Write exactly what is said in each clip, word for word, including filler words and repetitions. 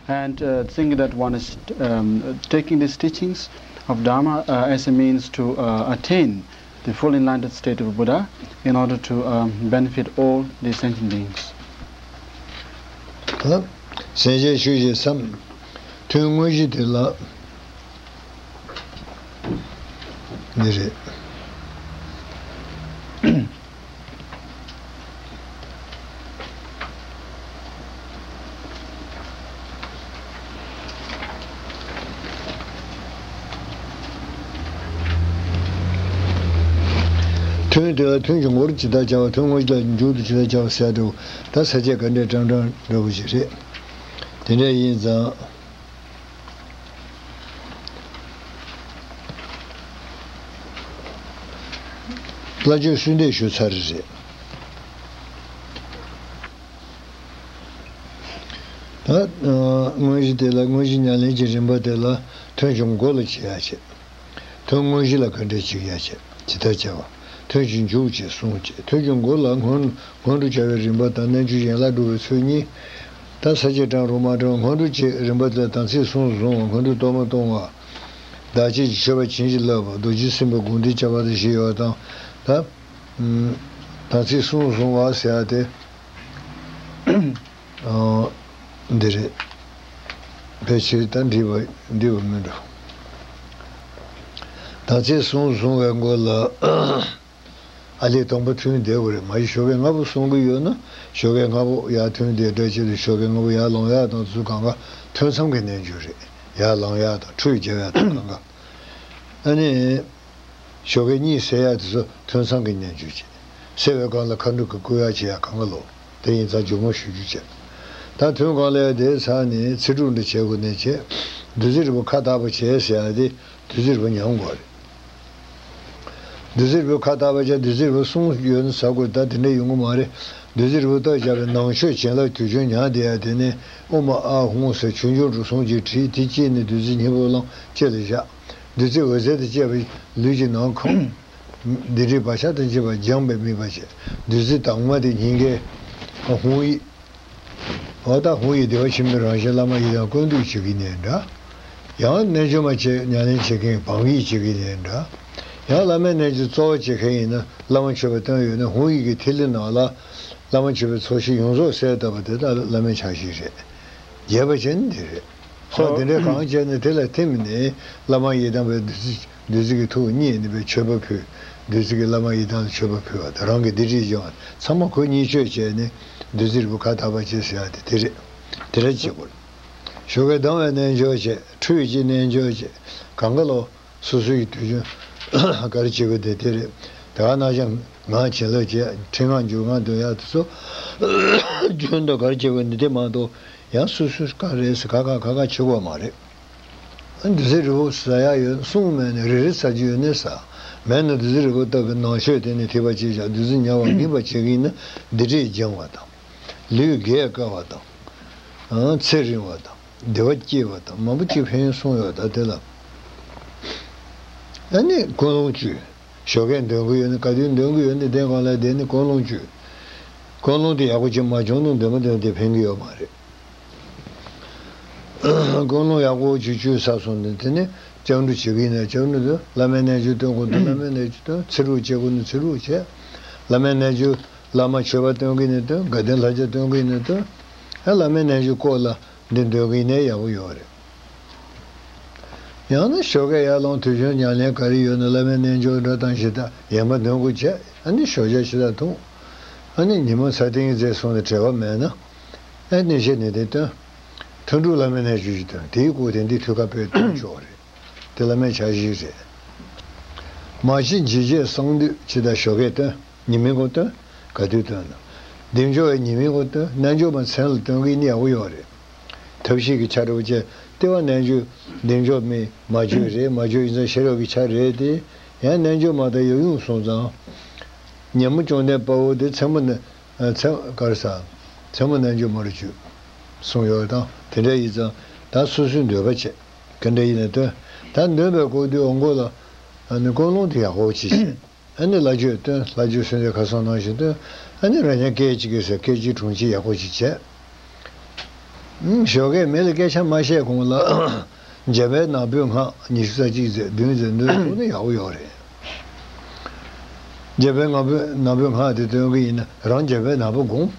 And uh, think that one is um, taking these teachings of Dharma uh, as a means to uh, attain the full enlightened state of Buddha in order to um, benefit all the sentient beings. ལ། སེམས་ཅན་ཤུགས་ཀྱིས་སམ། ཐུན་དངོས་གཞི་དེ་ལ། འདི་རེད། ཐུན་དེ་ལ་ཐུན་གྱི་མགོར་ཇི་ལྟར་བྱ་བ། ཐུན་དངོས་གཞི་ལ་མཇུག་ཏུ་ཇི་ལྟར་བྱ་བ་ཟེར་འདྲ་བོ། ད་ས་བཅད་ག་འདྲའི་ཀྲང་ཀྲང་འདྲ་བོ་ཞིག་རེད། དེ་འདྲ་ཡིན་ཙང་། བླ་མཆོད་གསོལ་འདེབས་ཞུ་ཚར་རེད། ད་དངོས་གཞི་དེ་ལ། དངོས་གཞི་ཉམས་ལེན་གྱི་རིམ་པ་དེ་ལ་ཐུན་གྱི་མགོ་ལ་བྱེད་ཡ་བྱེད། ཐུན་དངོས་གཞི་ལ་ག་འདྲས་བྱེད་ཡ་བྱེད། ཇི་ལྟར་བྱ་བ། ཐུན་གྱི་མཇུག་ཅེས་གསུངས་བྱས། ཐུན་གྱི་མགོ་ལ་སྔོན་སྔོན་འགྲོ་བྱ་བའི་རིམ་པ་དང་། རྣལ་འབྱོར་ཡན་ལག་སྒྲུབ་པའི་ཚུལ་གཉིས། ད་ས་བཅད་ཀྲང་རུང་མ་ཀྲང་། སྔོན་འགྲོ་བྱེད་རིམ་པ་དེ་ལ་དམ་ཚིག་གསུམ་བཟུང་བ། སྔོན་འགྲོ་གཏོར་མ་གཏོང་བ། བདག་བསྐྱེད་ཀྱི་མཆོད་པ་བྱིན་གྱིས་བརླབས་པ། རྡོ་རྗེ་སེམས་དཔའི་དགོངས་འགྲེལ་བྱ་བ་དང་བཞི་ཡོད་དང་། ད་དམ་ཚིག་གསུམ་བཟུང་བ་ཟེར་ཡ་དེ། འདི་རེད། ཕལ་ཆེར་ད་འགྲིག་པ་འགྲིག་པ་མིན་འགྲོ། དམ་ཚིག་གསུམ་བཟུང་བའི་མགོ་ལ། ཨ་ལས་དང་པོ་ཐུན་བསྡེབས་དགོས་རེད། མ་གཞི་ཞོགས་ཀས་སྔ་པོ་གསུང་གི་ཡོད་ན། ཞོགས་ཀས་སྔ་པོ་ཡར་ཐུན་བསྡེབས་འདྲ་ཅིག་ལ། ཞོགས་ཀས་སྔ་པོ་ཡར་ལངས་ཡག་དང་དེ་ཚོ་གང་ག་ཐུན་མཚམས་ཀྱི་རྣལ་འབྱོར་རེད། ཡར་ལངས་ཡག་དང་ཁྲུས་རྒྱབ་ཡག་དང་གང་ག། ཨ་ནི། ཞོགས་ཀས་གཉིད་སད་ཡག་དེ་ཚོ་ཐུན་མཚམས་ཀྱི་རྣལ་འབྱོར་བྱེད། སད་པའི་སྒང་ལ་མཁའ་འགྲོ་གི་བསྐུལ་ཡག་བྱེད་ཡག་གང་ག་ལོ། དེ་ཡིན་ཙང་མཇུག་མ་ཞུ་རྒྱུ་བྱེད། ད་ཐུན་གང་ལས་དེ་ཚར་ནས་ཚེ་སྒྲུབ་འདྲ་བྱེད་དགོས་ནས་བྱེད། བདུད་རྩི་རིལ་བུ་ཁ་བཏགས་པ་བྱེད་ཟེར་ཡག་དེ། བདུད་རྩི་རིལ་བུ་ཉམས་དགོས་རེད། བདུད་རྩི་རིལ་བུ་ཁ་བཏགས་པ་བྱས། བདུད་རྩི་རིལ་བུ་གསུམ་ཡོད་ན་ཟ་དགོས། ད་དེ་འདྲ་ཡོང་གི་མ་རེད། བདུད་རྩི་རིལ་བུ་བཏབ་བཞག་པའི་ནང་མཆོད་བྱིན་རླབས་དུས་ཆེན་ཉག་དེ་ཡ་དེ་ནས་ཨོཾ་ཨཱཿཧཱུྃ་ཟེར་ཆོས་འབྱུང་གྲུབ་གསུམ་གྱི་བྲིས་དེ་གཅིག་ནས་བདུད་རྩི་སྙིང་པོ་བླངས་ལྕེ་ལ་བཞག་བདུད་རྩི་འོད་ཟེར་དང་བཅས་པ་ལུས་ཀྱི་ནང་ཁོང་། སྡིག་སྒྲིབ་བག་ཆགས་དང་བཅས་པ་སྦྱངས་པའི་དམིགས་པ་བྱས། བདུད་རྩི་དྭངས་མ་དེ་སྙིང་གའི་ཧཱུྃ་ཡིག་འོ་ད་ཧཱུྃ་ཡིག་བདེ་བ་ཆེན་པོའི་རང་བཞིན་བླ་མ་ཡི་དམ་སྐུ་མདུན་བྱེད་ཀྱི་ནའི་འདྲ། ཡང་རྣལ་འབྱོར་མ་བྱེད་ཉམས་ལེན་བྱེད་མཁན་བང་ཡིག་བྱེད་ཀྱི་ནའི་འདྲ། ཡང་བླ་མའི་རྣལ་འབྱོར་གཙོ་བོ་བྱེད་མཁན་ཡིན་ན། བླ་མ་མཆོད་པ་བཏོན་ཡོད་ན་ཧཱུྃ་ཡིག་གི་ཐིག་ལེ་ནང་ལ་བླ་མ་མཆོད་པའི་ཚོགས་ཞིང་ཡོངས་རྫོགས་གསལ་བཏབ་པ་དེ་དག་བླ་མའི་ཕྱག་བཞེས་རེད། རྒྱས་པ་ཅན་འདི་རེད། ད་དེ་འདྲའི་གང་བྱས་ནས་དེ་ལ་ཐིམ་ནས་བླ་མ་ཡི་དམ་པའི་བདུད་རྩི་བདུད་རྩི་གི་ཐུགས་མཉེས་ནས་པའི་མཆོད་པ་ཕུལ། བདུད་རྩི་གི་བླ་མ་ཡི་དམ་ལ་མཆོད་པ་ཕུལ་བ་དང་། རང་གི་སྡིག་སྒྲིབ་སྦྱོང་བ་ཚང་མ་ཁོ་གཉིས་ཆོས་བྱས་ནས་བདུད་རྩི་རིལ་བུ་ཁ་བཏགས་པ་བྱེད་ཟེར་ཡ་དེ་དེ་རེད། དེ་འདྲ་བྱེད་དགོས། ཞོགས་ཀས་ལྡང་བའི་རྣལ་འབྱོར་བྱེད། ཁྲུས་ཀྱི་རྣལ་འབྱོར་བྱེད། གང་ག་ལོ། སོ་སོ་ཡི་དུས་རྒྱུན་ག་རེ་བྱེད་དགོས་དེ་དེ་རེད། དེ་ག་ནང་བཞིན་ངག་བྱིན་རླབས་བྱེད། ཕྲེང་ངག་འགྱུར་ངག་འདོན་ཡག་དེ་ཚོ་རྒྱུན་དུ་ག་རེ་བྱེད་དགོས་འདི་དེ་མ་གཏོགས། ཡང་སོ་སོས་ག་རེ་ཟེར་ག་ག་ག་ག་བྱེད་དགོས་མ་རེད། ཨ་འདི་ཚེ་རི་བོ་ཟ་ཡག་ཡོད་གསུངས་མེད་ནས་རེ་རེ་ཟ་རྒྱུ་ཡོད་ནས་ཟ། མེད་ན་བདུད་རྩི་རིལ་བུ་བཏབ་པའི་ནང་མཆོད་དེ་ནས་ཐིགས་པ་གཅིག་བཞག་བདུད་རྩི་ཉར་བ་སྨིན་པ་བྱེད་ཀྱི་ཡིན་ན་སྡིག་སྒྲིབ་སྦྱང་བ་དང་། ལུས་རྒས་དཀའ་བ་དང་། ཚེ་རིང་བ་དང་། བདེ་བ་སྐྱེ་བ་དང་མང་པོ་ཅིག་ཕན་ཡོན་གསུངས་ཡོད། ད་དེ་ལ་ཨ་ནི་ཀུན་སློང་བཅུ། ཞོགས་ཀས་འདོན་གྱི་ཡོད་ན་ག་དུས་འདོན་གྱི་ཡོད་ན་དེ་སྒང་ལ་བསྡད་ནས་ཀུན་སློང་བཅུ། ཀུན་སློང་དེ་ཡག་པོ་ཅིག་མ་བྱུང་ན་འདོན་མ་འདོན་དེ་ཕན་གྱི་ཡོད་མ་རེད། ཀུན་སློང་ཡག་པོ་ཅིག་བཅུ་ཚར་སོང་ནས་དེ་ནས་སྐྱབས་འགྲོ་བྱེད་ཀྱི་ཡིན་ན་སྐྱབས་འགྲོ་འདོན། བླ་མའི་རྣལ་འབྱོར་སྟོན་དགོས་འདུག་བླ་མའི་རྣལ་འབྱོར་སྟོན། ཚེ་རུ་བྱེད་དགོས་ན་ཚེ་རུ་བྱེད། བླ་མའི་རྣལ་འབྱོར་བླ་མ་མཆོད་པ་སྟོན་གྱི་ཡིན་ན་སྟོན། དགའ་ལྡན་ལྷ་བརྒྱ་སྟོན་གྱི་ཡིན་ན་སྟོན། ཨ་བླ་མའི་རྣལ་འབྱོར་སྐོར་ལ་འདི་འདོན་གྱི་ཡིན་ན་ཡག་པོ་ཡོད་རེད། ཡང་ན་ཞོགས་ཀས་ཡར་ལངས་དུས་ཆེན་ཉམས་ལེན་ག་རེ་ཡོད་ན་བླ་མའི་རྣལ་འབྱོར་འདྲ་དང་ཞེ་དྲག་ཡན་པ་འདོན་དགོས་བྱས། ཨ་ནི་ཞོགས་ཇ་ཞེ་དྲག་འཐུང་། ཨ་ནི་ཉི་མ་ས་སྟེང་རྫས་སོང་ནས་བྲེལ་བ་མེད་ན། ཨ་ནི་ཤེས་ནས་དེ་སྟོན། ཐུན་དྲུག་བླ་མའི་རྣལ་འབྱོར་ཞིག་སྟོན། དེའི་སྐོར་དེ་འདི་ཐུགས་ཁ་དཔེ་སྟོན་ཆོག་རེད། དེ་བླ་མའི་ཕྱག་བཞེས་རེད། མ་གཞི་འཇིགས་བྱེད་གསང་འདུས་ཇི་ལྟར་ཞོགས་ཀས་སྟོན། ཉི་མའི་སྐོར་སྟོན། ག་དུས་སྟོན་ན། བདེ་མཆོག་ཡང་ཉི་མའི་སྐོར་སྟོན། རྣལ་འབྱོར་མ་མཚན་ལ་སྟོན་གྱི་ནི་ཡག་པོ་ཡོད་རེད། ཐབས་ཤེས་ཀྱི་ཆ་འདྲ་བོ་བྱས། ལྟེ་བ་རྣལ་འབྱོར་བདེ་མཆོག་མིན་མ་བརྗོད་རེད། མ་བརྗོད་ཡིན་ཙང་ཤེས་རབ་ཀྱི་ཆ་རེད་དེ། ཡང་རྣལ་འབྱོར་མ་དང་ཡབ་ཡུམ་སོང་ཙང་། ཉོན་མོངས་བཅོམ་ལྡན་དཔའ་བོ་དེ་མཚན་མོ་ནི། མཚན་ག་རེ་ཟ། མཚན་མོ་རྣལ་འབྱོར་མ་རུ་གྱུར། གསུངས་ཡོད་དང་དེ་འདྲ་ཡིན་ཙང་ད་སོ་སོའི་འདོད་པ་བྱས། ག་འདྲ་ཡིན་ན་སྟོན། ད་འདོན་པའི་སྐོར་དུས་འོང་སྐོར་ལ། ཨ་ནི་ཀུན་སློང་དེ་ཡག་པོ་ཅིག་བྱས། ཨ་ནི་བླ་མཆོད་སྟོན། བླ་མཆོད་གསོལ་འདེབས་ཁ་སང་ནང་བཞིན་སྟོན། ཨ་ནི་རང་ཉིད་སྐད་ཅིག་གིས་ཟེར་སྐད་ཅིག་དྲུང་ཅིག་ཡག་པོ་ཅིག་བྱས། ཨང་། ཞོགས་ཀས་མི་ལ་སྐད་ཆ་མ་བཤད་གོང་ལ་འཇམ་དཔལ་ནག་པོའི་སྔགས་ཉི་ཤུ་རྩ་གཅིག་ཙམ་བདུན་ཙམ་འདོན་ཐུབ་ན་ཡག་པོ་ཡོད་རེད། འཇམ་དཔལ་ནག་པོའི་ནག་པོའི་སྔགས་དེ་འདོན་གི་ཡིན་ན་རང་འཇམ་དཔལ་ནག་པོ་དགོངས།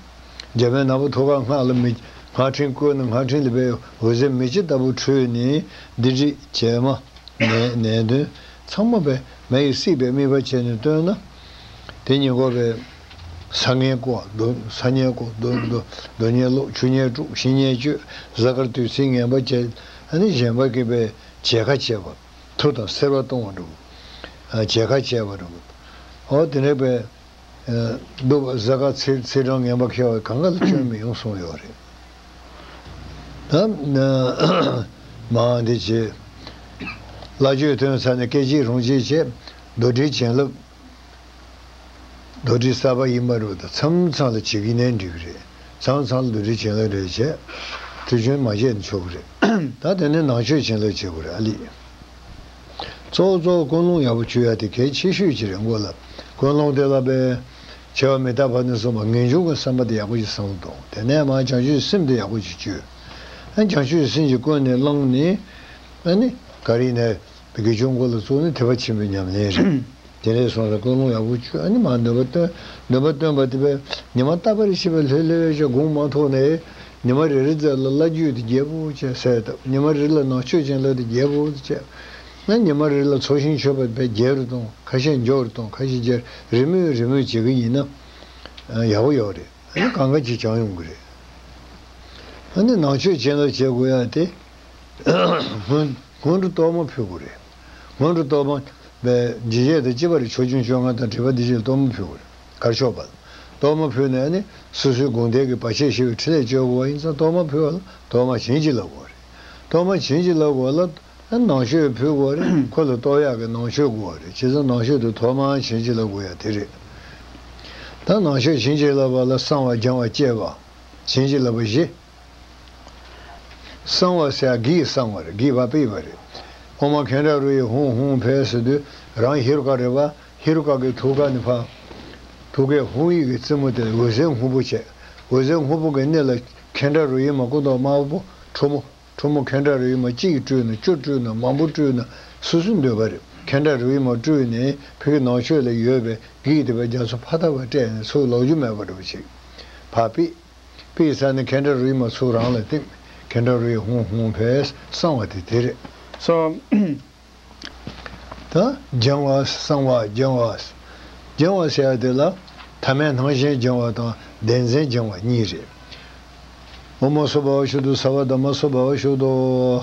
འཇམ་དཔལ་ནག་པོ་ཐུགས་ཀར་སྔགས་ལ་མི་སྔགས་ཕྲེང་བཀོད་ནས་སྔགས་ཕྲེང་ལ་པའི་འོད་ཟེར་མེ་ལྕེ་ལྟ་བུ་འཕྲོས་ནས་སྡིག་སྒྲིབ་བྱད་མ། ནད་ནད་གདོན་ཚང་མ་པའི་མེ་ཡིས་བསྲེགས་པའི་དམིགས་པ་བྱས་ནས་བཏོན་ན། དེ་ཉིན་གོ་བའི་ས་ངན་བཀོག་རྡོ་ས་ངན་བཀོག་རྡོ་རྡོ་རྡོ་ངན་སློག་ཆུ་ངན་དཀྲུག་ཤིང་ངན་གཅོད། གཟའ་སྐར་དུས་ཚིགས་ངན་པ་བྱས། ཨ་ནི་གཞན་པ་གི་པའི་བྱད་ཁ་བྱས་པ། མཐུ་དང་སེར་བ་གཏོང་བ་འགྲོ། བྱད་ཁ་བྱས་པ་འགྲོ། ཨོ་དེ་ནས་པའི། གདུག་པ་གཟའ་སྐར་ཚེས་ཚེས་གྲངས་ངན་པ་ཁེལ་བ་གང་ག་ལ་སྐྱོན་མི་ཡོང་གསུངས་ཡོད་རེད། ད་མ་འདི་བྱེད། བླ་མཆོད་ཐོན་ཚར་ནས་སྐད་ཅིག་རུང་ཅིག་བྱས། རྡོར་དྲིལ་བྱིན་རླབས། རྡོར་དྲིལ་གསར་པ་ཡིན་པ་རུ་དང་མཚམས་མཚམས་ལ་བྱེད་ཀྱི་ནའི་འགྲིག་གི་རེད། མཚམས་མཚམས་ལ་རྡོར་དྲིལ་བྱིན་རླབས་རེ་བྱས། དུས་རྒྱུན་མ་བྱས་ན་ཆོག་གི་རེད། ད་དེ་ནས་ནང་མཆོད་བྱིན་རླབས་བྱེད་དགོས་རེད་ཨ་ལི། གཙོ་བོ་གཙོ་བོ་ཀུན་སློང་ཡག་པོ་བྱུག་ཡ་དེ་གལ་ཆེ་ཤོས་ཅིག་རེད་མགོ་ལ། ཀུན་སློང་དེ་ལ་པའི་བྱ་བ་མི་རྟག་པ་ནས་བཟུང་བ་ངེས་འབྱུང་གི་བསམ་པ་དེ་ཡག་པོ་ཞིག་བསམ་བློ་གཏོང་། དེ་ནས་མར་བྱང་ཆུབ་སེམས་དེ་ཡག་པོ་ཞིག་བཅོས། ཨ་བྱང་ཆུབ་སེམས་ཀྱི་ཀུན་ནས་བསླངས་ནས་ཨ་ནི་ག་རེ་ནས་དགེ་སྦྱོང་མགོ་ལ་བཙུགས་ནས་ཐེག་པ་ཆེན་པོའི་ཉམས་ལེན་རེད། དེ་ནས་སོང་ཙང་ཀུན་སློང་ཡག་པོ་བཅོས། ཨ་ནི་མར་འདོན་པ་བཏོན། འདོན་པ་བཏོན་པ་དེ་པའི་ཉི་མ་རྟག་པར་ཤེས་པའི་ལྷོད་ལྷོད་བྱས་དགོངས་མ་ཐོག་ནས་ཉི་མ་རེ་རེ་ཙམ་ལ་བླ་བརྒྱུད་དེ་རྒྱས་པོ་བྱས་གསལ་བཏབ། ཉི་མ་རེ་ལ་ནང་མཆོད་བྱིན་རླབས་དེ་རྒྱས་པོ་བྱས། ང་ཉི་མ་རེ་ལ་ཚོགས་ཞིང་མཆོད་པ་དཔེ་རྒྱས་རུ་གཏོང་། ཁ་ཤས་མགྱོགས་རུ་གཏོང་། ཁ་ཤས་རྒྱས་རེ་མོས་རེ་མོས་བྱེད་ཀྱི་ཡིན་ན་ཡག་པོ་ཡོད་རེད། ཨ་ནི་གང་ག་ཅིག་བྱང་ཡོང་གི་རེད། ཨ་ནི་ནང་མཆོད་བྱིན་རླབས་བྱེད་དགོས་ཡ་དེ་སྔོན་སྔོན་འགྲོ་གཏོར་མ་ཕུལ་དགོས་རེད། སྔོན་འགྲོ་གཏོར་མ་པའི་འཇིགས་བྱེད་དང་བཅས་པ་རེད། ཆོས་སྐྱོང་བཅོ་ལྔ་དང་དྲེགས་པ་སྡིག་བྱེད་གཏོར་མ་ཕུལ་དགོས་རེད། དཀར་ཕྱོགས་པ་ལ་གཏོར་མ་ཕུལ་ནས་ཨ་ནི་སོ་སོའི་དགོངས་དོན་གྱི་བར་ཆད་ཞི་བའི་ཕྲིན་ལས་བཅོལ་དགོས་པ་ཡིན་ཙང་གཏོར་མ་ཕུལ་བ་ལ་གཏོར་མ་བྱིན་གྱིས་བརླབ་དགོས་རེད། གཏོར་མ་བྱིན་གྱིས་བརླབ་དགོས་ལ། ནང་མཆོད་ཕུལ་དགོས་རེད། ཁོ་ལ་གཏོར་ཡག་གི་ནང་མཆོད་དགོས་རེད། བྱས་ཙང་ནང་མཆོད་དུ་ཐོག་མར་བྱིན་གྱིས་བརླབ་དགོས་ཡ་དེ་རེད། ད་ནང་མཆོད་བྱིན་གྱིས་བརླབ་པ་ལ་བསང་བ་སྦྱང་བ་བཅས་པ་བྱིན་གྱིས་བརླབ་པ་བཞི། བསང་བ་ཟེར་ཡ་གིས་བསང་བ་རེད། གིས་ཕར་ཕུད་པ་རེད། ཨོཾ་ཁཻ་ཌ་རོ་ཡེ་ཧཱུྃ་ཧཱུྃ་ཕཊ་ཟེར་དུས་རང་ཧེ་རུ་ཀ་རེད་པ། ཧེ་རུ་ཀ་གི་ཐུགས་ཀ་ནས་ཕར་ཐུགས་ཀའི་ཧཱུྃ་ཡིག་གི་རྩེ་མོ་དེ་འོད་ཟེར་སྔོན་པོ་བྱས། འོད་ཟེར་སྔོན་པོ་གི་སྣེ་ལ་ཁཻ་ཌ་རོ་ཡེ་མ་སྐུ་མདོག་དམར་པོ་ཁྲོ་མོ། ཁྲོ་མོ་ཁཻ་ཌ་རོ་ཡེ་མ་གཅིག་སྤྲུལ་ན་བཅུ་སྤྲུལ་ན་མང་པོ་སྤྲུལ་ན་སོ་སོའི་འདོད་པ་རེད། ཁཻ་ཌ་རོ་ཡེ་མ་སྤྲུལ་ནས་ཕ་གི་ནང་མཆོད་ལ་ཡོད་པའི་གིས་དེ་པའི་རྒྱ་མཚོ་ཕ་ཐག་པ་སྤྲད་ནས་ཚུར་ལོག་རྒྱུ་མེད་པ་འདྲ་པོ་ཅིག་ཕར་ཕུད། ཕུད་ཚར་ནས་ཁཻ་ཌ་རོ་ཡེ་མ་ཚུར་རང་ལ་བསྟིམ། ཁཻ་ཌ་རོ་ཡེ་ཧཱུྃ་ཧཱུྃ་ཕཊ་བསང་བ་དེ་དེ་རེད། སོ། ད་སྦྱང་བ་བསང་བ་སྦྱང་བ། སྦྱང་བ་ཟེར་ཡ་དེ་ལ་ཐ་མལ་སྣང་ཞེན་སྦྱང་བ་དང་བདེན་འཛིན་སྦྱང་བ་གཉིས་རེད། ཨོཾ་སྭ་བྷཱ་ཝ་ཤུདྡྷ་སརྦ་དྷརྨ་སྭ་བྷཱ་ཝ་ཤུདྡྷོ་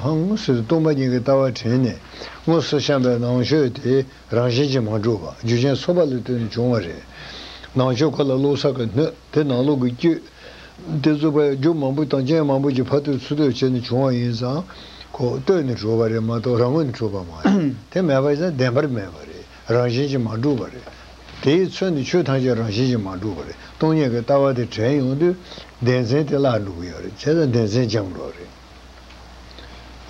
ཧཾ་ཟེར་སྟོང་པ་ཉིད་ཀྱི་ལྟ་བ་དྲན་ནས་དངོས་སུ་བཤམས་པའི་ནང་མཆོད་དེ་རང་བཞིན་གྱིས་མ་གྲུབ་པ་རྒྱུ་རྐྱེན་ཚོགས་པ་ལ་བརྟེན་ནས་བྱུང་བ་རེད། ནང་མཆོད་ཁོ་ལ་བླུགས་ས་གི་སྣོད་དེ་ནང་ལོགས་ཀྱི་བཅུད། དེ་ཚོ་པའི་རྒྱུ་མང་པོ་དང་རྐྱེན་མང་པོ་ཅིག་ཕར་ཚུར་ཚུར་གཏོད་བྱས་ནས་བྱུང་བ་ཡིན་ཙང་། ཁོ་བཏོན་ནས་གྲུབ་པ་རེད་མ་གཏོགས་རང་ངོས་ནས་གྲུབ་པ་མ་རེད། དེ་མེད་པ་ཡིན་ཙང་བདེན་པར་མེད་པ་རེད། རང་བཞིན་གྱིས་མ་གྲུབ་པ་རེད། དེའི་ཚུལ་ནི་ཆོས་ཐམས་ཅད་རང་བཞིན་གྱིས་མ་གྲུབ་པ་རེད། སྟོང་ཉིད་ཀྱི་ལྟ་བ་དེ་དྲན་ཡོང་དུས་བདེན་འཛིན་དེ་བརླག་འགྲོ་གི་ཡོད་རེད། བྱས་ཙང་བདེན་འཛིན་སྦྱང་དགོས་རེད།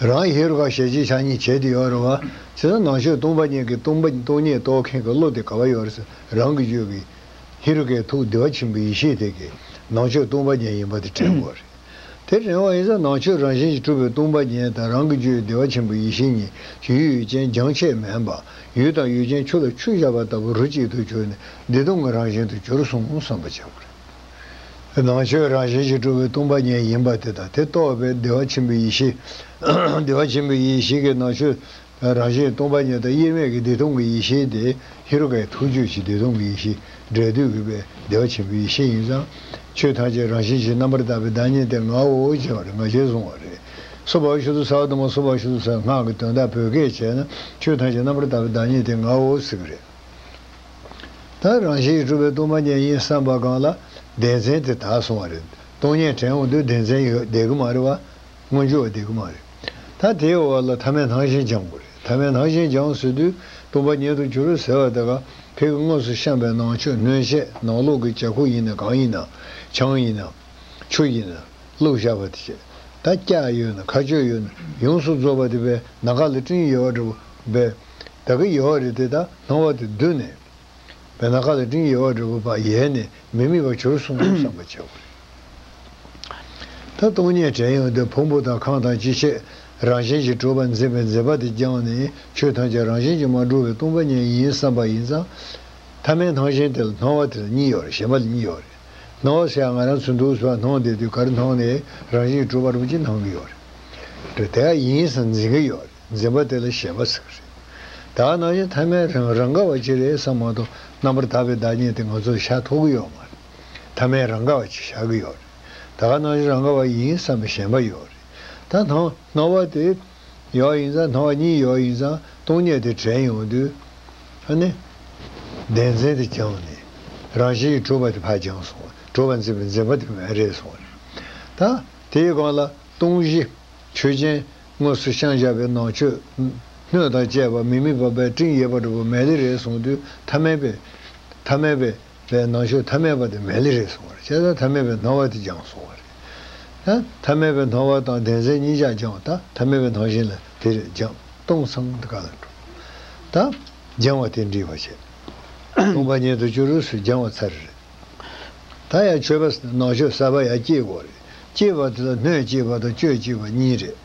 རང་ཧེ་རུ་ཀ་ཞལ་གཅིག་ཕྱག་གཉིས་བྱས་ཏེ་ཡོད་རེད་བ། བྱས་ཙང་ནང་མཆོད་སྟོང་པ་ཉིད་ཀྱི་སྟོང་པ་སྟོང་ཉིད་རྟོགས་མཁན་གྱི་བློ་དེ་ག་བ་ཡོད་རེད་ཟེར་རང་གི་རྒྱུད་ཀྱི་ཧེ་རུ་ཀའི་ཐུགས་བདེ་བ་ཆེན་པོའི་ཡེ་ཤེས་དེ་གིས་ནང་མཆོད་སྟོང་པ་ཉིད་ཡིན་པ་དེ་དྲན་དགོས་རེད། དེ་དྲན་པ་ཡིན་ཙང་ནང་མཆོད་རང་བཞིན་གྱིས་གྲུབ་པའི་སྟོང་པ་ཉིད་དང་རང་གི་རྒྱུད་བདེ་བ་ཆེན་པོའི་ཡེ་ཤེས་གཉིས་ཡུལ་ཡུལ་ཅན་སྦྱང་ཆད་མིན་པ། ཡུལ་དང་ཡུལ་ཅན་ཆུ་ལ་ཆུ་བཞག་པ་ལྟ་བུ་རོ་གཅིག་ཏུ་གྱུར་ནས་བདེ་སྟོང་གི་རང་བཞིན་དུ་གྱུར་སོང་བསམ་པ་བྱེད་དགོས་རེད། ནང་མཆོད་རང་བཞིན་གྱིས་གྲུབ་པའི་སྟོང་པ་ཉིད་ཡིན་པ་དེ་དང་དེ་རྟོགས་པའི་བདེ་བ་ཆེན་པོའི་ཡེ་ཤེས། བདེ་བ་ཆེན་པོའི་ཡེ་ཤེས་ཀྱི་ནང་མཆོད་རང་བཞིན་སྟོང་པ་ཉིད་དང་དབྱེར་མེད་ཀྱི་བདེ་སྟོང་གི་ཡེ་ཤེས་དེ་ཧེ་རུ་ཀའི་ཐུགས་རྒྱུད་ཀྱི་བདེ་སྟོང་གི་ཡེ་ཤེས་འབྲས་དུས་ཀྱི་པའི་བདེ་བ་ཆེན་པོའི་ཡེ་ཤེས་ཡིན་ཙང་། ཆོས་ཐམས་ཅད་རང་བཞིན་གྱིས་རྣམ་པར་དག་པའི་བདག་ཉིད་དེ་ངའོ་ཞེས་པ་རེད། ང་རྒྱལ་བཟུང་བ་རེད། སྭ་བྷཱ་ཝ་ཤུདྡྷ་སརྦ་དྷརྨ་སྭ་བྷཱ་ཝ་ཤུདྡྷ་ཟེར་སྔགས་ཀྱི་དོན་དག་བོད་སྐད་བྱས་ན་ཆོས་ཐམས་ཅད་རྣམ་པར་དག་པའི་བདག་ཉིད་དེ་ངའོ་ཟེར་གི་རེད། ད་རང་བཞིན་གྱིས་གྲུབ་པའི་སྟོང་པ་ཉིད་ཡིན་བསམ་པ་སྒང་ལ་བདེན་འཛིན་དེ་དག་སོང་བ་རེད། སྟོང་ཉིད་དྲན་འོང་དུས་བདེན་འཛིན་ཡོད་བསྡད་ཀྱི་མ་རེད་བ། མངོན་གྱུར་བ་བསྡད་ཀྱི་མ་རེད། ད་དེའི་འོག་ལ་ཐ་མལ་སྣང་ཞེན་སྦྱང་དགོས་རེད། ཐ་མལ་སྣང་ཞེན་སྦྱང་ཟེར་དུས་སྟོང་པ་ཉིད་དུ་གྱུར་ཟེར་བ་དེ་ག་ཕ་གི་དངོས་སུ་བཤམས་པའི་ནང་མཆོད་སྣོད་བཤད་ནང་ལོགས་ཀྱི་བྱ་ཁུ་ཡིན་ན་གང་ཡིན་ན་ཆང་ཡིན་ན་ཆུ་ཡིན་ན་བླུགས་བཞག་པ་དེ་བྱས། ད་སྐྱ་ཡོད་ན་ཁ་གཅོད་ཡོད་ན་ཡོངས་སུ་རྫོགས་པ་དེ་བས་ནམ་མཁའ་ལ་སྤྲིན་ཡོད་པ་འདྲ་བོ་བས། ད་གི་ཡོད་རེད་དེ་ད་སྣང་བ་དེ་བསྡུས་ནས། བས་ན་ཁ་ལ་སྤྲིན་ཡོད་པ་འདྲ་བོ་ཕར་ཡལ་ནས་མི་དམིགས་པ་གྱུར་སོང་བསམ་པ་བྱེད་དགོས་རེད། ད་སྟོང་ཉིད་དྲན་ཡོང་དུས་ཕུང་པོ་དང་ཁམས་དང་ཅི་བྱེད་རང་བཞིན་གྱིས་གྲུབ་པར་འཛིན་པའི་འཛིན་པ་དེ་སྦྱངས་ནས་ཆོས་ཐམས་ཅད་རང་བཞིན་གྱིས་མ་གྲུབ་པའི་སྟོང་པ་ཉིད་ཡིན་བསམ་པ་ཡིན་ཙང་། ཐ་མལ་སྣང་ཞེན་དེ་ལ་སྣང་བ་དེ་ལ་གཉིས་ཡོད་རེད། ཞེན་པ་ལ་གཉིས་ཡོད་རེད། སྣང་བ་ཟེར་ཡ་ང་རང་ཚོ་འདུག་ཟེར་བ་སྣང་བསྡད་དུས་ག་རེ་སྣང་ནས་རང་བཞིན་གྲུབ་པ་རུ་ཅི་སྣང་གི་ཡོད་རེད། དེ་ཡང་ཡིན་ཟེར་འཛིན་གི་ཡོད་རེད། འཛིན་པ་དེ་ལ་ཞེན་པ་ཟེར་གི་རེད། ད་ག་ནང་བཞིན་ཐ་མལ་རང་རང་ག་བ་ཅིག་རེད་བསམ་མ་གཏོགས་རྣམ་པར་དག་པའི་བདག་ཉིད་དེ་ང་ཚོར་ཤར་ཐུབ་གི་ཡོད་མ་རེད། ཐ་མལ་རང་ག་བ་ཅིག་ཤར་གི་ཡོད་རེད། ད་ག་ནང་བཞིན་རང་ག་བ་ཡིན་བསམ་པའི་ཞེན་པ་ཡོད་རེད། ད་སྣང་སྣང་བ་དེ་ཡོད་ཡིན་ཙང་སྣང་བ་གཉིས་ཡོད་ཡིན་ཙང་སྟོང་ཉིད་དེ་དྲན་ཡོང་དུས། ཨ་ནི། བདེན་འཛིན་དེ་སྦྱངས་ནས། རང་བཞིན་གྱིས་གྲུབ་པ་དེ་ཕར་སྦྱངས་སོང་བ། གྲུབ་པར་འཛིན་པའི་འཛིན་པ་དེ་མེད་རེད་སོང་བ་རེད། ད་དེའི་སྒང་ལ་སྟོང་གཞི། ཆོས་ཅན། དངོས་སུ་བཤད་བཞག་པའི་ནང་ཆོས། སྣོད་དང་བཅས་པ་མི་དམིགས་པ་པའི་སྤྲིན་ཡོད་པ་འདྲ་པོ་མེད་ལེ་རེད་གསུངས་དུས་ཐ་མལ་པའི། ཐ་མལ་པའི། པའི་ནང་ཆོས་ཐ་མལ་པ་དེ་མེད་ལེ་རེད་གསུངས་པ་རེད། བྱས་ཙང་ཐ་མལ་པའི་སྣང་བ་དེ་སྦྱངས་སོང་བ་རེད། ད་ཐ་མལ་པའི་སྣང་བ་དང་བདེན་འཛིན་གཉིས་ཆར་སྦྱངས། ད་ཐ་མལ་པའི་སྣང་ཞེན་ལ་དེ་རེད་སྦྱངས། སྟོང་སང་དེ་ག་ལ་འགྲོ། ད་སྦྱང་བ་དེ་འགྲིག་པ་བྱས། སྟོང་པ་ཉིད་དུ་གྱུར་སུ་སྦྱང་བ་ཚར་རེད། ད་ཡང་མཆོད་པ་ནང་མཆོད་གསར་པ་ཡང་སྐྱེ་དགོས་རེད། སྐྱེ་བ་དེ་ལ་སྣོད་སྐྱེ་བ་དང་སྤྱོད་སྐྱེ་བ་གཉིས་རེད།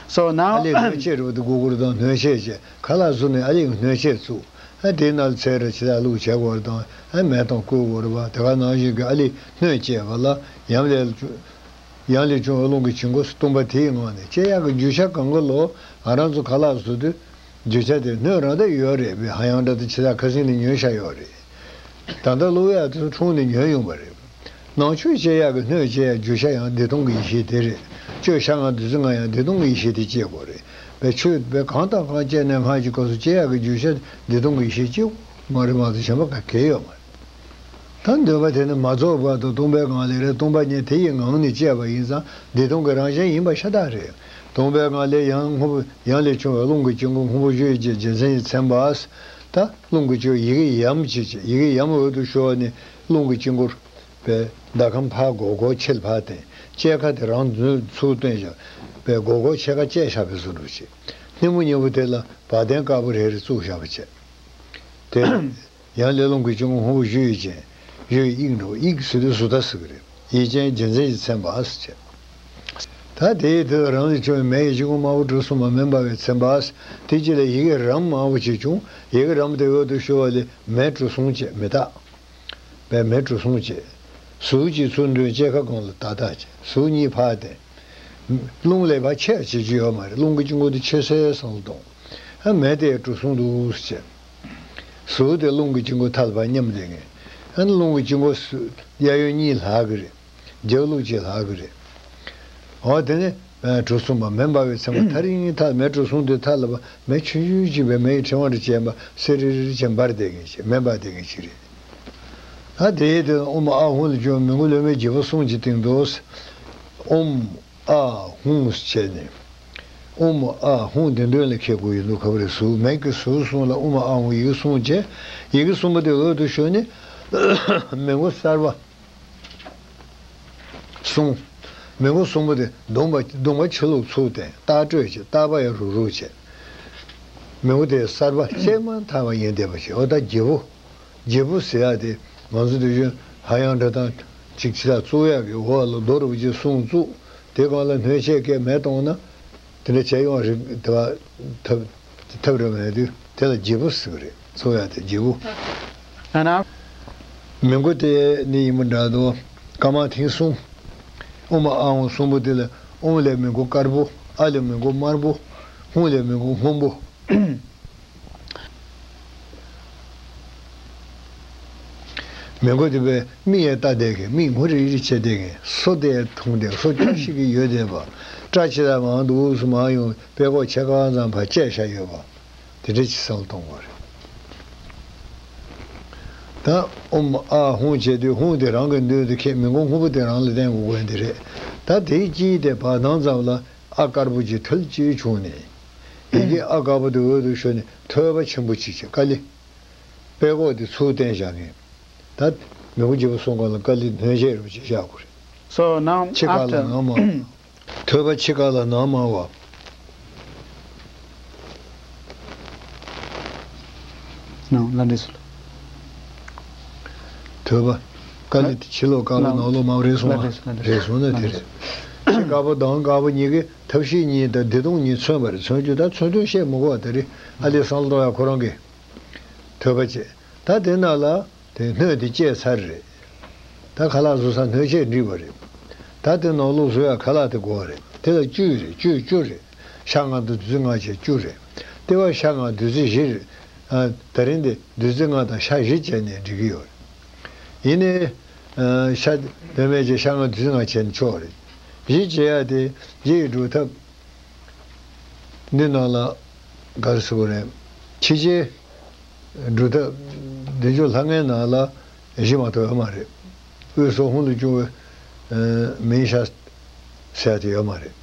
So ཨ་now ལས་སྣོད་སྐྱེ་རུ་དེ་གུ་གུར་དང་སྣོད་སྐྱེ་བྱས་ཁ་ལག་བཟོ་ནས་ཨ་ལས་སྣོད་སྐྱེ་བཙུགས། ཨ་དེའི་ནང་ལ་ཚལ་ར་ཕྱི་ལ་བླུགས་བྱས་དགོས་རེད་དང་ཨ་མེ་དང་བསྐོལ་དགོས་རེད་པ། དེ་ག་ནང་བཞིན་གྱི་ཨ་ལས་སྣོད་སྐྱེ་བ་ལ་ཡང་ལས་ཡང་ལས་བྱུང་བའི་རླུང་གི་བྱིང་རྒོད་སྟོང་པ་དེའི་ངང་ནས་སྐྱེ་ཡག་གི་རྒྱུ་ཆ་གང་ག་ལོ་ང་རང་ཚོ་ཁ་ལག་བཟོ་དུས། རྒྱུ་ཆ་དེ་སྣོད་རང་དང་ཡོད་རེད་པས། ཧ་ཡང་འདྲ་དང་ཕྱི་ལ་ཁ་སང་ནས་ཉོས་བཞག་ཡོད་རེད། ད་ལྟ་བླུག་ཡག་དེ་ཚོ་འཁྲུངས་ནས་ཉོས་ཡོང་པ་རེད། ནང་མཆོད་བྱེད་ཡག་གི་སྣོད་བྱེད་ཡག་རྒྱུ་ཆ་ཡང་བདེ་སྟོང་གི་ཡེ་ཤེས་དེ་རེད། སྤྱོད་བྱ་ལྔ་བདུད་རྩི་ལྔ་ཡང་བདེ་སྟོང་གི་ཡེ་ཤེས་དེ་སྐྱེ་དགོས་རེད། པས་ཆོས་པས་གང་དང་གང་སྐྱེས་ནས་སྔར་གྱི་སྐབས་སུ་སྐྱེ་ཡག་གི་རྒྱུ་ཆ་བདེ་སྟོང་གི་ཡེ་ཤེས་སྐྱེ་དགོས་མ་རེད་མ་གཏོགས་གཞན་པ་ག་གེ་ཡོད་མ་རེད། ད་འདོད་པ་དེ་ནི་མ་རྫོགས་བར་དུ་སྟོང་པའི་ངང་ལས་རེད། སྟོང་པ་ཉིད་དེ་ཡི་ངང་ནས་སྐྱེས་པ་ཡིན་ཙང་བདེ་སྟོང་གི་རང་བཞིན་ཡིན་པ་ཤ་སྟག་རེད། སྟོང་པའི་ངང་ལས་ཡང་སྔོན་པོ་ཡང་ལས་བྱུང་བའི་རླུང་གི་དཀྱིལ་འཁོར་སྔོན་པོ་བཞུ་ཡི་རྗེས་རྒྱལ་མཚན་གྱིས་མཚན་པ། ད་རླུང་གི་དཀྱིལ་ཡི་གེ་ཡམ་གྱི་ཅིག་ཡི་གེ་ཡམ་འོད་དུ་ཞུ་བ་ནི་རླུང་གི་དཀྱིལ་འཁོར་པའི་ཟླ་གམ་ཕར་སྒོར་སྒོར་ཕྱེད་ཕར་བསྟན། ལྕེ་ཁ་དེ་རང་མཛོད་ཚུར་བསྟན་བཞག་པའི་སྒོར་སྒོར་ཕྱེད་ཀ་བཅད་བཞག་པའི་བཟོ་འདྲ་ཅིག་སྣེ་མོ་གཉིས་པོ་དེ་ལ་བ་དན་དཀར་པོ་རེ་རེ་བཙུགས་བཞག་པ་བྱས། དེ། ཡང་ལས་རླུང་གི་དཀྱིལ་འཁོར་སྔོན་པོ་བཞུ་ཡི་རྗེས། བཞུ་ཡི་དབྱིངས་འགྲོ། དབྱིངས་ཟེར་དུས་གཟུགས་མཐའ་ཟེར་གི་རེད། ཡིད་ཅན་རྒྱལ་མཚན་གྱིས་མཚན་པ་ཟེར་བྱས། ད་དེའི་དུས་རང་ལས་བྱུང་བའི་མེ་ཡི་དཀྱིལ་འཁོར་དམར་པོ་གྲུ་གསུམ་པ་མེ་འབར་བས་མཚན་པ། དེ་གཅིག་ལ་ཡི་གེ་རམ་དམར་པོ་ཅིག་བྱུང་། ཡི་གེ་རམ་དེ་འོད་དུ་ཤོར་བ་ལས་མེ་གྲུ་གསུམ་བཅས་མེ་སྟག་པས་མེ་གྲུ་གསུམ་བཅས། གཟུགས་གཅིག་ཚུར་འདོན་ལྕེ་ཁ་སྒང་ལ་ཏག་ཏག་བྱས། གཟུགས་གཉིས་ཕར་བསྟན། རླུང་ལས་ཕར་ཆད་བྱེད་རྒྱུ་ཡོད་མ་རེད། རླུང་གི་དཀྱིལ་འཁོར་དེ་ཆེ་སའི་སང་ལ་གཏོང་། ཨ་མེ་དེ་གྲུ་གསུམ་འདུག་ཟེར། ཟུར་དེ་རླུང་གི་དཀྱིལ་འཁོར་ཐལ་བ་མཉམ་བསྡད་མཁན། ཨ་ནི་རླུང་གི་དཀྱིལ་འཁོར་སུ་གཡས་གཡོན་གཉིས་ལྷག་གི་རེད། རྒྱབ་ལོགས་གཅིག་ལྷག་གི་རེད། འོ་དེ་ནི་གྲུ་གསུམ་པ་མེ་འབར་བས་མཚན་པ། ཐག་རིང་ཐག་མེ་གྲུ་གསུམ་དེ་ཐལ་བ་མེ་ཆུང་ཆུང་གཅིག་པའི་མེ་ཡི་ཕྲེང་བ་འདྲ་བྱས་པ་སེ་རི་རི་རི་བྱས་འབར་བསྡད་མཁན་ཅིག་མེ་འབར་བསྡད་མཁན་ཅིག་རེད། ད་དེའི་དེ་ཨོཾ་ཨཱཿཧཱུྃ་ལས་བྱུང་མི་མགོ་ལུས་མེད་བརྗེ་པོ་གསུམ་གྱི་སྟེང་དུ། ཨོཾ་ཨཱཿཧཱུྃ་ཟེར་བྱས་ནས། ཨོཾ་ཨཱཿཧཱུྃ་དེ་མདུན་ལ་འཁེལ་དགོས་ཡིན་འདུག་ཁ་བ་རེ་ཟུར་མེད་ཀྱི་ཟུར་གསུམ་ལ་ཨོཾ་ཨཱཿཧཱུྃ་ཡི་གེ་གསུམ་བྱས། ཡི་གེ་གསུམ་པོ་དེ་འོད་དུ་ཤོར་ནས་མི་མགོ་གསར་པ་གསུམ། མི་མགོ་གསུམ་པོ་དེ་གདོང་པ་གདོང་པ་ཕྱི་ལོགས་ཚུར་བསྟན། ལྟག་སྤྲོད་བྱས། ལྟག་པ་ཡང་རུག་རུག་བྱས། མི་མགོ་དེ་གསར་པ་སྐྱེས་མ་ཐག་པ་ཡིན་བསྡད་པ་བྱས། འོ་ད་བརྗེ་པོ། བརྗེ་པོ་ཟེར་ཡག་དེ་ང་ཚོ་དེ་བཞིན་ཧ་ཡང་འདྲ་དང་ཅིག་ཕྱི་ལ་བཙུགས་ཡག་གི་འོག་ལ་རྡོ་རུ་ཅིག་གསུམ་བཙུགས། དེ་སྒང་ལ་སྣོད་ཆས་སྐད་མེ་གཏོང་ན་དེ་འདྲ་བྱས་ཡོང་རེད། དེ་བ་ཐབས་ཐབས་རེ་མེད་དུས་དེ་ལ་བརྗེ་པོ་ཟེར་གི་རེད། བཙུགས་ཡག་དེ་བརྗེ་པོ། ཨ་ན། མི་མགོ་དེ་ནི་ཡིན་པ་འདྲ་འདུག་ཀ་མ་ཐིང་གསུམ། ཨོཾ་ཨཱཿཧཱུྃ་གསུམ་པོ་དེ་ལ་ཨོཾ་ལས་མི་མགོ་དཀར་པོ། ཨཱཿ་ལས་མི་མགོ་དམར་པོ། ཧཱུྃ་ལས་མི་མགོ་སྔོན་པོ། མི་མགོ་དེ་བས་མིག་ཡང་ལྟ་བསྡད་མཁན། མིག་མགོ་རིལ་རིལ་བྱས་བསྡད་མཁན། སོ་དེ་མཐོང་བསྡད། སོ་སྐྱ་ཞིག་གི་ཡོད་བསྡད་པ། སྐྲ་ཕྱི་ལ་མང་འདུག་སུ་མང་ཡོང་། དཔྲལ་ཀོག་ཕྱེད་ཀ་ཙམ་ཕར་བཅད་བཞག་ཡོད་པ། དེ་འདྲ་ཅིག་བསམ་བློ་གཏོང་དགོས་རེད། ད་ཨོཾ་ཨཱཿཧཱུྃ་བྱས་དུས་ཧཱུྃ་དེ་རང་གི་མདུན་དུ་འཁེལ། མི་མགོ་སྔོན་པོ་དེ་རང་ལ་བསྟན་དགོས་དགོས་འདི་རེད། ད་དེའི་དཀྱིལ་དེ་བར་སྣང་ཙམ་ལ་ཨ་དཀར་པོ་ཅིག་ཐལ་ཅིག་བྱུང་ནས། ཡི་གེ་ཨ་དཀར་པོ་དེ་འོད་དུ་ཤོར་ནས་ཐོད་པ་ཆེན་པོ་ཅིག་བྱས། ཀ་ལི། དཔྲལ་ཀོག་དེ་ཚུར་བསྟན་བཞག་མཁན། ད་མི་མགོ་བརྗེ་པོ་གསུམ་སྒང་ལ་ཀ་ལི་སྣོད་ཆས་རུ་ཅིག་བཞག་དགོས་རེད། So now ཕྱི་ཁ་ལ་after ནང་མ། ཐོད་པ་ཕྱི་ཁ་ལ་ནང་མ་བ། ནང་ལ་འདྲེས་སོ། ཐོད་པ། དཀའ་ལས་དེ་ཕྱི་ལོགས་དཀར་པོ་ནང་ལོགས་དམར་པོ་རེད་སོང་ང་། རེད་སོང་ན་དེ་རེད། ཕྱི་དཀར་པོ་ནང་དཀར་པོ་གཉིས་ཀས་ཐབས་ཤེས་གཉིས་དང་བདེ་སྟོང་གཉིས་མཚོན་པ་རེད། མཚོན་རྒྱུ་ད་མཚོན་དོན་བཤད་མི་དགོས་པ་དེ་རེད། ཨ་ལས་བསམ་བློ་གཏོང་ཡ་ཁོ་རང་གི་ཐོས་པ་བྱས། ད་དེ་ནང་ལ་དེ་སྣོད་དེ་བཅད་ཚར་རེད། ད་ཁ་ལག་བཟོ་ས་སྣོད་ཆས་འགྲིག་པ་རེད། ད་དེ་ནང་ལོགས་བཟོ་ཡ་ཁ་ལག་དེ་དགོས་པ་རེད། དེ་ལ་བཅུད་རེད། བཅུད་བཅུ་རེད། ཤ་ལྔ་དང་བདུད་རྩི་ལྔ་བྱས་བཅུ་རེད། ལྟེ་བ་ཤ་ལྔ་བདུད་རྩི་བཞི་རེད། ཨ། ད་རིང་འདི་བདུད་རྩི་ལྔ་དང་ཤ་བཞི་བྱས་ནས་འགྲིག་གི་ཡོད་རེད། ཡིན་ནའི། ཨ། ཤ་བདེན་མེད་ཀྱི་ཤ་ལྔ་བདུད་རྩི་ལྔ་བྱས་ནས་ཆོག་རེད། བཞི་བྱེད་ཡ་དེ་བཞི་ཡི་སྒྲུབ་ཐབས། འདི་ནང་ལ་ག་རེ་ཟེར་དགོས་རེད། ཕྱི་ཆའི་སྒྲུབ་ཐབས་འདི་ཚོ་ལྷ་ལྔའི་ནང་ལ་བཞི་མ་གཏོགས་ཡོད་མ་རེད། དབུས་སུ་ཧཱུྃ་ལས་བྱུང་བའི་མིང་ཤ་ཟེར་ཡ་དེ་ཡོད་མ་རེད།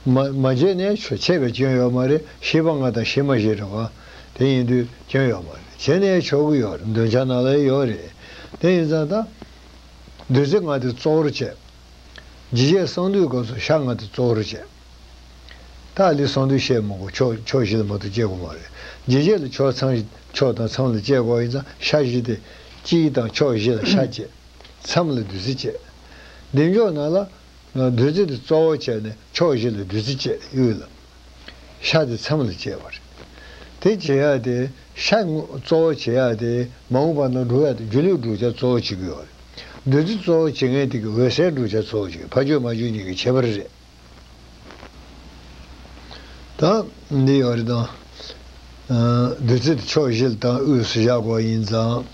མ་མ་བྱས་ནས་ཆོག་བྱས་པའི་སྐྱོན་ཡོད་མ་རེད། ཤེས་པ་ལྔ་དང་ཤེས་མ་ཤེས་རེད་བ། དེ་ཡིན་དུས་སྐྱོན་ཡོད་མ་རེད། བྱས་ནས་ཆོག་གི་ཡོད་རེད། འདོན་ཆ་ནང་ལ་ཡོད་རེད། དེ་ཡིན་ཙང་ད་བདུད་རྩི་ལྔ་དེ་གཙོ་བོར་བྱས། ཇི་སྐད་གསང་འདུས་སྐབས་སུ་ཤ་ལྔ་དེ་གཙོ་བོར་བྱས། ད་ལས་གསང་འདུས་བཤད་མི་དགོས། ཕྱོགས་ཕྱོགས་བཞི་ལ་མ་གཏོགས་སྐྱེ་དགོས་མ་རེད། ཇི་སྐད་ལ་ཕྱོགས་མཚམས་ཕྱོགས་དང་མཚམས་ལ་སྐྱེ་དགོས་ཡིན་ཙང་ཤ་བཞི་དེ་དཀྱིལ་དང་ཕྱོགས་བཞི་ལ་ཤ་བྱས། མཚམས་ལ་བདུད་རྩི་བྱས། བདེ་མཆོག་ནང་ལ་བདུད་རྩི་དེ་གཙོ་བོ་བྱས་ནས་ཕྱོགས་བཞི་ལ་བདུད་རྩི་བྱས། དབུས་ལ། ཤ་དེ་མཚམས་ལ་བཅད་པ་རེད། དེ་བྱེད་ཡ་དེ་ཤ་ངོ་གཙོ་བོ་བྱེད་ཡ་དེ་མ་འོངས་པ་ན་སྒྲུབ་ཡ་དེ་སྒྱུ་ལུས་བསྒྲུབ་བྱ་གཙོ་བོ་བྱེད་ཀྱི་ཡོད་རེད། བདུད་རྩི་གཙོ་བོ་བྱེད་མཁན་དེ་གི་འོད་གསལ་བསྒྲུབ་བྱ་གཙོ་བོ་བྱེད་ཀྱི། ཕ་རྒྱུད་མ་རྒྱུད་གཉིས་ཀྱི་ཁྱད་པར་རེད། ད་འདི་ཡོད་རེད་དང་། ཨ། བདུད་རྩི་དེ་ཕྱོགས་བཞི་ལ་དང་དབུས་སུ་བཞག་དགོས་ཡིན་ཙང་།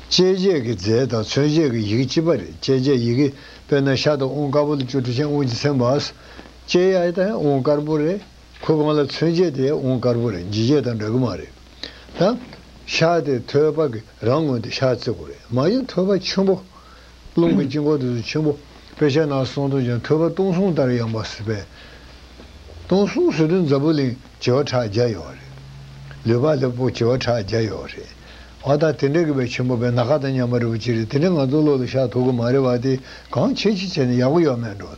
བཅད་རྗེས་ཀྱི་རྫས་དང་མཚོན་བྱེད་ཀྱི་ཡི་གེ་གཅིག་པ་རེད། བཅད་རྗེས་ཡི་གེ་དཔེར་ན་ཤ་དང་དབུང་དཀར་པོ་ལ་བཅུ་དྲུག་ཅན་དབུང་གི་མཚན་པ། བཅད་ཡ་དེ་དབུང་དཀར་པོ་རེད། ཁོ་གང་ལ་མཚོན་བྱེད་དེ་དབུང་དཀར་པོ་རེད། འཇིགས་བྱེད་དང་འདྲ་གི་མ་རེད། ད་ཤ་དེ་ཐོད་པ་གི་རང་ངོས་དེ་ཤ་བརྩི་དགོས་རེད། མ་གཞི་ཐོད་པ་ཆེན་པོ། རླུང་གི་དཀྱིལ་འཁོར་དེ་ཚོ་ཆེན་པོ། དཔེ་ཆ་ནང་གསུངས་དོན་ཀྱང་ཐོད་པ་སྟོང་གསུམ་ལྟར་ཡངས་པ་ཟེར་བས། སྟོང་གསུམ་ཟེར་དུས་འཛམ་བུ་གླིང་བྱེ་བ་ཕྲག་བརྒྱ་ཡོད་རེད། ལུས་པ་ལྷ་པོ་བྱེ་བ་ཕྲག་བརྒྱ་ཡོད་རེད། འོ་ད་དེ་འདྲ་གི་བས་ཆེན་པོ་བས་ན་ཁ་དང་མཉམ་པ་རེད་པ་ཅི་རེད། དེ་འདྲ་ང་ཚོ་བློ་ལ་ཤར་ཐུབ་གི་མ་རེད་པ། དེ་གང་བྱེད་ཅི་བྱས་ནས་ཡག་པོ་ཡོད་མེད་འགྲོ།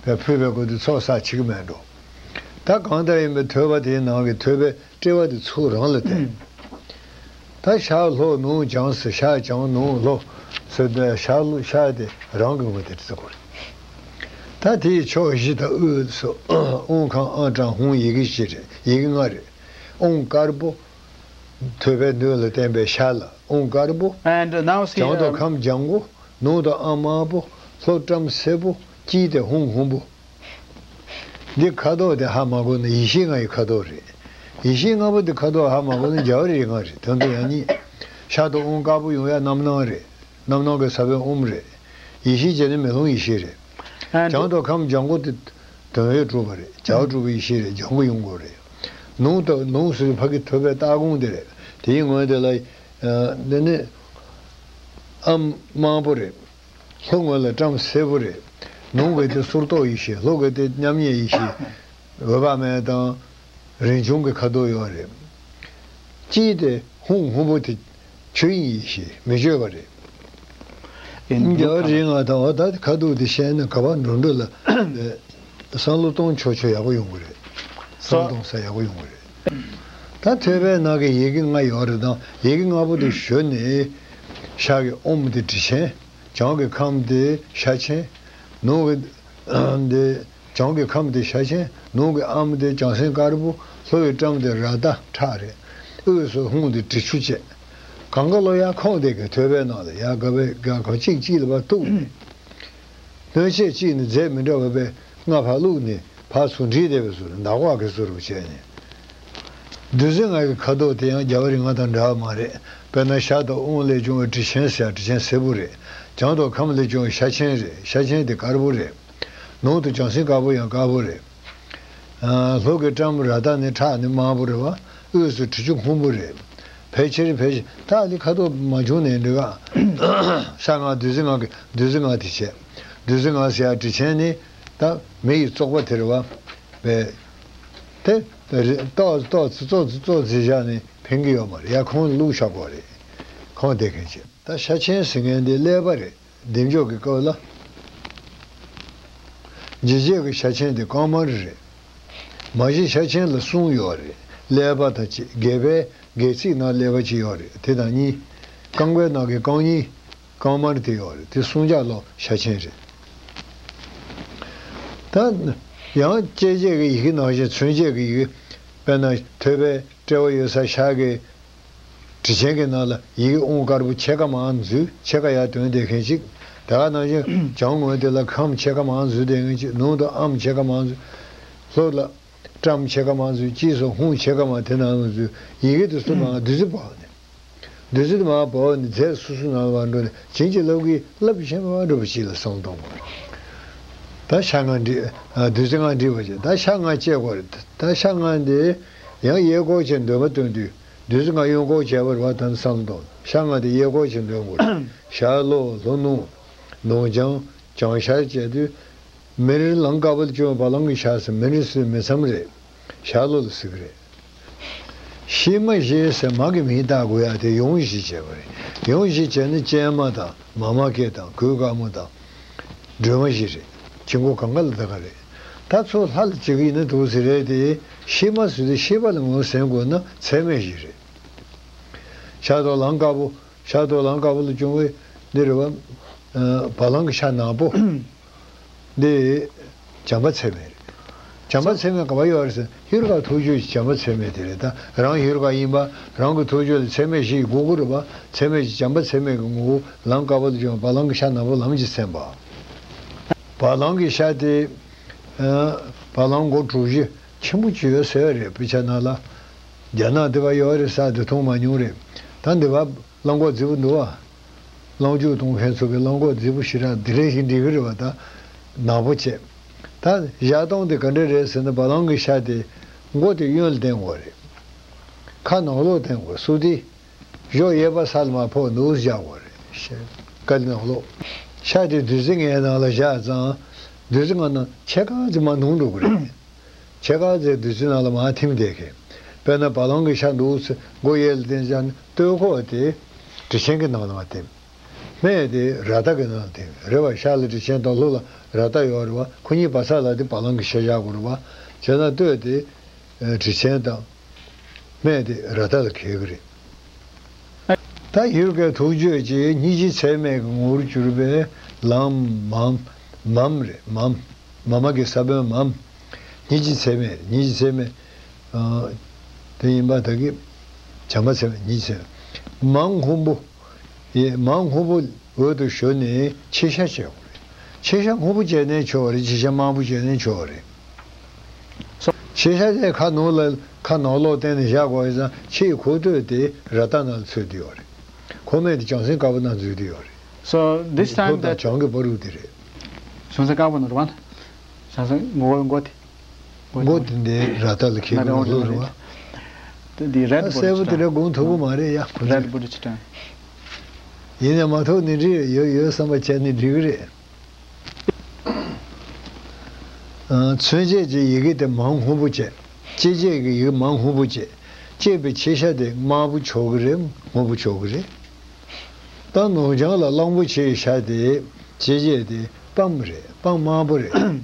བས་ཕུད་པའི་སྐོར་དུ་ཚོགས་བསགས་བྱེད་གི་མེད་འགྲོ། ད་གང་ལྟར་ཡིན་པའི་ཐོད་པ་དེའི་ནང་གི་ཐོད་པའི་དཔྲལ་བ་དེ་ཚུར་རང་ལ་བསྟན། ད་ཤར་ལྷོ་ནུབ་བྱང་ཟེར། ཤར་བྱང་ནུབ་ལྷོ་ཟེར་ཏེ་ཤར་ལྷོ་ཤར་དེ་རང་གི་ངོས་དེ་བརྩི་དགོས་རེད། ད་དེའི་ཕྱོགས་བཞི་དང་དབུས་སུ་དབུང་ཁམས་ཨང་གྲངས་ཧཱུྃ་ཡི་གེ་བཞི་རེད། ཡི་གེ་ལྔ་རེད། དབུང་དཀར་པོ། ཐོད་པའི་སྣོད་ལ་བརྟེན་པའི་ཤར་ལ་དབུང་དཀར་པོ། And now see, བྱང་དུ་um, ཁམས་ལྗང་གུ། ནུབ་ཏུ་ཨ་དམར་པོ། ལྷོ་བཀྲམ་སེར་པོ། དཀྱིལ་དེ་ཧཱུྃ་ཧཱུྃ་པོ། འདི་ཁ་དོག་དེ་ཧ་མ་གོ་ན་ཡེ་ཤེས་ལྔ་ཡི་ཁ་དོག་རེད། ཡེ་ཤེས་ལྔ་པོ་དེ་ཁ་དོག་ཧ་མ་གོ་ན་རྒྱལ་བ་རིགས་ལྔ་རེད། དོན་དུ་ཡང་གཉིས། ཤར་དུ་དབུང་དཀར་པོ་ཡོང་ཡ་རྣམ་སྣང་རེད། རྣམ་སྣང་གི་ས་བོན་ཨོཾ་རེད། ཡེ་ཤེས་བྱས་ནས་མེ་ལོང་ཡེ་ཤེས་རེད། And བྱང་དུ་ཁམས་ལྗང་གུ་དེ་དོན་ཡོད་གྲུབ་པ་རེད། བྱ་བ་གྲུབ་པའི་ཡེ་ཤེས་རེད། ལྗང་གུ་ཡོང་དགོས་རེད། ནུབ་ཏུ་ནུབ་ཟེར་ཕ་གི་ཐོད་པའི་ལྟག་ཁུང་དེ་རེད། དེའི་ངོས་དེ་ལ། ཨ། འདི་ནི་ཨ་དམར་པོ་རེད། ལྷོ་ངོས་ལ་བཀྲམ་སེར་པོ་རེད། ནུབ་གི་དེ་གསུར་གཏོགས་ཡེ་ཤེས། ལྷོ་གི་དེ་མཉམ་ཉིད་ཡེ་ཤེས། འོད་དཔག་མེད་དང་རིན་འབྱུང་གི་ཁ་དོག་ཡོད་རེད། དཀྱིལ་དེ་ཧཱུྃ་ཧཱུྃ་པོ་དེ་ཆོས་དབྱིངས་ཡེ་ཤེས་མི་བསྐྱོད་པ་རེད། ཨེ། རྒྱལ་བ་རིགས་ལྔ་དང་། འོ་ད་ཁ་དོག་དེ་ཤེས་ན་ག་པར་འགྲོ་འགྲོ་ལ་བསམ་བློ་གཏོང་ཆོག་ཆོག་ཡག་པོ་ཡོང་གི་རེད། བསམ་བློ་གཏོང་ས་ཡག་པོ་ཡོང་གི་རེད། ད་ཐོད་པའི་ནང་གི་ཡི་གེ་ལྔ་ཡོད་རེད་དང་། ཡི་གེ་ལྔ་པོ་དེ་ཞོན་ནས་ཤར་གི་ཨོཾ་དེ་དྲི་ཆེན། བྱང་གི་ཁམས་དེ་ཤ་ཆེན། ནུབ་གི་དེ་བྱང་གི་ཁམས་དེ་ཤ་ཆེན། ནུབ་གི་ཨ་དེ་བྱང་སེམས་དཀར་པོ། ལྷོ་ཡི་བཀྲམ་དེ་རཀྟ་ཁྲག་རེད། དབུས་སུ་ཧཱུྃ་དེ་དྲི་ཆུ་བཅས། གང་ག་ལོ་ཡར་ཁོང་དེ་གི་ཐོད་པའི་ནང་ལ་ཡར་ག་བའི་ག་གང་གཅིག་གཅིག་ལ་བ་གཏུགས་ནས། སྣོད་ཆས་གཅིག་ནི་རྫས་མི་འདྲ་བ་བས་ལྔ་ཕར་བླུགས་ནས་ཕར་ཚུར་འདྲིས་བསྡད་པའི་ཟུར་འདག་པ་གི་ཟུར་བྱས་ནས། བདུད་རྩི་ལྔ་གི་ཁ་དོག་དེ་ཡང་རྒྱལ་བ་རིགས་ལྔ་དང་འདྲ་བ་མ་རེད། དཔེར་ན་ཤར་དུ་དབུང་ལས་བྱུང་བའི་དྲི་ཆེན་ཟེར་ཡ་དྲི་ཆེན་སེར་པོ་རེད། བྱང་དུ་ཁམས་ལས་བྱུང་བའི་ཤ་ཆེན་རེད། ཤ་ཆེན་དེ་དཀར་པོ་རེད། ནང་དུ་བྱང་སེམས་དཀར་པོ་ཡང་དཀར་པོ་རེད། ཨ། ལྷོ་གི་བཀྲམ་རཀྟ་ནི་ཁྲག་ནི་དམར་པོ་རེད་བ། དབུས་སུ་དྲི་ཆུ་སྔོན་པོ་རེད། ཕལ་ཆེར་ཕལ་ཆེར་ད་འདི་ཁ་དོག་མ་བྱུང་ནས་འདྲི་ག་ཤ་ལྔ་བདུད་རྩི་ལྔ་གི་བདུད་རྩི་ལྔ་དེ་བྱས། བདུད་རྩི་ལྔ་ཟེར་ཡ་དྲི་ཆེན་ནི་ད་མེ་ཡི་བཙོག་པ་དེ་རེད་བ། བས། དེ་རེ་ཏོག་ཙི་ཏོག་ཙི་ཙོག་ཙི་ཙོག་ཙི་བཞག་ནས་ཕན་གི་ཡོད་མ་རེད། ཡ་ཁོང་བླུགས་བཞག་དགོས་རེད། ཁོང་བསྡད་མཁན་བྱས། ད་ཤ་ཆེན་ཟེར་མཁན་དེ་ཀླད་པ་རེད། བདེ་མཆོག་གི་སྐབས་ལ། འཇིགས་བྱེད་ཀྱི་ཤ་ཆེན་དེ་རྐང་དམར་རེད། མ་གཞི་ཤ་ཆེན་ལ་གསུམ་ཡོད་རེད། ཀླད་པ་དང་གཅིག་སྒལ་པའི་སྒལ་ཚིགས་ནང་ཀླད་པ་གཅིག་ཡོད་རེད། དེ་དང་གཉིས། རྐང་པའི་ནང་གི་རྐང་གཉིས། རྐང་དམར་དེ་ཡོད་རེད། དེ་གསུང་ཆོག་ཀློག་ཤ་ཆེན་རེད། ད་ཡང་བཅད་རྗེས་ཀྱི་ཡི་གེ་ནང་བཞིན་མཚོན་བྱེད་ཀྱི་ཡི་གེ། དཔེར་ན་ཐོད་པའི་དཔྲལ་བ་ཡོད་ས་ཤར་གྱི་གྲི་ཆེན་གྱི་ནང་ལ་ཡི་གེ་ཨོང་དཀར་པོ་ཕྱེད་ཀ་མར་འཛུལ། ཕྱེད་ཀ་ཡར་དོན་བསྡད་མཁན་ཅིག། དེ་ག་ནང་བཞིན་བྱང་ངོས་དེ་ལ་ཁམ་ཕྱེད་ཀ་མར་འཛུལ་བསྡད་མཁན་ཅིག། ནང་དུ་ཨམ་ཕྱེད་ཀ་མར་འཛུལ། ལྷོ་ལ་ཀྲམ་ཕྱེད་ཀ་མར་འཛུལ། དཀྱིལ་སུ་ཧུང་ཕྱེད་ཀ་མར་དེ་ནང་ལ་འཛུལ། ཡི་གེ་དེ་ཚོ་མར་བདུད་རྩི་བབས་ནས། བདུད་རྩི་དེ་མར་བབས་ནས་རྫས་སོ་སོ་ནང་ལ་མར་འགྲོ་ནས་བྱིན་གྱིས་བརླབས་ཀྱིས་བརླབས་ཤེས་པ་འགྲུབ་པ་ཅིག་ལ་བསམ་བློ་གཏོང་དགོས། ད་ཤ་ལྔ་འདྲིས། ཨ། བདུད་རྩི་ལྔ་འདྲིས་པ་ཅིག། ད་ཤ་ལྔ་བཅད་དགོས་རེད། ད་ཤ་ལྔ་འདི་ཡང་གཡས་སྐོར་བྱས་འདོན་པ་སྟོན་དུས། བདུད་རྩི་ལྔ་གཡོན་སྐོར་བྱས་པ་རེད་པ། ད་བསམ་བློ་གཏོང་། ཤ་ལྔ་འདི་གཡས་སྐོར་བྱས་འདོན་དགོས་རེད། ཤར་ལྷོ་ལྷོ་ནུབ་ནུབ་བྱང་བྱང་ཤར་བྱས་དུས། མེར་ལམ་དཀར་པོ་ལ་བྱུང་བའི་བ་ལང་གི་ཤ་ཟེར། མེར་ཟེར་མི་མཚམས་རེད། ཤར་ལྷོ་ལ་ཟེར་གི་རེད། ཤེས་མ་ཤེས་ཟེར་མ་གི་མིང་བཏགས་དགོས་ཡ་དེ་ཡོངས་གཞི་བྱས་པ་རེད། ཡོངས་གཞི་བྱས་ན་ཅན་མ་དང་མ་མ་སྐད་དང་གོས་དཀར་མོ་དང་སྒྲོལ་མ་བཞི་རེད། ཅི་མགོ་གང་ག་ལ་ད་ག་རེད། ད་ཚུར་ལྷ་ལ་བྱེད་ཀྱི་ཡིན་ན་འདུག་ཟེར་རེད་དེ། ཤེས་མ་ཟེར་དུས་ཤེས་པ་ལ་ངོས་ཟིན་དགོས་ན་ཚད་མེད་བཞི་རེད། ཤར་ཐོག་ལམ་དཀར་པོ། ཤར་ཐོག་ལམ་དཀར་པོ་ལ་བྱུང་བའི་འདི་རེད་བ། ཨ། བ་ལང་གི་ཤ་ནག་པོ། འདི་བྱམས་པ་ཚད་མེད་རེད། བྱམས་པ་ཚད་མེད་ག་པར་ཡོད་རེད་ཟེར་ན། ཧེ་རུ་ཀ་ཐུགས་རྒྱུད་ཀྱི་བྱམས་པ་ཚད་མེད་དེ་རེད། ད་རང་ཧེ་རུ་ཀ་ཡིན་པ། རང་གི་ཐུགས་རྒྱུད་ལ་ཚད་མེད་བཞི་ཡི་དགོས་མཁོ་རེད་བ། ཚད་མེད་བཞི། བྱམས་པ་ཚད་མེད་ཀྱི་ངོ་བོ་ལམ་དཀར་པོ་ལ་བྱུང་བ། བ་ལང་གི་ཤ་ནག་པོ་ལམ་གྱིས་མཚན་པ། བ་ལང་གི་ཤ་དེ། ཨ། བ་ལང་མགོ་དྲུག་ཅུ་ཆེན་པོ་ཅིག་ཡོད་ཟེར་བ་རེད། དཔེ་ཆ་ནང་ལ། རྒྱ་ནག་འདི་པར་ཡོད་རེད་ཟེར་དེ་མཐོང་མ་མྱོང་རེད། ད་འདི་པར་གླང་གོག་རྫིག་པོ་འདུག་བ། གླང་ཆུ་གཏོང་མཁན་ཚོ་གི་གླང་གོག་རྫིག་པོ་ཞེ་དྲག་འདི་རེད་ཞིག་འགྲིག་གི་རེད་བ། ད་ནག་པོ་བྱས། ད་བཞག་སྟངས་དེ་ག་འདྲ་རེད་ཟེར་ན། བ་ལང་གི་ཤ་དེ་མགོ་དེ་གཡོན་ལ་བསྟན་དགོས་རེད། ཁ་ནང་ལོགས་བསྟན་དགོས། སོ་དེ་གཞོགས་གཡས་པ་ས་ལ་མར་ཕོག་འདུག་བཞག་དགོས་རེད། ཤ་དཀར་ནང་ལོགས། ཤ་དེ་བདུད་རྩི་ལྔའི་ནང་ལ་བཞག་ཙང་། བདུད་རྩི་ལྔ་ནང་ཕྱེད་ཀ་ཙམ་མར་ནུར་འགྲོ་གི་རེད། ཕྱེད་ཀ་ཙམ་བདུད་རྩི་ནང་ལ་མར་ཐིམ་བསྡད་མཁན། དཔེར་ན་བ་ལང་གི་ཤ་འདུག་ཟེར་མགོ་གཡས་ལ་བསྟན་བཞག་ན། སྟོད་ཁོག་དེ་གྲི་ཆེན་གྱི་ནང་ལ་མར་ཐིམ། སྨད་དེ་རཀྟ་གི་ནང་ལ་ཐིམ་རེད་བ། ཤར་ལ་གྲི་ཆེན་དང་ལྷོ་ལ་རཀྟ་ཡོད་རེད་བ། ཁོ་གཉིས་བར་ས་ལ་དེ་བ་ལང་གི་ཤ་བཞག་དགོས་རེད་བ། བྱས་ན་སྟོད་དེ་གྲི་ཆེན་དང་། སྨད་དེ་རཀྟ་ལ་འཁེལ་གི་རེད། ད་ཧེ་རུ་ཀའི་ཐུགས་རྒྱུད་ཀྱི་སྙིང་རྗེ་ཚད་མེད་ཀྱི་ངོ་བོར་གྱུར་པའི་ལམ་མམ། མམ་རེད། མམ། མ་མ་གི་ས་བོན་མམ། སྙིང་རྗེ་ཚད་མེད། སྙིང་རྗེ་ཚད་མེད། ཨ། དེ་ཡིན་པ་ད་གི་བྱམས་པ་ཚད་མེད། སྙིང་རྗེ་ཚད་མེད། མར་སྔོན་པོ། ཡེ། མར་སྔོན་པོ་འོད་དུ་ཞུ་ནས་མཆེད་ཞྭ་བྱས་དགོས་རེད། མཆེད་ཞྭ་སྔོན་པོ་བྱས་ནའི་ཆོག་རེད། མཆེད་ཞྭ་དམར་པོ་བྱས་ནའི་ཆོག་རེད། མཆེད་ཞྭ་དེ་ཁ་ནང་ལ། ཁ་ནང་ལོགས་བསྟན་ནས་བཞག་དགོས་ཡོད་ཙང་། ཕྱིའི་ཁོག་སྟོད་དེ་རཀྟ་ནང་ལ་ཚུད་བསྡད་ཡོད་རེད། ཁོག་སྨད་དེ་བྱང་སེམས་དཀར་པོ་ནང་འཛུལ་བསྡད་ཡོད་རེད། So this time that བྱང་གི་བར་དུ་དེ་རེད། བྱང་སེམས་དཀར་པོ་ནང་རེད་བ། བྱང་སེམས་མགོ་མགོ་དེ། མགོ་དེ་འདི་རཀྟ་ལ་འཁེལ་གི་ནང་ལོགས་རེད་བ། འདི་རེད། ད་གསལ་པོ་དེ་འདྲ་དགོངས་ཐུབ་ཀྱི་མ་རེད་ཡ། ཁོ་ཚོས། རེད་པོ་དེ་ཅི་དྲན། ཡིན་ནའི་མ་ཐུབ་ནི་འགྲིག་ཡོད། ཡོད་བསམ་པ་བྱས་ནི་འགྲིག་གི་རེད། ཨ། མཚོན་བྱེད་ཀྱི་ཡི་གེ་དེ་མར་སྔོན་པོ་བྱས། བཅད་བྱེད་ཀྱི་ཡི་གེ་མར་སྔོན་པོ་བྱས། བཅད་པའི་མཆེད་ཞྭ་དེ་དམར་པོ་ཆགས་ཀྱི་རེད། སྔོན་པོ་ཆགས་ཀྱི་རེད། ད་ནུབ་བྱང་ལ་གླང་པོ་ཆེའི་ཤ་དེ། བཅད་བྱེད་དེ་པམ་རེད། པམ་དམར་པོ་རེད།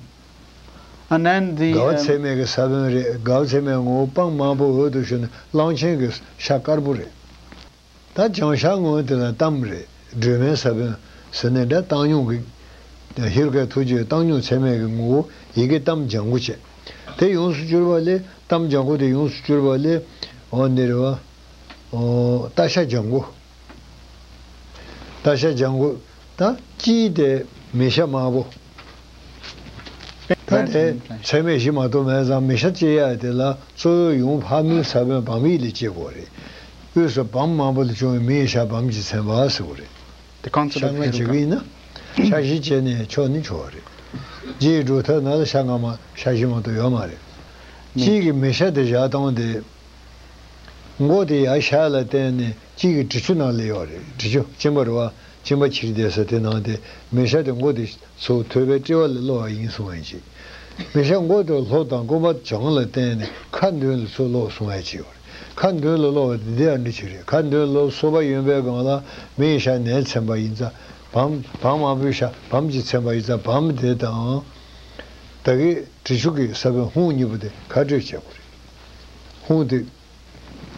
And then the དགའ་བ་um, ཚད་མེད་ཀྱི་ས་བོན་རེད། དགའ་བ་ཚད་མེད་ངོ་བོ་པམ་དམར་པོ་འོད་དུ་ཞུ་ནས་གླང་ཆེན་གྱི་ཤ་དཀར་པོ་རེད། ད་བྱང་ཤར་ངོས་དེ་ལ་པྲཾ་རེད། སྒྲོལ་མའི་ས་བོན་ཟེར་ནས་འདྲ། བཏང་སྙོམས་ཀྱི། ཧེ་རུ་ཀའི་ཐུགས་རྒྱུད་བཏང་སྙོམས་ཚད་མེད་ཀྱི་ངོ་བོ་ཡི་གེ་པྲཾ་ལྗང་གུ་བྱས། དེ་ཡོངས་སུ་གྱུར་པ་ལས། པྲཾ་ལྗང་གུ་དེ་ཡོངས་སུ་གྱུར་པ་ལས། འོ་འདི་རེད་བ། འོ། སྟག་ཤ་ལྗང་གུ། སྟག་ཤ་ལྗང་གུ། ད་དཀྱིལ་དེ་མེ་ཤ་དམར་པོ། ད་དེ་ཚད་མེད་བཞི་མ་གཏོགས་མེད་ཙང་། མེ་ཤ་བཅད་ཡ་དེ་ལ་གཙོ་བོའི་ཡུམ་ཕག་མོའི་ས་བོན་བམ་ཡིག་ལས་བཅད་དགོས་རེད། དབུས་སུ་པྲཾ་དམར་པོ་ལས་བྱུང་བའི་མི་ཡི་ཤ་བམ་གྱིས་མཚན་པ་ཟེར་དགོས་རེད། The concept of ཤ་ལྔ་བྱེད་ཀྱི་ཡིན་ན། ཤ་བཞི་བྱས་ནས་ཆོག་ནི་ཆོག་རེད། རྗེ་ཡི་སྒྲུབ་ཐབས་ནང་ལ་ཤ་ལྔ་མ། ཤ་བཞི་མ་གཏོགས་ཡོད་མ་རེད། གཅིག་གི་མེ་ཤ་དེ་བཞག་སྟངས་དེ། མགོ་དེ་ཡར་ཤར་ལ་བསྟན་ནས། གཅིག་གི་གྲི་ཆུ་ནང་སླེབས་ཡོད་རེད། གྲི་ཆུ་གཅིན་པ་རེད་བ། གཅིན་པ་ཁྱེར་བསྡད་ས་དེ་ནང་དེ། མེ་ཤ་དེ་མགོ་དེ་ཚུར་ཐོད་པའི་དཔྲལ་བ་ལ་སློག་པ་ཡིན་གསུང་ཡ་ཅིག། མེ་ཤ་མགོ་དེ་ལྷོ་དང་རྐང་པ་བྱང་ལ་བསྟན་ནས་ཁ་མདུན་ལ་ཚུར་སློག་གསུང་ཡ་ཅིག་ཡོད་རེད། ཁ་མདུན་ལ་སློག་པ་དེ་འདི་ཡང་འདྲ་ཅིག་རེད། ཁ་མདུན་ལ་སོ་པ་གཡོན་པའི་སྒང་ལ་མི་ཡི་ཤ་ནས་མཚན་པ་ཡིན་ཙང་། བམ། བམ་དམར་པོའི་ཤ་བམ་གྱིས་མཚན་པ་ཡིན་ཙང་། བམ་དེ་དང་། ད་གི་གྲི་ཆུ་གི་ས་བོན་ཧཱུྃ་གཉིས་པོ་དེ་ཁ་སྤྲོད་བྱེད་དགོས་རེད། ཧཱུྃ་དེ།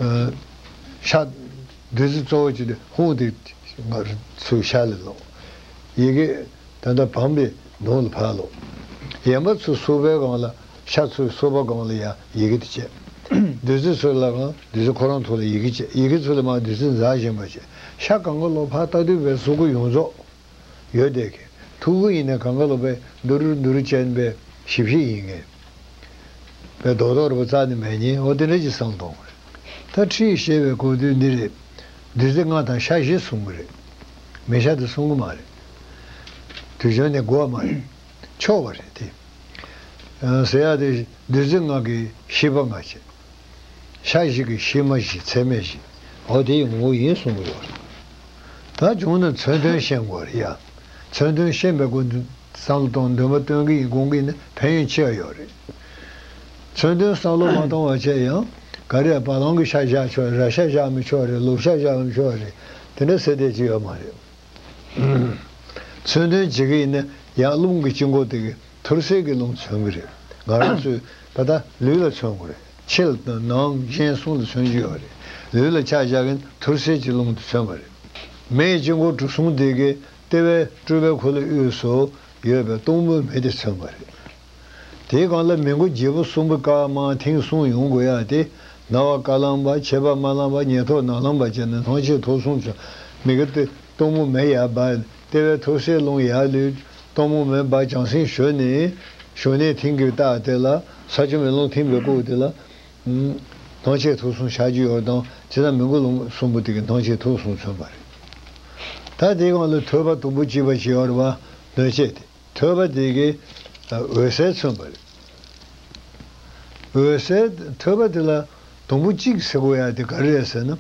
ཨ། ཤ། བདུད་རྩི་གཙོ་བོ་བྱས་ཏེ་ཧཱུྃ་དེ་ ང་ཚོའི་ཤ་ལ་ལོག་ཡི་གེ་ད་ལྟ་བམ་པའི་གདོང་ལ་ཕར་ལོག་ཡན་པ་ཚོ་སོ་པའི་སྒང་ལ་ཤ་ཚོའི་སོ་པ་སྒང་ལ་ཡང་ཡི་གེ་དེ་བྱས། བདུད་རྩི་ཚོ་ལའང་བདུད་རྩི་ཁོ་རང་ཐོག་ལ་ཡི་གེ་བྱས། ཡི་གེ་ཚོ་ལ་མར་བདུད་རྩི་འཛག་བཞིན་པ་བྱས། ཤ་གང་ག་ལོག་ཕར་ལྟ་དུས་པའི་གཟུགས་པོ་ཡོངས་རྫོགས་ཡོད་བསྡད་མཁན། ཐུག་གི་ཡིན་ན་གང་ག་ལོག་པའི་འདུ་རུ་འདུ་རུ་ཅན་པའི་ཞིབ་ཞིབ་ཡིན་མཁན། པའི་རྡོག་རྡོག་རེ་པོ་རྩ་ནས་མེད་ཉེན། འོ་དེ་འདྲ་ཅིག་བསམ་གཏོང་གི་རེད། ད་ཁྲིད་ཞེས་པའི་གོ་དོན་འདི་རེད། བདུད་རྩི་ལྔ་དང་ཤ་བཞི་གསུང་གི་རེད། མེ་ཤ་དེ་གསུང་གི་མ་རེད། དུས་གཞན་ནས་དགོས་པ་མ་རེད། ཆོག་པ་རེད་དེ། ཟེར་ཡ་དེ་བདུད་རྩི་ལྔ་གི་ཤེས་པ་ལྔ་བྱས། ཤ་བཞི་གི་ཤེས་མ་བཞི་ཚད་མེད་བཞི། འོ་དེ་ཡི་ངོ་བོ་ཡིན་གསུང་གི་ཡོད་རེད། ད་བྱུང་ན་མཚོན་དོན་ཤེས་དགོས་རེད་ཡ། མཚོན་དོན་ཤེས་པའི་སྒོ་ནས་བསམ་བློ་གཏོང་འདུན་པ་སྟོན་གྱི་ཡིན་དགོངས་ཀྱི་ཡིན་ན་ཕན་ཡོན་ཆེ་བ་ཡོད་རེད། མཚོན་དོན་བསམ་བློ་མ་གཏོང་བ་བྱས་ཡང་ག་རེ་བ་ལང་གི་ཤ་བཞག་ཆོག་རེད། ར་ཤ་བཞག་མི་ཆོག་རེད། ལུག་ཤ་བཞག་མི་ཆོག་རེད། དེ་འདྲ་ཟེར་བསྡད་ཀྱི་ཡོད་མ་རེད། མཚོན་དོན་བྱེད་ཀྱི་ཡིན་ན་ཡང་རླུང་གི་དཀྱིལ་འཁོར་དེ་གི་ཐུར་སེལ་གྱི་རླུང་མཚོན་གྱི་རེད། ང་རང་ཚོས་ད་ལྟ་ལུས་ལ་མཚོན་དགོས་རེད། ཕྱི་ལ་དང་ནང་གཞན་གསུམ་ལ་མཚོན་རྒྱུ་ཡོད་རེད། ལུས་ལ་ཆ་བཞག་གིན་ཐུར་སེལ་གྱི་རླུང་དེ་མཚོན་པ་རེད། མེའི་དཀྱིལ་འཁོར་གྲུ་གསུམ་དེ་གའི་ལྟེ་བའི་སྤྲུལ་པའི་འཁོར་ལོའི་དབུས་སུ་ཡོད་པའི་གཏུམ་པོའི་མེ་དེ་མཚོན་པ་རེད། དེའི་སྒང་ལ་མི་མགོ་བརྗེ་པོ་གསུམ་པོའི་ཀ་མ་ཐེངས་གསུམ་ཡོང་དགོས་ཡ་དེ། ན་བ་ཀ་ལམ་པ། མཆེར་པ་མ་ལམ་པ། ཉེ་ཐོག་ན་ལམ་པ་བྱས་ནས་སྣང་མཆེད་ཐོབ་གསུམ་མཚོན། མི་མགོ་དེ་གཏུམ་པོ་མེ་ཡར་འབར། ལྟེ་བའི་ཐུར་སེལ་རླུང་ཡར་ལུད། གཏུམ་པོ་མེ་འབར་བྱང་སེམས་ཞུ་ནས་ཞུ་ནས་ཐིམ་གྱི་རྟགས་དེ་ལ་ས་ཆུ་མེ་རླུང་ཐིམ་པའི་སྐུ་དེ་ལ། སྣང་མཆེད་ཐོབ་གསུམ་ཤར་གྱི་ཡོད་དང་། བྱས་ཙང་མི་མགོ་རླུང་གསུམ་པོ་དེ་གི་སྣང་མཆེད་ཐོབ་གསུམ་མཚོན་པ་རེད། ད་དེའི་སྒང་ལ་ཐོད་པ་དུམ་བུ་གཅིག་པ་ཞིག་ཡོད་རེད་བ། སྣོད་ཆས་དེ་ཐོད་པ་དེ་གི་འོད་གསལ་མཚོན་པ་རེད། འོད་གསལ་ཐོད་པ་དེ་ལ་དུམ་བུ་གཅིག་ཟེར་དགོས་ཡ་དེ་ག་རེ་རེད་ཟེར་ན།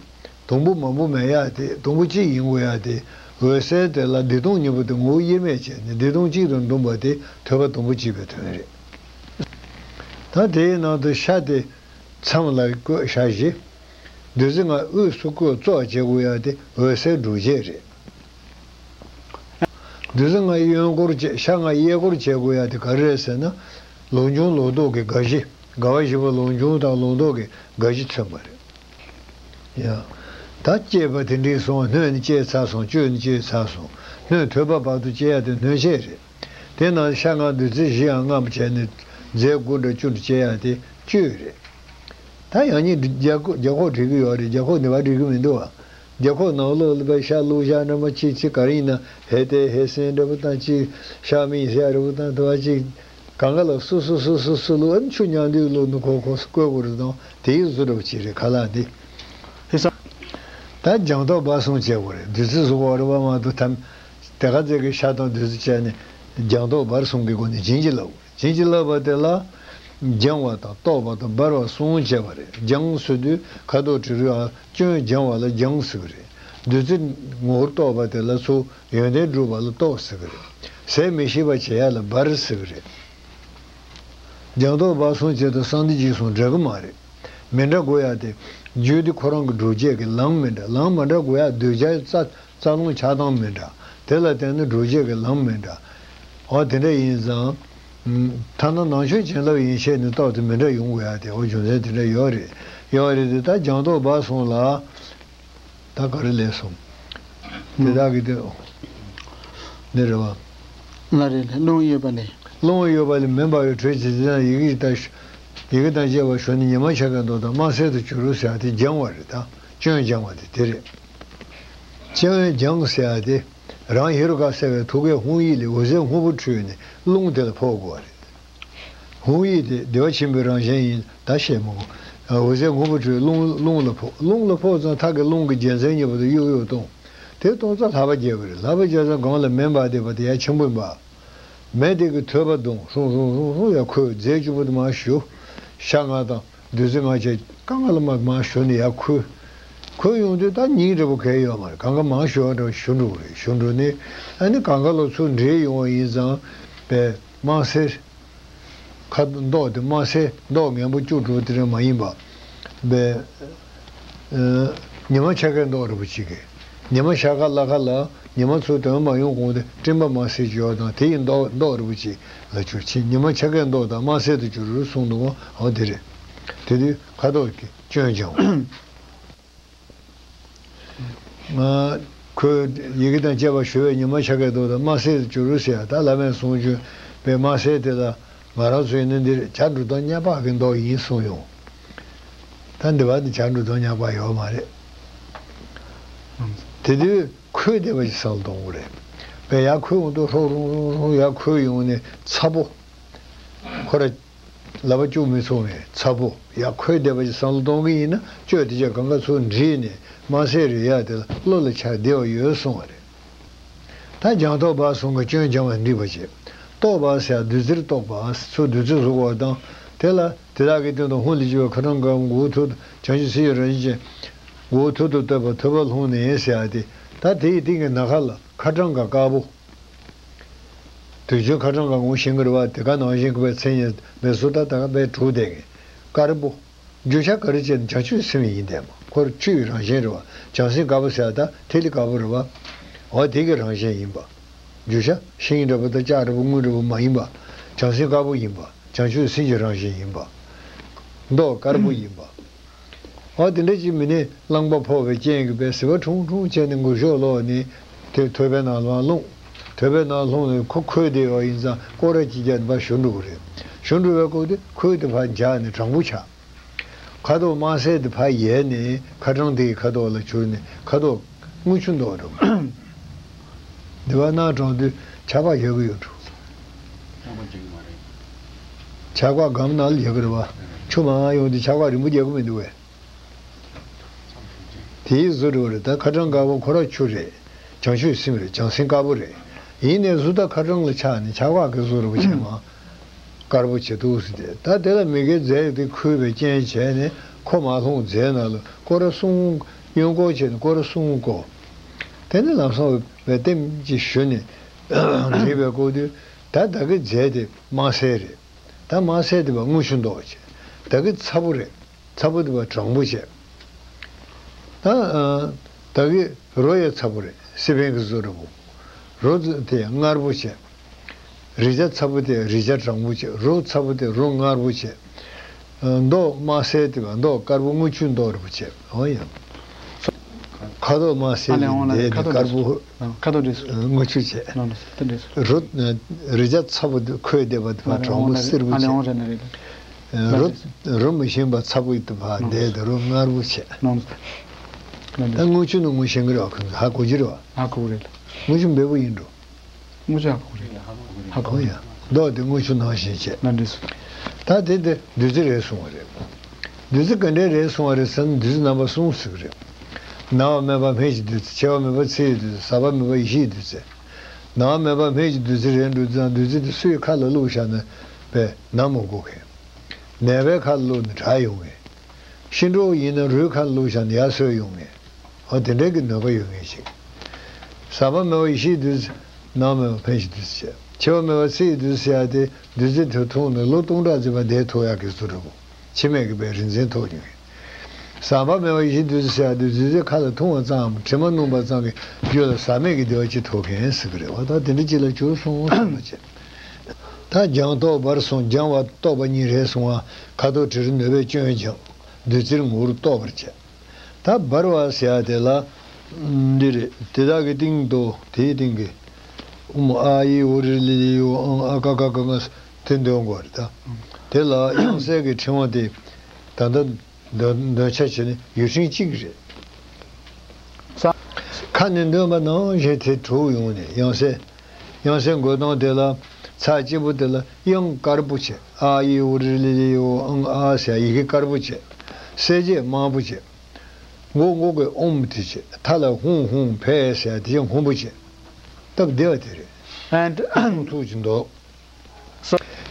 དུམ་བུ་མང་པོ་མེད་ཡ་དེ། དུམ་བུ་གཅིག་ཡིན་དགོས་ཡ་དེ། འོད་གསལ་དེ་ལ་བདེ་སྟོང་གཉིས་པོ་དེ་ངོ་བོ་དབྱེར་མེད་བྱས་ནས་བདེ་སྟོང་གཅིག་དང་བསྡོམས་པ་དེ་ཐོད་པ་དུམ་བུ་གཅིག་པའི་དོན་རེད། ད་དེའི་ནང་དུ་ཤ་དེ་མཚམས་ལ་བཀོད། ཤ་བཞི། བདུད་རྩི་ལྔ་དབུས་སུ་བཀོད་གཙོ་བྱེད་དགོས་ཡ་དེ་འོད་གསལ་སྒྲུབ་བྱེད་རེད། བདུད་རྩི་ལྔ་གཡོན་སྐོར་བྱེད། ཤ་ལྔ་གཡས་སྐོར་བྱེད་དགོས་ཡ་དེ་ག་རེ་རེད་ཟེར་ན། ལོག་འབྱུང་ལོག་ལྡོག་གི་དགའ་བཞི། དགའ་བ་བཞི་པོ་ལོག་འབྱུང་དང་ལོག་ལྡོག་གི་དགའ་བཞི་མཚོན་པ་རེད། ཡ། ད་སྐྱེས་པ་དེ་འདྲས་སོང་། སྣོད་ནི་སྐྱེས་ཚར་སོང་། བཅུད་ནི་སྐྱེས་ཚར་སོང་། སྣོད་ཐོད་པ་བར་དུ་སྐྱེ་ཡ་དེ་སྣོད་ཆས་རེད། དེ་ནང་ཤ་ལྔ་བདུད་རྩི་བཞི་ཡང་ལྔ་བྱས་ནས་རྫས་དགུ་འདྲ་བཅུ་འདྲ་སྐྱེ་ཡ་དེ་བཅུད་རེད། ད་ཡང་སྙིང་རྒྱ་ཁོག་རྒྱ་ཁོག་འགྲིག་གི་ཡོད་རེད། རྒྱ་ཁོག་ནི་བ་འགྲིག་གི་མི་འདུག་བ། རྒྱ་ཁོག་ནང་ལོགས་ལ་བའི་ཤ་བླུགས་བཞག་འདྲ་མ་གཅིག་གཅིག་ག་རེ་ཡིན་ན་ཧེ་ཏེ་ཧེ་སེན་འདྲ་པོ་དང་གཅིག་ཤ་མིག་ཤ་རེ་པོ་དང་དུ་བ་གཅིག་གང་ག་ལ་སུ་སུ་སུ་སུ་སུ་བླུགས། ཨ་ནི་ཆུ་མཉམ་དུ་བླུགས་ནས་ཁོ་ཁོ་བསྐོལ་དགོས་རེད་དང་། དེའི་བཟོ་འདྲ་པོ་གཅིག་རེད་ཁ་ལག་འདི། ཧེ་ས། ད་སྦྱང་རྟོག་སྦར་གསུམ་བྱེད་དགོས་རེད། བདུད་རྩི་བཟོ་དགོས་རེད་བ་མ་གཏོགས། ཐམ་དེ་ག་ཚད་ཀྱི་ཤ་དང་བདུད་རྩི་བྱས་ནས་སྦྱང་རྟོག་སྦར་གསུམ་གྱི་སྒོ་ནས་བྱིན་གྱིས་བརླབ་དགོས་རེད། བྱིན་གྱིས་བརླབས་པ་དེ་ལ་སྦྱང་བ་དང་རྟོག་པ་དང་སྦར་བ་གསུམ་བྱས་པ་རེད། སྦྱང་ཟེར་དུས་ཁ་དོག་དྲི་རོ་ཨ་སྐྱོན་སྦྱང་བ་ལ་སྦྱང་ཟེར་གི་རེད། བདུད་རྩི་ངོ་བོར་རྟོགས་པ་དེ་ལ་ཚུར་ཡོན་ཏན་སྒྲུབ་པ་ལ་རྟོག་ཟེར་གི་རེད། ཟད་མི་ཤེས་པ་བྱེད་ཡ་ལ་སྦར་ཟེར་གི་རེད། སྦྱང་རྟོག་སྦར་གསུམ་བྱེད་དུས་གསང་འདུས་རྗེས་གསུམ་འདྲ་གི་མ་རེད། མི་འདྲ་དགོས་ཡ་དེ། རྒྱུ་དེ་ཁོ་རང་གི་སྒྲུབ་བྱེད་ཀྱི་ལམ་མི་འདྲ། ལམ་མ་འདྲ་དགོས་ཡ་གདུལ་བྱ་རྩ་རྩ་རླུང་ཆགས་སྡང་མི་འདྲ། དེ་ལ་བརྟེན་ནས་སྒྲུབ་བྱེད་ཀྱི་ལམ་མི་འདྲ། འོ་དེ་འདྲ་ཡིན་ཙང་། ཐ་ན་ནང་ཆོས་བྱིན་རླབས་ཡན་ཆད་ནས་རྟོགས་ཏེ་མི་འདྲ་ཡོང་དགོས་ཡ་དེ། འོ་རྒྱུ་མཚན་དེ་འདྲ་ཡོད་རེད། ཡོད་རེད་དེ། ད་སྦྱང་རྟོག་སྦར་གསུམ་ལ། ད་ག་རེ་ལས་སོང་། དེ་དག་གི་དེ། འདི་རེད་བ། ལ་རེད་ལ་རླུང་གཡོས་པ་ནི། རླུང་གཡོས་པ་ལས་མེ་འབར་བའི་དྲོད་ཀྱིས་དེ་དང་ཡི་གེ་དང་། ཡི་གེ་དང་བཅས་པ་ཞུ་ནས་ཉི་མ་འཆར་ཀའི་མདོག་དང་དམར་སེར་དུ་གྱུར་ཟེར་ཡ་དེ་སྦྱང་བ་རེད། ད་སྐྱོན་སྦྱང་བ་དེ་དེ་རེད། སྐྱོན་སྦྱང་ཟེར་ཡ་དེ། རང་ཧེ་རུ་ཀ་གསལ་བའི་ཐུགས་ཀའི་ཧཱུྃ་ཡིག་ལས་འོད་ཟེར་སྔོན་པོ་འཕྲོས་ནས་རླུང་དེ་ལ་ཕོག་དགོས་པ་རེད། ཧཱུྃ་ཡིག་དེ་བདེ་བ་ཆེན་པོའི་རང་བཞིན་ཡིན། ད་བཤད་མི་དགོས། འོད་ཟེར་སྔོན་པོ་འཕྲོས་རླུང་རླུང་ལ་ཕོག་རླུང་ལ་ཕོག་ཙང་ཐག་གི་རླུང་གི་རྒྱལ་མཚན་གཉིས་པོ་དེ་གཡུག་གཡུག་གཏོང་། དེ་གཏོང་ཙང་ལྷ་པ་རྒྱལ་བ་རེད། ལྷ་པ་རྒྱལ་ཙང་སྒང་ལ་མེ་འབར་བསྡད་པ་དེ་ཡ་ཆེན་པོ་ཡིན་པ། མེ་དེ་གི་ཐོད་པ་བརྡུང་། ཧྲུང་ཧྲུང་ཧྲུང་ཧྲུང་ཡ་ཁོལ། རྫས་བཅུ་པོ་དེ་མར་ཞུ། ཤ་ལྔ་དང་བདུད་རྩི་ལྔ་བཅས་གང་ག་ལ་མར་མར་ཞུ་ནས་ཡར་ཁོལ། ཁོལ་ཡོང་དུས་ད་སྙིང་རེ་པོ་གས་ཡོད་མ་རེད། གང་ག་མང་ཞུ་བ་འདྲ་བ་ཞུ་འགྲོ་གི་རེད། ཞུ་འགྲོ་ནས་ཨ་ནི་གང་ག་ལ་ཚུར་འདྲེས་ཡོང་བ་ཡིན་ཙང་པས་དམར་སེར། ཁ་མདོག་དེ་དམར་སེར་མདོག་ངན་པོ་སྐྱུག་བྲོ་དེ་རིང་མ་ཡིན་པ། པས། ཉི་མ་འཆར་ཀའི་མདོག་རིད་པོ་ཅིག་གི། ཉི་མ་ཤར་ཁ་ལ་ཁ་ལ་ཉི་མ་ཚུར་དོན་མ་ཡོང་གོང་དེ་སྤྲིན་པ་དམར་སེར་ཅིག་ཡོད་དང་། དེ་ཡི་མདོག་མདོག་རིད་པོ་ཅིག་ལ་གྱུར་ཕྱིན། ཉི་མ་འཆར་ཀའི་མདོག་དང་དམར་སེར་དུ་གྱུར་གསུངས་འདུག་གོ། འོ་དེ་རེད། དེ་དུས་ཁ་དོག་གི་སྐྱོན་སྦྱང་བ། ང་ ཁོས་ཡི་གེ་དང་བཅས་པ་ཞུ་བའི་ཉི་མ་ཤར་གྱི་མདོག་དང་དམར་སེར་དུ་གྱུར་ཟེར། ད་བླ་མས་གསུངས་བྱུང་བའི་དམར་སེར་དེ་ལ་ང་རང་ཚོ་ཡིན་ན་འདིར་བྱ་འབྲུག་སྟོང་སྙན་པ་གི་མདོག་ཡིན་གསུངས་ཡོང་། ད་འདི་བ་འདི་བྱ་འབྲུག་སྟོང་སྙན་པ་ཡོད་མ་རེད། དེ་དུས་ཁོལ་བསྡད་པ་ཞིག་བསམ་བློ་གཏོང་དགོས་རེད། བས་ཡར་ཁོལ་འོང་དུས་ཧྲོག་ཧྲོག་ཧྲོག་ཧྲོག་ཡར་ཁོལ་ཡོང་ནས་ཚ་པོ། ཁོ་ར་ལག་པ་བཅུག་མི་ཚུགས་ནས་ཚ་པོ་ཡར་ཁོལ་བསྡད་པ་ཞིག་བསམ་བློ་གཏོང་གི་ཡིན་ན། བཅོས་དེ་ཅག་གང་ག་ཚུར་འདྲིས་ནས་དམར་སེར་རེ་ཡག་དེ་ལ་བློ་ལ་འཆར་བདེ་བ་ཡོད་གསུངས་པ་རེད། ད་སྦྱང་རྟོགས་པ་གསུམ་གྱི་སྐྱོན་སྦྱང་བ་འགྲིག་པ་བྱེད། རྟོགས་པ་ཟེར་བདུད་རྩིར་རྟོགས་པ། ཚུར་བདུད་རྩི་བཟོ་དགོས་པ་དང་། དེ་ལ་དེ་དག་གི་སྟེང་དུ་ཧཱུྃ་ལས་བྱུང་བའི་ཁ་གྲངས་འགའ་མགོ་བོ་ཐུར་དུ། བྱང་ཆུབ་སེམས་ཀྱི་རང་བཞིན་ཅན། མགོ་བོ་ཐུར་དུ་བསྟོད་པ་ཐུབ་པ་ལྷུང་ནས་ཟེར་ཡ་དེ། ད་དེ་ཡི་སྟེང་གི་ན་ཁ་ལ་ཁ་གྲངས་འགའ་དཀར་པོ། དུས་རྒྱུན་ཁ་གྲངས་འགའ་ངོ་ཤེས་ཀྱི་རེད་བ། དེ་ག་ནང་བཞིན་གྱི་བའི་མཚན་ཉིད་མེད་སུ་ད་ད་ག་བའི་དྲུག་དེ་གི་དཀར་པོ། རྒྱུ་ཆ་ག་རེ་བྱས་ན་བྱང་ཆུབ་སེམས་ཡིན་བསྡད་མ། ཁོ་ཆུ་ཡི་རང་བཞིན་རེད་བ། བྱང་སེམས་དཀར་པོ་ཟེར་ད་ཐིག་ལེ་དཀར་པོ་རེད་བ། འོ་དེ་གི་རང་བཞིན་ཡིན་པ། རྒྱུ་ཆ་ཤིང་འདྲ་པོ་དང་ལྕགས་འདྲ་པོ་དངུལ་འདྲ་པོ་མ་ཡིན་པ། བྱང་སེམས་དཀར་པོ་ཡིན་པ། བྱང་ཆུབ་སེམས་ཀྱི་རང་བཞིན་ཡིན་པ། མདོག་དཀར་པོ་ཡིན་པ། འོ་དེ་འདྲ་ཅིག་མི་ནི་རླངས་པ་ཕོག་པའི་རྐྱེན་གྱིས་བས་ཟིལ་པ་ཁྲུང་ཁྲུང་བྱས་ནས་མགུར་ཤོག་ལོག་ནས་དེ་ཐོད་པའི་ནང་ལ་ལྷུང་། ཐོད་པའི་ནང་ལྷུང་ནས་ཁོ་ཁོལ་བསྡད་ཡོད་ཡིན་ཙང་སྐོར་ར་གཅིག་བརྒྱབ་ནས་ཕར་ཞུ་འགྲོ་གི་རེད། ཞུ་འགྲོ་བའི་སྐབས་དེ་ཁོལ་དེ་ཕར་འཇགས་ནས་གྲང་པོ་ཆགས། ཁ་དོག་དམར་སེར་དེ་ཕར་ཡལ་ནས་ཁ་གྲངས་དེ་ཡི་ཁ་དོག་ལ་གྱུར་ནས་ཁ་དོག་དངུལ་ཆུ་མདོག་འགྲོ། འདི་བ་སྣ་དྲངས་དུས་ཆར་པ་ཡག་གི་ཡོད་འགྲོ། ཆར་པ་རྒྱག་གི་མ་རེད། ཆར་པ་སྒམ་ནང་ལ་ཡག་གི་རེད་བ། ཆུ་མང་ཡོང་དུས་ཆར་པ་རིང་པོ་རྒྱག་གི་མི་འདུག་བས། དེའི་བཟོ་འདྲ་བ་རེད། ད་ཁ་གྲངས་དཀར་པོ་ཁོ་ར་ཆུ་རེད། བྱང་ཆུབ་སེམས་རེད། བྱང་སེམས་དཀར་པོ་རེད། ཡིན་ནའི་གཟུགས་ད་ཁ་གྲངས་ལ་ཆགས་ནས་ཆར་པ་གི་བཟོ་འདྲ་བ་བྱས་མ། དཀར་པོ་བྱེད་འདུག་ཟེར་ཏེ། ད་དེ་ལ་མི་དགེ་རྫས་དེ་ཁུར་བའི་རྐྱེན་བྱས་ནས་ཁོ་མ་ལྷུང་རྫས་ནང་ལ་སྐོར་ར་གསུམ། གཡོན་སྐོར་བྱས་ནས་སྐོར་ར་གསུམ་བསྐོར། དེ་ནས་ལམ་སང་བའི་ལྟེམ་གྱིས་ཞུ་ནས་འདྲིས་པའི་སྐོར་དུས། ད་ད་གི་རྫས་དེ་དམར་སེར་རེད། ད་དམར་སེར་དེ་བ་དངུལ་ཆུ་མདོག་བྱས། ད་གི་ཚ་པོ་རེད། ཚ་པོ་དེ་བ་གྲང་པོ་བྱས། ད་ཨ། ད་གི་རོ་ཡང་ཚ་པོ་རེད། སི་པན་གི་བཟོ་འདྲ་པོ། རོ་དེ་མངར་པོ་བྱས། རེག་བྱ་ཚ་པོ་དེ་རེག་བྱ་གྲང་པོ་བྱས། རོ་ཚ་པོ་དེ་རོ་མངར་པོ་བྱས། ཨ། མདོག་དམར་སེར་དེ་བ་མདོག་དཀར་པོ་དངུལ་ཆུ་མདོག་འདྲ་པོ་བྱས། འོ་ཡ། ཁ་དོག་དམར་སེར་ཨ་ལས་འོང་ལ་དེ་ཁ་དོག་དཀར་པོ། ཁ་དོག་འདྲེས་སོ། དངུལ་ཆུ་བྱས། ནོ་ནོ་དེ་འདྲེས་སོ། རོ། རེག་བྱ་ཚ་པོ་དེ་ཁོལ་བསྡད་པ་དེ་བ་གྲང་པོ་སེར་པོ་བྱས། རོ། རོ་མི་ཞིམ་པ་ཚ་པོ་ཡི་དུ་བ་འདས་དེ་རོ་མངར་པོ་བྱས། ད་དངུལ་ཆུ་ནི་དངུལ་ཞིམ་གི་རེད་བ། ཁོང་ཚོ་ཧ་གོ་གི་རེད་བ། ཧ་གོ་གི་རེད། དངུལ་ཆུ་འབེལ་པོ་ཡིན་འགྲོ། དངུལ་ཆུ་ཧ་གོ་གི་རེད། ཧ་གོ་གི་རེད། ཡ། མདོག་དེ་དངུལ་ཆུ་ནང་བཞིན་བྱས། ད་དེ་དེ་བདུད་རྩི་རེད་གསུང་བ་རེད། བདུད་རྩི་ག་འདྲའི་རེད་གསུང་བ་རེད་ཟེར་ན། བདུད་རྩི་རྣམ་པ་གསུམ་ཟེར་གི་རེད། ནང་པ་མེད་པ་སྨན་གྱི་བདུད་རྩི། ཕྱེ་མ་མེད་པ་ཚེ་ཡི་བདུད་རྩི། ཟག་པ་མེད་པ་ཡེ་ཤེས་ཀྱི་བདུད་རྩི། ནང་པ་མེད་པ་སྨན་གྱི་བདུད་རྩི་རེད་འགྲོ་དུས་ཙང་། བདུད་རྩི་དེ་སུའི་ཁ་ལ་བླུགས་བཞག་ན་བས་ན་མ་གོ་མཁན། ནད་པའི་ཁ་ལ་བླུགས་ན་དྲག་ཡོང་མཁན། ཤི་འགྲོ་ཡིན་ན་རོའི་ཁ་ལ་བླུགས་བཞག་ན་ཡར་གསོས་ཡོང་མཁན། འོ་དེ་འདྲའི་གི་ནུས་པ་ཡོད་མཁན་ཞིག། ཟག་པ་མེད་པ་ཡེ་ཤེས་བདུད་རྩི། ནང་པ་མེད་པ་སྨན་གྱི་བདུད་རྩི་བྱས། ཕྱེ་མ་མེད་པ་ཚེ་ཡི་བདུད་རྩི་ཟེར་ཡ་དེ། བདུད་རྩི་དེ་འཐུང་ནས་ལོ་སྟོང་ཕྲག་ཙམ་བར་བསྡད་ཐུབ་ཡག་གི་བཟོ་འདྲ་པོ། འཆི་མེད་ཀྱི་བའི་རིག་འཛིན་ཐོབ་མྱོང་ཡིན། ཟག་པ་མེད་པ་ཡེ་ཤེས་བདུད་རྩི་ཟེར་ཡ་དེ། བདུད་རྩི་ཁ་ལ་འཐུང་བ་ཙམ། དྲི་མ་བསྣུན་པ་ཙམ་གྱིས་རྒྱུད་ལ་ཟག་མེད་ཀྱི་བདེ་བ་ཅིག་ཐོབ་མཁན་ཟེར་གི་རེད་བ། ད་དེ་འདྲ་ཅིག་ལ་གྱུར་སོང་བསམ་པ་བྱས། ད་སྦྱང་རྟོགས་པར་གསུངས། སྦྱང་བ་རྟོགས་པ་གཉིས་རེད་གསུང་བ། ཁ་དོག་དྲི་རོ་ནུས་པའི་སྐྱོན་སྦྱང་། བདུད་རྩིར་ངོ་བོར་རྟོགས་པར་བྱ། ད་འབར་བ་ཟེར་ཡ་དེ་ལ་འདི་རེད། དེ་དག་གི་སྟེང་དུ། དེའི་སྟེང་གི་ཨུ་མུ་ཨ་ཨི་ཨུ་རི་ལི་ལི་ཡུ་ཨང་ཨ་ཀ་ཁ་ག་ང་དེ་འདོན་དགོས་རེད། ད་དེ་ལ་དབྱངས་གསལ་གྱི་ཕྲེང་བ་དེ་ད་ལྟ་འདོན་འདོན་ཆ་བྱས་ནས་ཡུལ་ཕྲེང་གཅིག་རེད། ཁ་ནས་འདོན་པ་ནང་བཞིན་དེ་གྲུབ་ཡོང་ནས། དབྱངས་གསལ། དབྱངས་གསལ་འགོད་སྟངས་དེ་ལ་ཚར་གཅིག་པོ་དེ་ལ་དབྱངས་དཀར་པོ་བྱས། ཨ་ཨི་ཨུ་རི་ལི་ལི་ཡུ་ཨང་ཨ་ཟེར་ཡི་གེ་དཀར་པོ་བྱས། གསལ་བྱེད་དམར་པོ་བྱས། མགོ་མགོ་གི་ཨོམ་དེ་བྱས། མཐའ་ལ་ཧུང་ཧུང་ཕེ་ཟེར་དེ་ཅང་ཧུང་པོ་བྱས། སྟབས་བདེ་བ་དེ་རེད། ཨན། ཐུག་ཅིག་འདུག།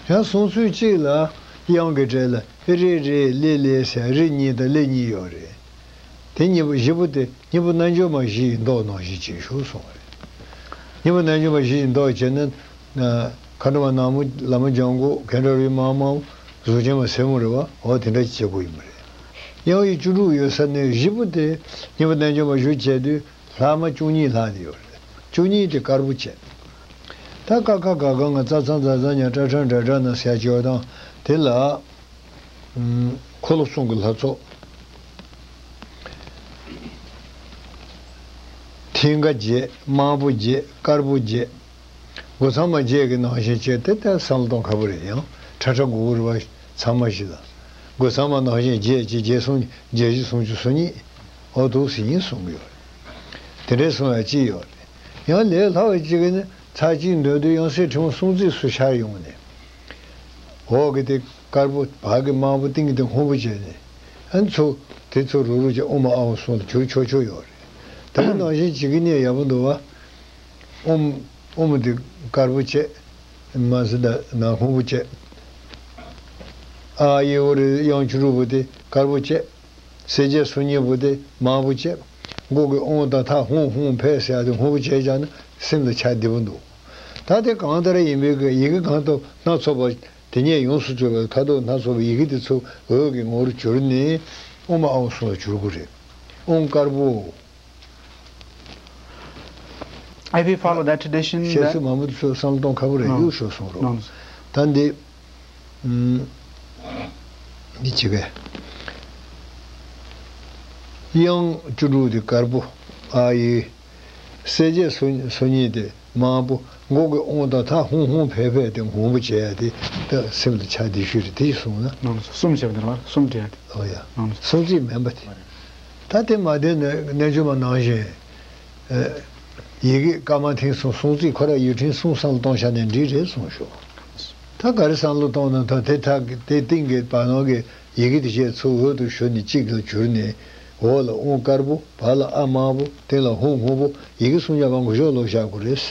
ཡང་གསུང་ཚུལ་གཅིག་ལ་དབྱངས་ཀྱི་གྲས་ལ་རེ་རེ་ལེ་ལེ་ཟེར་རེ་གཉིས་དང་ལེ་གཉིས་ཡོད་རེད། དེ་གཉིས་པོ་བཞི་པོ་དེ་སྙིང་པོ་རྣལ་འབྱོར་མ་བཞི་ཡི་མདོག་ནང་བཞིན་བྱེད་ཤོག་གསུངས་པ་རེད། སྙིང་པོ་རྣལ་འབྱོར་མ་བཞི་ཡི་མདོག་བྱས་ན། མཁའ་འགྲོ་མ་ནག་མོ། ལྷ་མོ་ལྗང་གུ། གན་ཌཱ་ར་བི་དམར་མོ། གཟུགས་ཅན་མ་སེར་མོ་རེད་བ། འོ་དེ་འདྲ་ཅིག་བྱེད་དགོས་ཡིན་པ་རེད། དབྱངས་ཡིག་བཅུ་དྲུག་ཡོད་ས་ནས་བཞི་པོ་དེ་སྙིང་པོ་རྣལ་འབྱོར་མ་བཞི་བྱས་དུས། ལྷག་མ་བཅུ་གཉིས་ལྷག་དེ་ཡོད་རེད། བཅུ་གཉིས་དེ་དཀར་པོ་བྱས། ད་ཀ་ཁ་ག་ག་ང་ཙ་ཚ་ཛ་ཛ་ཉ་ཏྲ་ཊྲ་ཌ་ཌ་ན་ཟེར་ཡ་ཅིག་ཡོད་དང་། དེ་ལ་འཁོར་ལོ་གསུམ་གྱི་ལྷ་ཚོགས། ཤིང་ཀ་བརྒྱད། དམར་པོ་བརྒྱད། དཀར་པོ་བརྒྱད། སྒོ་ཚང་མ་བརྒྱད་ཀྱི་ནང་བཞིན་བྱས་ཏེ་ད་བསམ་བློ་གཏོང་ཁག་པོ་རེད། ཡང་ཁྲ་ཁྲ་གུ་གུ་རེད་པ། ཚང་མ་ཞིག་ལ། སྒོ་ཚང་མ་ནང་བཞིན་བརྒྱད་ཅེས་བརྒྱད་གསུམ་བརྒྱད་བཞི་སུམ་ཅུ་སོ་གཉིས། འོ་འདུག་སེ་ཡིན་གསུང་གི་ཡོད་རེད། དེ་འདྲའི་གསུང་ཡ་ཅི་ཡོད་རེད། ཡང་ལས་སླ་བ་ཅིག་གིས་ནི་ཚར་གཅིག་འདོན་དུས་ཡང་སྲིད་ཕྲེང་བ་སུམ་བརྩེགས་སུ་ཤར་ཡོང་ནས། འོག་གི་དེ་དཀར་པོ། བར་གྱི་དམར་པོ། སྟེང་གི་དེ་སྔོན་པོ་བྱས་ནས། ཨ་ནི་ཚུར་དེ་ཚུར་རུག་རུག་བྱས་ཨོཾ་ཨཱཿཧཱུྃ་སོང་ལ་གྱུར་ཆོག་ཆོག་ཡོད་རེད། ད་ག་ནང་བཞིན་བྱེད་ཀྱི་ནི་ཡག་པོ་འདུག་བ། ཨོཾ། ཨོཾ་དེ་དཀར་པོ་བྱས། མ་ཟེར་ད་ནང་སྔོན་པོ་བྱས། ཨཱཿཡེ་ཧོ་རེ་དབྱངས་བཅུ་དྲུག་པོ་དེ་དཀར་པོ་བྱས། གསལ་བྱེད་སོ་གཉིས་པོ་དེ་དམར་པོ་བྱས། མགོ་གི་ཨོཾ་དང་མཐའ་ཧཱུྃ་ཧཱུྃ་ཕཊ་ཟེར་ཡ་དེ་སྔོན་པོ་བྱས་བཞག་ན་སེམས་ལ་ཆགས་བདེ་པོ་འདུག་ད་དེ་གང་ལྟར་ཡིན་པའི་གི་ཡི་གེ་གང་དུ་སྣ་ཚོགས་པ་དེ་ཉིད་ཡོངས་སུ་གྲུབ་པའི་ཁ་དོག་སྣ་ཚོགས་པའི་ཡི་གེ་དེ་ཚོ་འོད་ཀྱི་ངོ་བོར་གྱུར་ནས་ཨོཾ་ཨཱཿཧཱུྃ་སོང་ལ་གྱུར་དགོས་རེད། ཨོཾ་དཀར་པོ། If we follow that tradition, བཤད་that སྲོལ་མང་པོ་དེ་ཚོ་བསམ་བློ་གཏོང་ཁག་པོ་རེད། No. གཡུག་ཞོག་གསུང་རོགས། No, no. ད་འདི། ཨུམ། འདི་བྱེད་ཀ་དབྱངས་བཅུ་དྲུག་དེ་དཀར་པོ། ཨཱཿཡེ། གསལ་བྱེད་སོ་སོ་གཉིས་དེ་དམར་པོ། མགོ་གི་ཨོཾ་དང་མཐའ་ཧཱུྃ་ཧཱུྃ་ཕཊ་ཕཊ་དེ་སྔོན་པོ་བྱས་ཡ་དེ་ད་སེམས་ལ་ཆགས་བདེ་ཤོས་རེད། དེ་གསུངས་ན། No, no. གསུམ་བྱས་པ་དེ་རེད་པ། གསུམ་བྲིས་ཡ་དེ། ཨོ་ཡ། No, no. གསུམ་བྲིས་མིན་པ་དེ། ད་དེ་མ་བདེན་ན་རྣལ་འབྱོར་མ་ནང་བཞིན། ཨ། ཡི་གེ་ཀ་མ་མཐིང་གསུམ་གསུང་ཚིག་ཁོ་ར་ཡིག་ཕྲེང་གསུམ་བསམ་བློ་གཏོང་བཞག་ནས་འགྲིག་རེད་གསུངས་ཤོག་ད་ག་རེ་བསམ་བློ་གཏོང་ན་ད་དེ་དག་གི་དེ་སྟེང་གི་བར་སྣང་གི་ཡི་གེ་དེ་བཅས་ཚུར་འོད་དུ་ཞུ་ནས་གཅིག་ལ་གྱུར་ནས། འོག་ལ་ཨོཾ་དཀར་པོ། བར་ལ་ཨཱཿདམར་པོ། སྟེང་ལ་ཧཱུྃ་སྔོན་པོ། ཡི་གེ་གསུམ་ཀ་མ་འགུག་ཤོག་ལོག་བཞག་དགོས་རེད།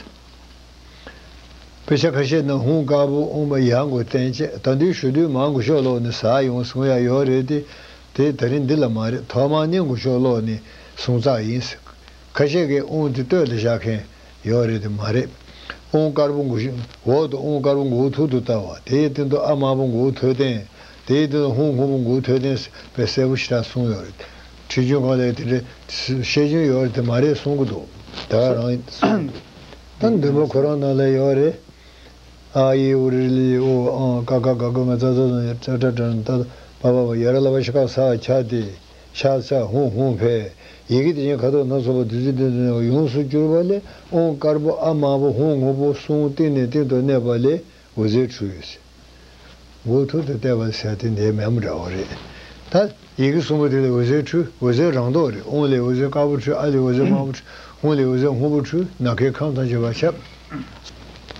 དཔེ་ཆ་ཁ་ཤས་ནང་ཧཱུྃ་དཀར་པོ་ཨོཾ་པ་ཡར་འགུག་བསྟན་བྱས། ད་དུང་ཞུ་དུས་མར་འགུག་ཤོག་ལོག་ནས་ཟག་ཡོང་གསུང་ཡ་ཡོད་རེད་དེ། དེ་ད་རིང་འདི་ལ་མ་རེད། ཐོག་མར་ནས་འགུག་ཤོག་ལོག་ནས་གསུང་ཚར་ཡིན་ཟེར། ཁ་ཤས་ཀྱིས་ཨོཾ་དེ་སྟོད་ལ་བཞག་མཁན་ཡོད་རེད་དེ་མ་རེད། ཨོཾ་དཀར་པོ་འགུག་ཤོག་འོག་ཏུ་ཨོཾ་དཀར་པོ་འགུག་ཐུར་དུ་བལྟ་བ། དེའི་སྟེང་དུ་ཨཱཿདམར་པོ་འགུག་ཐོད་ལྡན། དེའི་སྟེང་དུ་ཧཱུྃ་སྔོན་པོ་འགུག་ཐོད་ལྡན་ཟེར་བའི་གསལ་པོ་ཞེ་དྲག་གསུངས་ཡོད་རེད། ཁྲིད་རྒྱུན་ཁག་ལ་དེ་འདྲའི་བཤད་རྒྱུན་ཡོད་རེད་དེ་མ་རེད་གསུང་གི་འདུག་ད་ག་རང་ཡིན་གསུང་གི་འདུག་ད་འདུན་པ་ཁོ་རང་ནང་ལ་ཡོད་རེད། ཨཱཿཡེ་ཧོ་རེ་ལེ་ཨོ་ཨཾ་ཀ་ཁ་ག་གུ་ང་ཙ་ཚ་ཛ་ཛ་ཏ་ཏ་ཏ་ཏ་པ་པ་པ་ཡ་ར་ལ་བ་ཤ་ཀ་ས་ཧ་ཁྱ་དེ་ཤ་ཚ་ཧཱུྃ་ཧཱུྃ་ཕཊ། ཡི་གེ་དེ་བཞིན་ཁ་དོག་སྣ་ཚོགས་པ་བདུད་རྩི་ལྡན་དུ་ཡོངས་སུ་གྱུར་པ་ལས། ཨོཾ་དཀར་པོ་ཨཱཿདམར་པོ་ཧཱུྃ་སྔོན་པོ་གསུམ་སྟེང་ནས་སྟེང་དུ་གནས་པ་ལས། འོད་ཟེར་འཕྲོས། འགུག་ཐུར་དུ་བལྟ་བ་ཟེར་དེ་འདྲའི་མེ་མོ་འདྲ་བོ་རེད། ད་ཡི་གེ་གསུམ་པོ་དེ་ལས་འོད་ཟེར་འཕྲོས། འོད་ཟེར་རང་མདོག་རེད། ཨོཾ་ལས་འོད་ཟེར་དཀར་པོ་འཕྲོས། ཨཱཿ་ལས་འོད་ཟེར་དམར་པོ་འཕྲོས། ཧཱུྃ་ལས་འོད་ཟེར་སྔོན་པོ་འཕྲོས། ནམ་མཁའི་ཁམས་དང་བཅས་པ་ཁྱབ།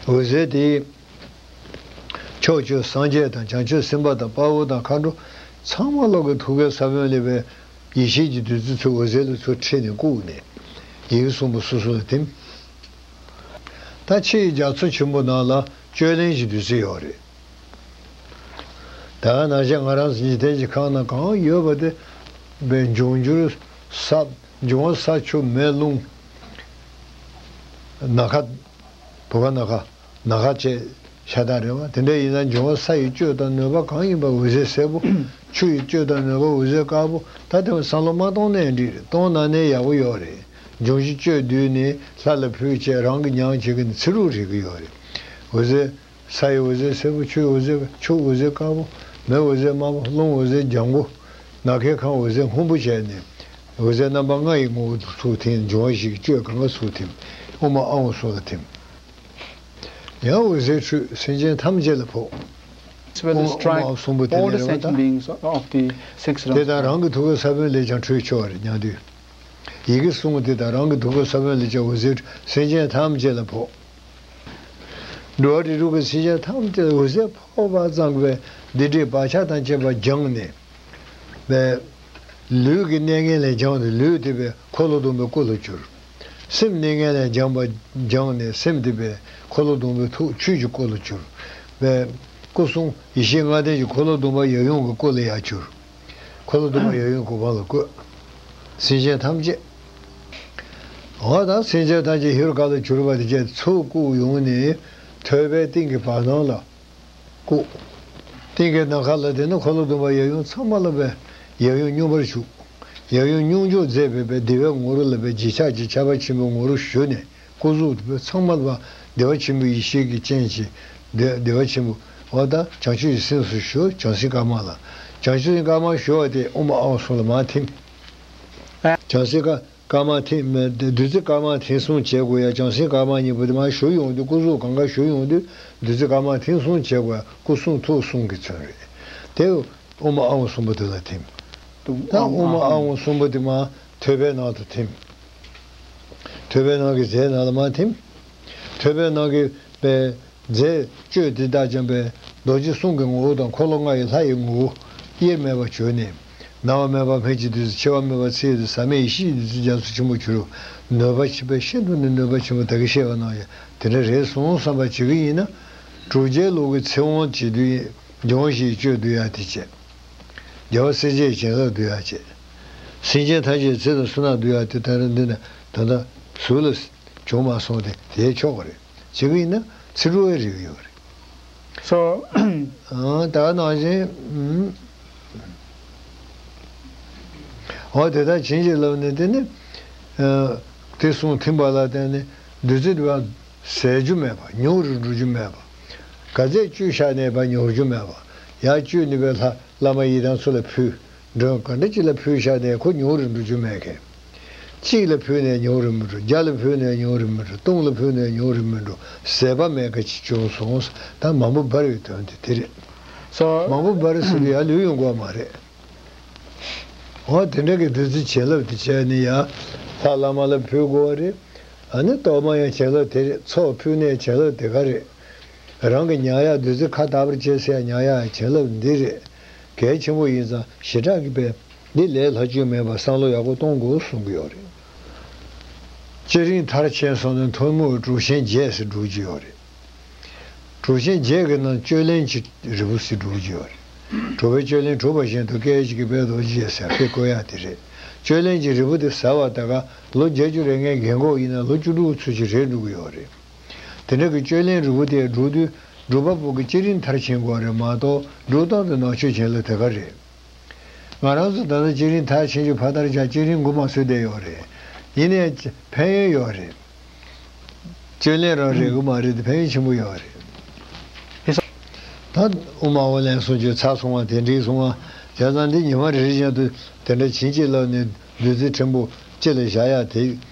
འོད་ཟེར་དེ་ཕྱོགས་བཅུའི་སངས་རྒྱས་དང་བྱང་ཆུབ་སེམས་དཔའ་དང་དཔའ་བོ་དང་མཁའ་འགྲོ་ཚང་མ་ལོག་གི་ཐུགས་ཀའི་ས་བོན་ལས་པའི་ཡེ་ཤེས་ཀྱི་བདུད་རྩི་ཚུར་འོད་ཟེར་ལ་ཚུར་འཕྲོས་ནས་བཀུག་ནས་ཡི་གེ་གསུམ་པོ་སོ་སོ་ལ་ཐིམ། ད་ཕྱི་ཡི་རྒྱ་མཚོ་ཆེན་པོ་ནང་ལ་བཅུད་ལེན་གྱི་བདུད་རྩི་ཡོད་རེད། ད་ག་ནང་བཞིན་ང་རང་ཚོ་འཇིག་རྟེན་གྱི་ཁམས་ན་གང་ཡོད་པ་དེ་བའི་འབྱུང་འགྱུར་ས། འབྱུང་བ་ས་ཆུ་མེ་རླུང་། ནམ་མཁའ། བུ་ག་ནམ་མཁའ། ནམ་མཁའ་བཅས་ཤ་སྟག་རེད་བ། དེ་འདྲ་ཡིན་ན་འབྱུང་བ་ས་ཡི་བཅུད་དང་ནུས་པ་གང་ཡིན་པ་འོད་ཟེར་སེར་པོ། ཆུ་ཡི་བཅུད་དང་ནུས་པ་འོད་ཟེར་དཀར་པོ། ད་དེ་བསམ་བློ་མ་གཏོང་ནའི་འགྲིག་རེད། གཏོང་ན་ནའི་ཡག་པོ་ཡོད་རེད། འབྱུང་བཞི་བཅུད་བསྡུས་ནས་ལྷ་ལ་ཕུལ་བྱས་རང་གིས་མྱང་བྱེད་ཀྱི་ནི་ཚེ་རུ་རེག་གི་ཡོད་རེད། འོད་ཟེར། ས་ཡི་འོད་ཟེར་སེར་པོ། ཆུ་ཡི་འོད་ཟེར། ཆུ་འོད་ཟེར་དཀར་པོ། མེ་འོད་ཟེར་དམར་པོ། རླུང་འོད་ཟེར་ལྗང་གུ། ནམ་མཁའི་ཁམས་འོད་ཟེར་སྔོན་པོ་བྱས་ནས། འོད་ཟེར་རྣམ་པ་ལྔ་ཡི་ངོ་བོ་ཚུར་ཐིམ། འབྱུང་བ་བཞི་ཡི་བཅུད་གང་ག་ཚུར་ཐིམ། ཨོཾ་ཨཱཿཧཱུྃ་སོགས་ལ་ཐིམ། ཡང་འོད་ཟེར་འཕྲོས། སེམས་ཅན་ཐམས་ཅད་ལ་ཕོག། As well as ཨོཾ་ཨཱཿཧཱུྃ་strike གསུམ་པོ་དེ་all the ནས་རེད་བ་sentient ད། beings of the six དེ་realms. དང་རང་གི་ཐུགས་ཀའི་ས་བོན་ལས་ཀྱང་འཕྲོས་ཆོག་རེད་མྱང་དུས། ཡི་གེ་གསུམ་དེ་དང་རང་གི་ཐུགས་ཀའི་ས་བོན་ལས་ཀྱང་འོད་ཟེར་སེམས་ཅན་ཐམས་ཅད་ལ་ཕོག། འགྲོ་བ་རིགས་དྲུག་གི་སེམས་ཅན་ཐམས་ཅད་ལ་འོད་ཟེར་ཕོག་པ་ཙམ་གྱིས་སྡིག་སྒྲིབ་བག་ཆགས་དང་བཅས་པ་སྦྱངས་ནས། པའི་ལུས་ཀྱི་གནས་ངན་ལས་སྦྱངས་ཏེ་ལུས་དེ་བས་འཁོར་ལོ་སྡོམ་པའི་སྐུ་ལ་གྱུར། སེམས་གནས་ངན་ལས་སྦྱངས་པ་སྦྱངས་ནས་སེམས་དེ་བས་འཁོར་ལོ་སྡོམ་པའི་ཐུགས་ཆོས་ཀྱི་སྐུ་ལ་གྱུར། པའི་སྐུ་གསུང་ཡེ་ཤེས་ལྔ་ལྡན་གྱི་འཁོར་ལོ་སྡོམ་པ་ཡབ་ཡུམ་གྱི་སྐུ་ལ་ཡང་གྱུར། འཁོར་ལོ་སྡོམ་པ་ཡབ་ཡུམ་གྱི་གོ་འཕང་ལ་བཀོད། སེམས་ཅན་ཐམས་ཅད། འོ་ད་སེམས་ཅན་ཐམས་ཅད་ཧེ་རུ་ཀ་ལ་གྱུར་པ་དེ་བཅས་ཚུར་བཀུག་ཡོང་ནས་ཐོད་པའི་སྟེང་གི་བར་སྣང་ལ། བཀུག། སྟེང་གི་ནམ་མཁའ་ལ་དེ་ནི་འཁོར་ལོ་སྡོམ་པ་ཡབ་ཡུམ་ཚང་མ་ལ་བས་ཡབ་ཡུམ་སྙོམས་པར་ཞུགས། ཡབ་ཡུམ་སྙོམས་འཇུག་མཛད་པའི་བདེ་བའི་ངོ་བོ་ལ་བས་བརྗིད་ཆགས་ཀྱི་ཆགས་པ་ཆེན་པོའི་ངོ་བོར་ཞུགས་ནས་སྐུ་གཟུགས་དེ་ཚང་མ་ལ་བདེ་བ་ཆེན་པོའི་ཡེ་ཤེས་ཀྱི་སྤྱན་གྱིས་བདེ་བདེ་བ་ཆེན་པོ། འོ་ད་བྱང་ཆུབ་ཀྱི་སེམས་སུ་ཞུགས། བྱང་སེམས་དཀར་དམར་ལ། བྱང་ཆུབ་སེམས་དཀར་དམར་ཞུ་བ་དེ་ཨོཾ་ཨཱཿཧཱུྃ་སོགས་ལ་མར་ཐིམ། བྱང་སེམས་དཀར། དཀར་དམར་ཐིམ། བདུད་རྩི་དཀར་དམར་ཐིམ་གསུམ་བྱེད་དགོས་ཡ། བྱང་སེམས་དཀར་དམར་གཉིས་པོ་དེ་མར་ཞུ་ཡོང་དུས། སྐུ་གཟུགས་གང་ག་ཞུ་ཡོང་དུས། བདུད་རྩི་དཀར་དམར་ཐིམ་གསུམ་བྱེད་དགོས་ཡ། སྐུ་གསུང་ཐུགས་གསུམ་གྱིས་མཚོན་རེད། དེ་དབུ་མ་ཨ་ཝང་གསུམ་པོ་དེ་ལ་ཐིམ། ད་དབུ་མ་ཨ་ཝང་གསུམ་པོ་དེ་མར་ཐོད་པའི་ནང་དུ་ཐིམ། ཐོད་པའི་ནང་གི་རྫས་ནང་ལ་མར་ཐིམ། ཐོད་པའི་ནང་གི་པའི་རྫས་བཅུད་དེ་དག་ཀྱང་པའི་རྡོ་རྗེ་གསུང་གི་ངོ་བོ་དང་འཁོར་ལོ་ལྔ་ཡི་ལྷ་ཡི་ངོ་བོ་དབྱེར་མེད་པར་གྱུར་ནས། སྣང་བ་མེད་པ་སྨིག་རྒྱུའི་བདུད་རྩི། འཆི་བ་མེད་པ་ཚེ་ཡི་བདུད་རྩི། ཟག་མེད་ཡེ་ཤེས་ཀྱི་བདུད་རྩི་རྒྱ་མཚོ་ཆེན་པོར་གྱུར། ནུས་པ་ཆེ་བའི་ཤིན་ཏུ་ནས་ནུས་པ་ཆེན་པོ། ད་གིན་བཤད་པ་ནང་བཞིན་དེ་འདྲ་རེད་སོང་བསམ་པ་བྱེད་ཀྱི་ཡིན་ན། གྲུབ་རྗེས་ལུགས་ཀྱི་ཚེ་དབང་བྱེད་དུས། འབྱུང་བ་བཞིའི་སྤྱོད་བསྡུ་ཡ་དེ་བྱས། རྒྱལ་བ་སྲས་བཅས་བྱིན་རླབས་བསྡུ་ཡ་བྱས། སེམས་ཅན་ཐམས་ཅད་ཚེ་དང་བསོད་ནམས་བསྡུ་ཡ་དེ་ལྟར་འདི་ནི་ད་ལྟ་ཟུར་ལ་བྱུང་མ་སོང་སྟེ། དེ་ཆོག་གི་རེད། བྱེད་ཀྱི་ཡིན་ན་ཚིག་འབྲུ་བའི་རིགས་ཡོད་རེད། སོ། ཨང་། ད་ནང་བཞིན། ཨང་། འོ་དེ་ལྟར་བྱིན་གྱིས་བརླབས་ནས། དེ་ནི་ཨ་དེ་གསུང་ཐིམ་པ་ལ་བརྟེན་ནས་བདུད་རྩི་དེ་བ་ཟད་རྒྱུ་མེད་པ། ཉུང་རུ་འགྲོ་རྒྱུ་མེད་པ། ག་ཚད་བཅུད་བཞག་ནའི་བ་ཉུང་རྒྱུ་མེད་པ། ཡར་བཅུད་ནུས་པའི་ལྷ་བླ་མ་ཡི་དམ་ཚོ་ལ་ཕུལ། མགྲོན་ག་འདྲ་ཅིག་ལ་ཕུལ་བཞག་ནའི་ཁོ་ཉུང་རུ་འགྲོ་རྒྱུ་མེད་མཁན། གཅིག་ལ་ཕུལ་ནའི་ཉུང་རུ་མི་འགྲོ། བརྒྱ་ལ་ཕུལ་ནའི་ཉུང་རུ་མི་འགྲོ། སྟོང་ལ་ཕུལ་ནའི་ཉུང་རུ་མི་འགྲོ། ཟད་པ་མེད་མཁན་ཅིག་བྱུང་སོང་། ད་མང་པོ་འབར་བའི་དོན་དེ་དེ་རེད། སོ། མང་པོ་འབར་ཟེར་དུས་ཡར་ལུས་ཡོང་དགོས་མ་རེད། འོ་དེ་འདྲ་གི་བདུད་རྩི་བྱིན་རླབས་དེ་བྱས་ནས། ཡ་ལྷ་བླ་མ་ལ་ཕུལ་དགོས་པ་རེད། ཨ་ནི་གཏོར་མ་ཡང་བྱིན་རླབས་དེ་རེད། ཚོགས་ཕུལ་ནའི་བྱིན་རླབས་དེ་ག་རེད། རང་གི་ཉར་ཡག་བདུད་རྩི་ཁ་དག་པར་བྱེད་ཟེར་ཡག་ཉར་ཡག་བྱིན་རླབས་འདི་རེད། གལ་ཆེན་པོ་ཡིན་ཙང་ཞེ་དྲག་གི་པས་འདི་ལས་སླ་བཅོས་མེད་པར་བསམ་བློ་ཡག་པོ་གཏོང་དགོས་གསུང་གི་ཡོད་རེད། བསྐྱེད་རིམ་མཐར་ཕྱིན་སོང་ནས་ཐུན་མོང་གི་གྲུབ་ཆེན་བརྒྱད་ཟེར་སྒྲུབ་ཀྱི་ཡོད་རེད། གྲུབ་ཆེན་བརྒྱད་ཀྱི་ནང་བཅུད་ལེན་གྱི་རིལ་བུ་ཟེར་སྒྲུབ་ཀྱི་ཡོད་རེད། གྲུབ་པའི་བཅུད་ལེན་གྲུབ་པ་བཞིན་དུ། སྐད་ཅིག་གིས་དཔལ་རྡོ་རྗེ་ཟེར་དེ་བཀོད་ཡག་དེ་རེད། བཅུད་ལེན་གྱི་རིལ་བུ་དེ་ཟ་བ་ད་ག་ལོ་བརྒྱད་ཅུ་རེ་ལྔའི་རྒན་གོག་ཡིན་ན་ལོ་བཅུ་དྲུག་ཚོད་ཅིག་རེད་འགྲོ་གི་ཡོད་རེད། དེ་འདྲ་གི་བཅུད་ལེན་རིལ་བུ་དེ་སྒྲུབ་དུས་སྒྲུབ་པ་པོ་གི་བསྐྱེད་རིམ་མཐར་ཕྱིན་དགོས་རེད་མ་གཏོགས། སྒྲུབ་སྟངས་དེ་ནང་ཆོས་བྱིན་རླབས་དེ་ག་རེད། ང་རང་ཚོ་ད་ལྟ་བསྐྱེད་རིམ་མཐར་ཕྱིན་རྒྱུ་ཕར་ལྟར་བཞག། བསྐྱེད་རིམ་མགོ་མ་ཚོས་བསྡད་ཡོད་རེད། ཡིན་ནའི་ཕན་ཡོན་ཡོད་རེད། བཅུད་ལེན་རང་རེད་གི་མ་རེད་དེ་ཕན་ཡོན་ཆེན་པོ་ཡོད་རེད། ད་དབུ་མ་འོ་ལེན་གསུང་ཆོས་ཚར་སོང་བ་དེ་འགྲིག་སོང་བ། བྱས་ཙང་འདི་ཉི་མ་རེ་རེ་བཞིན་དུ་དེ་འདྲ་བྱིན་གྱིས་བརླབས་ནས་བདུད་རྩི་ཕྲན་བུ་ལྕེ་ལ་བཞག་ཡག་དེ་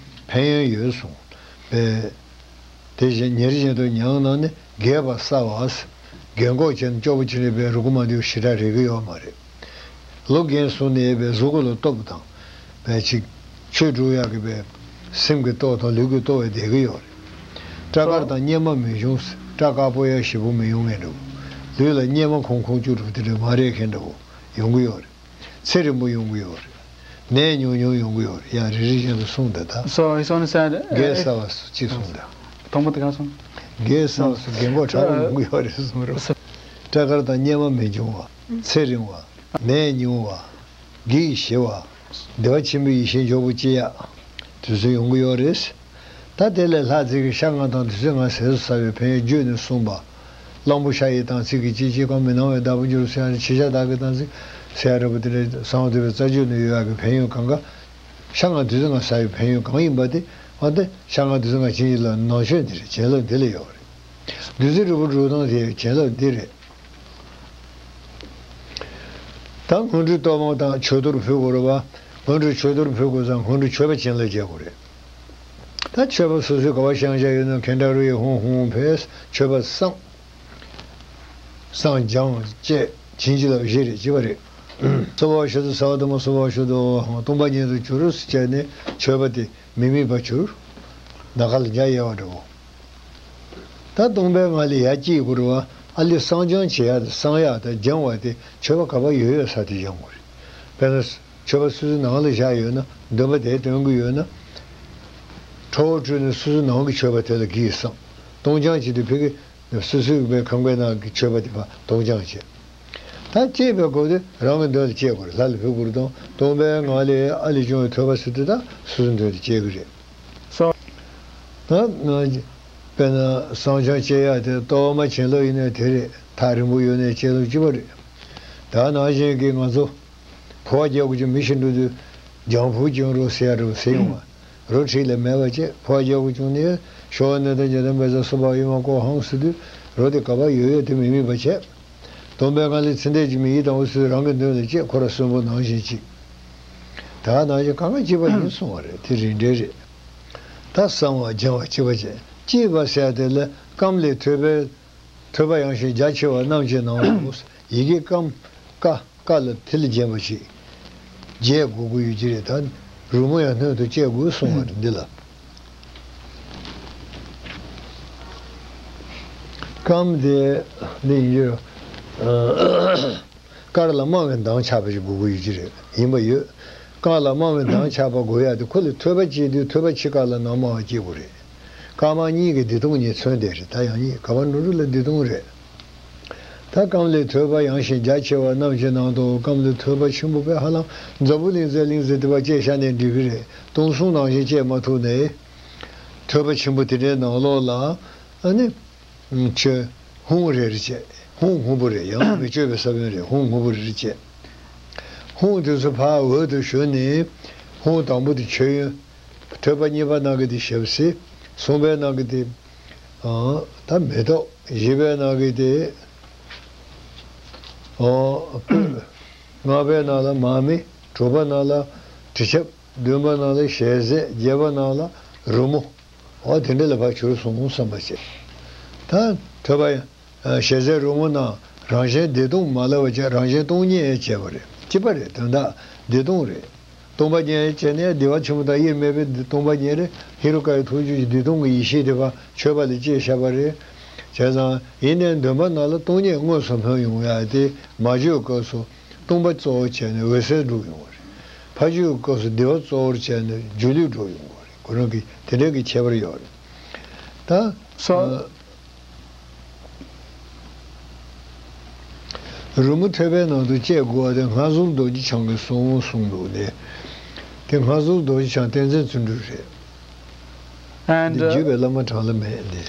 ཕན་ཡོན་ཡོད་གསུངས་པས། དེ་བཞིན་ཉིན་རེ་བཞིན་དུ་ཉམས་གནང་ནས་རྒས་པ་སེལ་བ། རྒན་གོག་བྱས་ནས་སྐྱོ་པོ་བྱས་ནས་པའི་རུ་ཁུག་མ་འདུག་ཞེ་དྲག་རེག་གི་ཡོད་མ་རེད། ལོ་རྒན་སོང་ནས་པའི་གཟུགས་པོ་ལ་སྟོབས་དང་། པའི་ཅིག་ཆོས་སྒྲུབ་ཡག་གི་པའི་སེམས་ཀྱི་སྟོབས་དང་ལུས་ཀྱི་སྟོབས་བསྡད་ཀྱི་ཡོད་རེད། སྐྲ་དཀར་དང་གཉེར་མ་མི་འབྱུང་། སྐྲ་དཀར་པོ་ཡང་ཞེ་པོ་མི་ཡོང་མཁན་འདྲ་བོ། ལུས་ལ་གཉེར་མ་ཁུང་ཁུང་བཅུག་འགྲོ་དེ་འདྲ་མ་རེག་མཁན་འདྲ་བོ་ཡོང་གི་ཡོད་རེད། ཚེ་རིང་པོ་ཡོང་གི་ཡོད་རེད། ནད་ཉུང་ཉུང་ཡོང་གི་ཡོད་རེད། ཡང་རེ་རེ་བཞིན་དུ་གསུངས་འདུག་ད། So, it's on the side. རྒས་གསལ་བ་སུ་གཅིག་གསུངས་འདུག་དང་པོ་དེ་ག་སོང་། རྒས་གསལ་བ་སུ་རྒན་གོག་ཁྲ་བོ་ཡོང་གི་ཡོད་རེད་གསུངས་རོགས། སྐྲ་དཀར་དང་གཉེར་མ་མི་འབྱུང་བ། ཚེ་རིང་བ། ནད་ཉུང་བ། སྒིག་ཞི་བ། བདེ་བ་ཆེན་པོའི་ཡེ་ཤེས་མགྱོགས་པོ་སྐྱེ་ཡག་དུས་ཚོད་ཡོང་གི་ཡོད་རེད། ད་དེ་ལས་ལྷག་ཚིག་གི་ཤ་ལྔ་དང་བདུད་རྩི་ལྔ་ཟས་སུ་ཟ་བའི་ཕན་ཡོན་བརྗོད་ནས་གསུངས་པ། གླང་པོ་ཤ་ཡི་དྭངས་བསིལ་གྱི་ལྕེ་ལྕེ་གང་མི་སྣང་བའི་བདག་པོ་འགྱུར་ཟེར་ཡ་ནི་ཕྱི་ཤ་དག་གི་དྭངས་བསིལ་ཟེར་ཡ་འདྲ་པོ་དེ་འདྲ་གསང་བ་འདུས་པའི་རྩ་རྒྱུད་ནས་ཡོད་ཡག་གི་ཕན་ཡོན་གང་ག་ཤ་ལྔ་བདུད་རྩི་ལྔ་ཟ་བའི་ཕན་ཡོན་གང་ཡིན་པ་དེ་འོ་དེ་ཤ་ལྔ་བདུད་རྩི་ལྔ་བྱིན་གྱིས་བརླབས་ནང་ཆོས་འདི་རེད། བྱིན་རླབས་འདི་ལ་ཡོད་རེད། བདུད་རྩི་རིལ་བུ་སྒྲུབ་སྟངས་དེ་བྱིན་རླབས་འདི་རེད། ད་སྔོན་འགྲོའི་གཏོར་མ་དང་མཆོད་གཏོར་ཕུལ་དགོས་རེད་པ། སྔོན་འགྲོའི་མཆོད་གཏོར་ཕུལ་དགོས་ཙང་སྔོན་འགྲོའི་མཆོད་པ་བྱིན་རླབས་རྒྱག་དགོས་རེད། ད་མཆོད་པ་སོ་སོའི་ག་པར་བཤམས་བཞག་ཡོད་ན་ཁེན་ཏྲ་རུ་ཡི་ཧཱུྃ་ཧཱུྃ་ཕཊ། མཆོད་པ་བསང་། བསང་སྦྱང་བཅས་བྱིན་གྱིས་བརླབས་བཞི་རེ་བྱེད་པ་རེད། སྭ་བྷཱ་ཤུདྡྷ་སརྦ་ཐ་མ་སྭ་བྷཱ་ཤུདྡྷོ་ཧཾ། སྟོང་པ་ཉིད་དུ་གྱུར་ཟེར་བྱས་ནས་མཆོད་པ་དེ་མི་དམིགས་པར་གྱུར། ནམ་མཁའ་ལ་འཇའ་ཡལ་བ་འདྲ་བོ། ད་སྟོང་པའི་ངང་ལས་ཡར་སྐྱེ་དགོས་རེད་པ། ཨ་ལས་བསང་སྦྱང་བྱེད་ཡག་དང་བསང་ཡག་དང་སྦྱང་བ་དེ་མཆོད་པ་ག་པར་ཡོད་ཡོད་ས་དེ་སྦྱང་དགོས་རེད། དཔེར་ན། མཆོད་པ་སོ་སོའི་ནང་ལ་བཞག་ཡོད་ན་འདོན་པ་དེ་འདོན་གྱི་ཡོད་ན། ཁྲོ་བོ་སྤྲུལ་ནས་སོ་སོའི་ནང་གི་མཆོད་པ་དེ་ལ་གྱིས་བསང་། གཏོང་སྦྱང་བྱེད་དུས་ཕ་གི་སོ་སོའི་པའི་ཁང་པའི་ནང་གི་མཆོད་པ་དེ་ཕར་གཏོང་སྦྱང་བྱེད། ད་བསྐྱེད་པའི་སྐབས་དེ་རང་གི་མདུན་ལ་བསྐྱེད་དགོས་རེད། ལྷ་ལ་ཕུལ་དགོས་རེད་དང་། སྟོང་པའི་ངང་ལས་ཨ་ལས་བྱུང་བའི་ཐོད་པ་ཟེར་དུས་ད་སོ་སོའི་མདུན་དུ་བསྐྱེད་ཀྱི་རེད། སོ། ད་དཔེར་ན་བསང་སྦྱང་བྱེད་ཡག་དེ་གཏོར་མ་བྱིན་རླབས་ཡིན་ནའི་དེ་རེད། ཐག་རིང་པོ་ཡོད་ནའི་བྱིན་རླབས་གཅིག་པ་རེད། ད་ནང་བཞིན་གྱི་ང་ཚོ། ཕོ་བ་རྒྱག་དགོས་ཀྱི་མི་ཞིག་འགྲོ་དུས། ལྗང་ཕུ་ལྗང་རོ་ཟེར་ཡ་འགྲོ་ཟེར་ཡོང་བ། རོ་ཁྲིད་ལས་མེད་པ་བྱས་ཕོ་བ་རྒྱག་དགོས་བྱུང་ནས་ཤོ་ནི་དང་ཇ་དང་བེ་ཛ་སུ་བ་ཡི་མ་ཀོ་ཧང་ཟེར་དུས་རོ་དེ་ག་པར་ཡོད་ཡོད་དེ་མི་དམིགས་པ་བྱས། སྟོང་པའི་ངང་ལས་ཚེ་འདས་ཀྱི་མི་ཡི་དང་འུ་ཚོས་རང་གི་མདུན་ལ་བསྐྱེད། ཁོ་ར་གསོན་པོ་ནང་བཞིན་གཅིག་ད་ནང་བཞིན་གང་ག་གཅིག་པ་ཡིན་གསུང་བ་རེད། དེ་རིགས་འགྲེ་རེད། ད་གསང་བ་སྦྱང་བ་གཅིག་པ་བྱས། གཅིག་པ་ཟེར་དེ་ལ་སྐམ་ལས་ཐོས་པའི། ཐོས་པ་ཡང་ཞིང་རྒྱ་ཆེ་བ་རྣམས་ཀྱི་ནང་དུ། ཡི་གེ་སྐམ། ཀ། ཀ་ལ་ཐིལ་རྒྱན་པ་ཞིག་རྒྱས་དགོས་ཀྱི་ཡོད་ཀྱི་རེད། ད་རོལ་མོ་ཡང་སྣོད་དུ་བཅས་དགོས་གསུང་བ་རེད་འདི་ལ། སྐམ་དེ་འདི་ཡིན་རྒྱུ། ཀར་ལ་དམའ་བའི་གདངས་ཆགས་པ་ཞིག་དགོས་ཀྱི་ཡོད་ཀྱི་རེད། ཡིན་པ་ཡོད། ཀ་ལ་དམའ་བའི་གདངས་ཆགས་པ་དགོས་ཡ་དེ་ཁོ་ལ་ཐོས་པ་བྱེད་དུས་ཐོས་པ་ཕྱི་ཀ་ལ་གདངས་དམའ་བ་སྐྱེ་དགོས་རེད། ཀ་དམའ་གཉིས་ཀྱི་བདེ་སྟོང་གཉིས་མཚོན་བསྡད་རེད། ད་ཡང་གཉིས་ག་བ་འགྲོ་འགྲོ་ལ་བདེ་སྟོང་རེད། ད་སྐམ་ལས་ཐོས་པ་ཡང་ཞིང་རྒྱ་ཆེ་བ་རྣམས་ཀྱི་ནང་དུ་སྐམ་ལས་ཐོས་པ་ཆེན་པོ་དཔེ་ཧ་ལམ་འཛམ་བུ་གླིང་ཟེར་གླིང་ཟེར་དེ་བ་བཅད་བཞག་ནས་འགྲིག་གི་རེད། སྟོང་གསུམ་ནང་བཞིན་བཅད་མ་ཐུབ་ནས། ཐོས་པ་ཆེན་པོ་དེ་འདྲའི་ནང་ལོགས་ལ་ཨ་ནི། ཆོས་ཧཱུྃ་རེ་རེ་བྱས། ཧཱུྃ་སྔོན་པོ་རེ་ཡང་མི་བསྐྱོད་པའི་ས་བོན་རེ་ཧཱུྃ་སྔོན་པོ་རེ་རེ་བྱས། ཧཱུྃ་དེ་ཚོ་ཕར་འོད་དུ་ཞུ་ནས། ཧཱུྃ་དང་པོ་དེ་མཆོད་ཡོན། ཐོས་པ་གཉིས་པ་ནང་གི་དེ་ཞབས་བསིལ། གསུམ་པའི་ནང་གི་དེ། ཨ། ད་མེ་ཏོག་བཞི་པའི་ནང་གི་དེ། ཨོ། སྤོས། ལྔ་པའི་ནང་ལ་མར་མེ། དྲུག་པ་ནང་ལ་དྲི་ཆབ། བདུན་པ་ནང་ལ་ཞལ་ཟས། བརྒྱད་པ་ནང་ལ་རོལ་མོ། འོ་དེ་འདྲ་ལ་ཕར་གྱུར་སོང་བསམ་པ་བྱེད། ད་ཐོས་པ་ཡང་ཞལ་ཟས་རོལ་མོ་རྣམས་རང་གཞན་བདེ་སྟོང་མ་ལབ་པ་བྱས། རང་གཞན་སྟོང་ཉིད་བྱས་པ་རེད། གཅིག་པ་རེད། དོན་དག་བདེ་སྟོང་རེད། སྟོང་པ་ཉིད་བྱས་ནས་བདེ་བ་ཆེན་པོ་དང་དབྱེར་མེད་པའི་སྟོང་པ་ཉིད་རེད། ཧེ་རུ་ཀ་ཡི་ཐུགས་རྒྱུད་ཀྱི་བདེ་སྟོང་གི་ཡེ་ཤེས་དེ་ཕར་མཆོད་པ་ལ་བཅས་བཞག་པ་རེད། བྱས་ཙང་ཡིན་ནའི་འདོན་པ་ནང་ལ་སྟོང་ཉིད་དངོས་སུ་སྨོན་ཡོང་ཡ་དེ་མ་བརྗོད་སྐབས་སུ། སྟོང་པ་གཙོ་བོར་བྱས་ནས་འོད་གསལ་སྒྲུབ་ཡོང་བ་རེད། ཕར་ཕྱོགས་སྐབས་སུ་བདེ་བ་གཙོ་བོར་བྱས་ནས་སྒྱུ་ལུས་སྒྲུབ་ཡོང་བ་རེད། ཁོ་རང་གི་དེ་འདྲ་གི་ཁྱད་པར་ཡོད་རེད། ད། སོ། ཨ། རོལ་མོ་ཐོས་པའི་ནང་དུ་བཅས་དགོས་པ་དེ་མངའ་གསོལ་རྡོ་རྗེ་འཆང་གིས་གསུངས་གསུངས་འདུག་སྟེ། དེ་མངའ་གསོལ་རྡོ་རྗེ་འཆང་བསྟན་འཛིན་བརྩོན་འགྲུས་རེད། And འདི། བརྒྱུད་པའི་བླ་མ་གྲངས་ལ་མེད་འདི།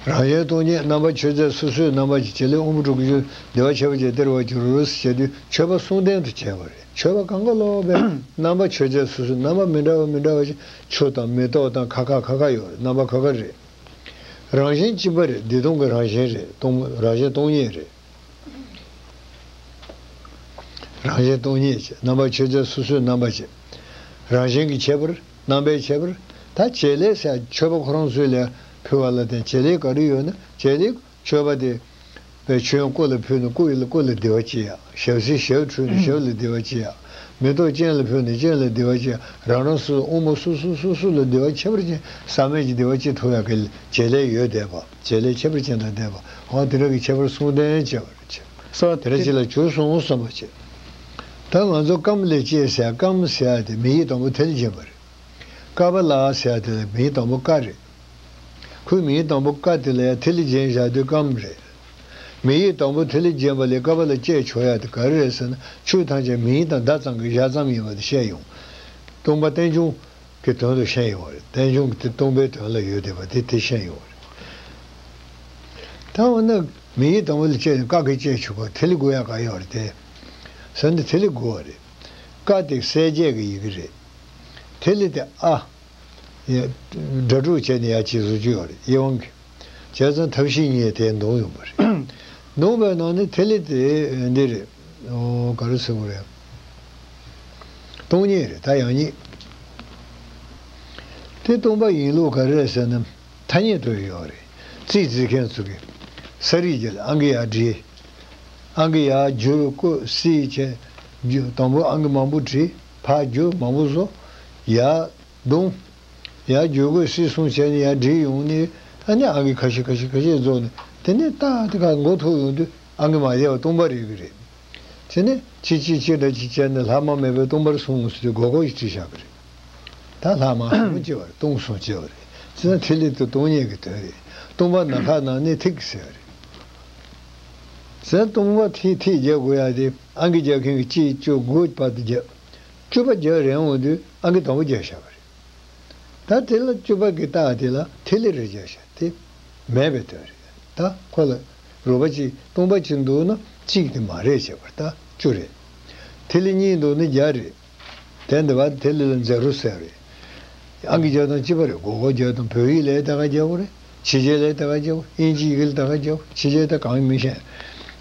རང་གཞན་སྟོང་ཉིད་རྣམ་པར་ཆོས་མཛད་སོ་སོའི་རྣམ་པ་ཅན། བྱེད་ལས་དབང་པོ་དྲུག་གི་རྒྱུད་བདེ་བ་ཆེན་པོ་ཅན་སྟེར་བར་འགྱུར་རོ་ཞེས་དུས་མཆོད་པ་གསུང་རྟེན་དུ་བྱས་པ་རེད། མཆོད་པ་གང་ག་ལོག་པའི་རྣམ་པ་ཆོས་མཛད་སོ་སོའི་རྣམ་པ་མི་འདྲ་བ་མི་འདྲ་བ་ཞིག་ཆུ་དང་མེ་ཏོག་དང་ཁ་ཁ་ཁ་ཁ་ཡོད་རེད། རྣམ་པ་ཁ་ཁ་རེད། རང་བཞིན་གཅིག་པ་རེད། བདེ་སྟོང་གི་རང་བཞིན་རེད། སྟོང་རང་བཞིན་སྟོང་ཉིད་རེད། རང་བཞིན་སྟོང་ཉིད་ཅེས། རྣམ་པ་ཆོས་མཛད་སོ་སོའི་རྣམ་པ་ཅན། རང་བཞིན་གྱི་ཁྱད་པར། རྣམ་པའི་ཁྱད་པར། ད་བྱེད་ལས་ཟེར་མཆོད་པ་ཁོ་རང་ཚོའི་ལས་ཕུལ་བ་ལ་བརྟེན་བྱེད་ལས་ག་རེ་ཡོད་ན་བྱེད་ལས་མཆོད་པ་དེ། པའི་མཆོད་ཡོན་སྐུ་ལ་ཕུལ་ནས་སྐུ་ཡི་སྐུ་ལ་བདེ་བ་སྐྱེ་ཡ། ཞབས་བསིལ་ཞབས་འཁྲུད་ནས་ཞབས་ལ་བདེ་བ་སྐྱེ་ཡ། མེ་ཏོག་སྤྱན་ལ་ཕུལ་ནས་སྤྱན་ལ་བདེ་བ་སྐྱེ་ཡ། རང་རང་སོ་སོ་དབང་པོ་སོ་སོ་སོ་སོ་ལ་བདེ་བ་ཁྱད་པར་ཅན་ཟག་མེད་ཀྱི་བདེ་བ་སྐྱེ་ཐུབ་ཡ་གི་བྱེད་ལས་ཡོད་བསྡད་པ། བྱེད་ལས་ཁྱད་པར་ཅན་དང་ལྡན་པ། འོ་དེ་འདྲ་གི་ཁྱད་པར་གསུང་རྟེན་བྱས་པ་རེད། སོ་དེ་འདྲ་ཅིག་ལ་གྱུར་སོང་བསམ་པ་བྱེད། ད་ང་ཚོ་སྐམ་ལས་སྐྱེས་ཟེར་སྐམ་ཟེར་ཡ་དེ་མིང་ཡིག་དང་པོ་ཐལ་རྒྱས་པ་རེད། ཀ་པ་ལ་ཟེར་ཡ་དེ་ལ་མིང་ཡིག་དང་པོ་ཀ་རེད། ཁོའི་མིང་དང་པོ་ཀ་དེ་ལ་ཡང་ཐིག་ལེ་རྒྱན་བཞག་དུས་སྐམ་རེད། མིང་ཡིག་དང་པོ་ཐིག་ལེ་རྒྱན་པ་ལས་ཀ་པ་ལ་བཅད་ཆོག་ཡ་དེ་ག་རེ་རེད་ཟེར་ན། ཆོས་ཐམས་ཅད་མིང་ཡིག་དང་བརྡ་ཙམ་གྱིས་བཞག་ཙམ་ཡིན་པ་དེ་བཤད་ཡོང་། སྟོང་པ་རྟེན་འབྱུང་གི་དོན་དུ་བཤད་ཡོང་བ་རེད། རྟེན་འབྱུང་གི་དེ་སྟོང་པའི་དོན་ལ་ཡོད་བསྡད་པ་དེ་དེ་བཤད་ཡོང་བ་རེད། ད་འོ་ན་མིང་ཡིག་དང་པོ་ལ་བཅད་ནས་ཀ་གིས་བཅད་ཆོག་ག་ཐིག་ལེ་དགོས་ཡ་ག་ཡོད་རེད་དེ། ཟེར་ན་ཐིག་ལེ་དགོས་པ་རེད། ཀ་དེ་གསལ་བྱེད་ཀྱི་ཡི་གེ་རེད། ཐིག་ལེ་དེ་ཨ། ཡ། སྒྲ་སྒྲོགས་བྱས་ནས་ཡར་ཅིག་བཟོ་རྒྱུ་ཡོད་རེད། དབྱེ་བ་གི། བྱས་ཙང་ཐབས་ཤེས་གཉིས་དེ་འདོམས་ཡོང་བ་རེད། འདོམས་པའི་ནང་ནས་ཐིག་ལེ་དེ་འདི་རེད། ཨོ་ག་རེ་ཟེར་དགོས་རེད། སྟོང་ཉིད་རེད། ད་ཡང་ཉིད། དེ་སྟོང་པ་ཡིན་ལུགས་ག་རེ་རེད་ཟེར་ན་ཐ་སྙད་དུ་ཡོད་རེད། རྩིས་རྩིས་མཁན་ཚོ་གིས་ས་རིས་ཀྱི་ཨང་ཀི་ཡར་བྲིས། ཨང་ཀི་ཡར་བསྒྱུར་བཀོད་སྲིད་བྱས། བསྒྱུར་དང་པོ་ཨང་ཀི་མང་པོ་བྲིས། ཕར་བསྒྱུར་མང་པོ་བཟོ། ཡར། བརྡུངས། ཡར་བསྒྱུར་བཀོད་སྲིད་གསུམ་བྱས་ནས་ཡར་བསྒྲིགས་ཡོང་ནས། ཨ་ནི་ཨང་ཀི་ཁ་ཤས་ཁ་ཤས་ཁ་ཤས་རྫོགས་ནས། དེ་ནས་ཏག་ཏག་མགོ་ཐུག་ཡོང་དུས་ཨང་ཀི་མ་བསྡད་པ་སྟོང་པ་རེད་ཀྱི་རེད། དེ་ནས་ཅི་ཅི་ཅི་འདྲ་ཅིག་བྱས་ནས་ལྷག་མ་མེད་པའི་སྟོང་པར་གསུངས་ཟེར་དུས་མགོ་སྐོར་ཞིག་བྲིས་བཞག་གི་རེད། ད་ལྷག་མ་གསུམ་སྐྱེ་བ་རེད། སྟོང་གསུམ་སྐྱེ་བ་རེད། བྱས་ཙང་ཐིག་ལེ་དེ་སྟོང་ཉིད་ཀྱི་དོན་རེད། སྟོང་པ་ནམ་མཁའ་ནང་ནས་ཐིག་ཟེར་བ་རེད། བྱས་ཙང་སྟོང་པ་ཐིག་ཐིག་རྒྱག་དགོས་ཡ་དེ་ཨང་ཀི་རྒྱག་མཁན་གྱིས་གཅིག་བཅུ་དགུ་བར་དུ་རྒྱབ། བཅུ་པ་རྒྱག་རན་འོང་དུས་ཨང་ཀི་དང་པོ་རྒྱག་བཞག་པ་རེད། ད་དེ་ལ་བཅུ་པ་གི་རྟགས་དེ་ལ་ཐིག་ལེ་རེ་རྒྱག་བཞག་དེ་མེད་པའི་དོན་རེད། ད་ཁོ་ལ་རོལ་པ་གཅིག་སྟོང་པ་གཅིག་འདུག་ན་གཅིག་དེ་མ་རེད་བྱས་པ་རེད། ད་བཅུ་རེད། ཐིག་ལེ་གཉིས་འདུག་ན་བརྒྱ་རེད། དེ་འདི་བ་ཐིག་ལེ་ལ་མཛེ་རུ་ཟེར་རེད། ཨང་ཀི་རྒྱག་སྟངས་གཅིག་པ་རེད། མགོ་སྐོར་རྒྱག་སྟངས་བོད་ཡིག་ལ་ད་ག་རྒྱག་དགོས་རེད། ཕྱི་རྒྱལ་ལ་ད་ག་རྒྱག་དགོས། དབྱིན་ཇི་ཡི་གེ་ལ་ད་ག་རྒྱག་དགོས། ཕྱི་རྒྱལ་ད་གང་མི་ཤེས།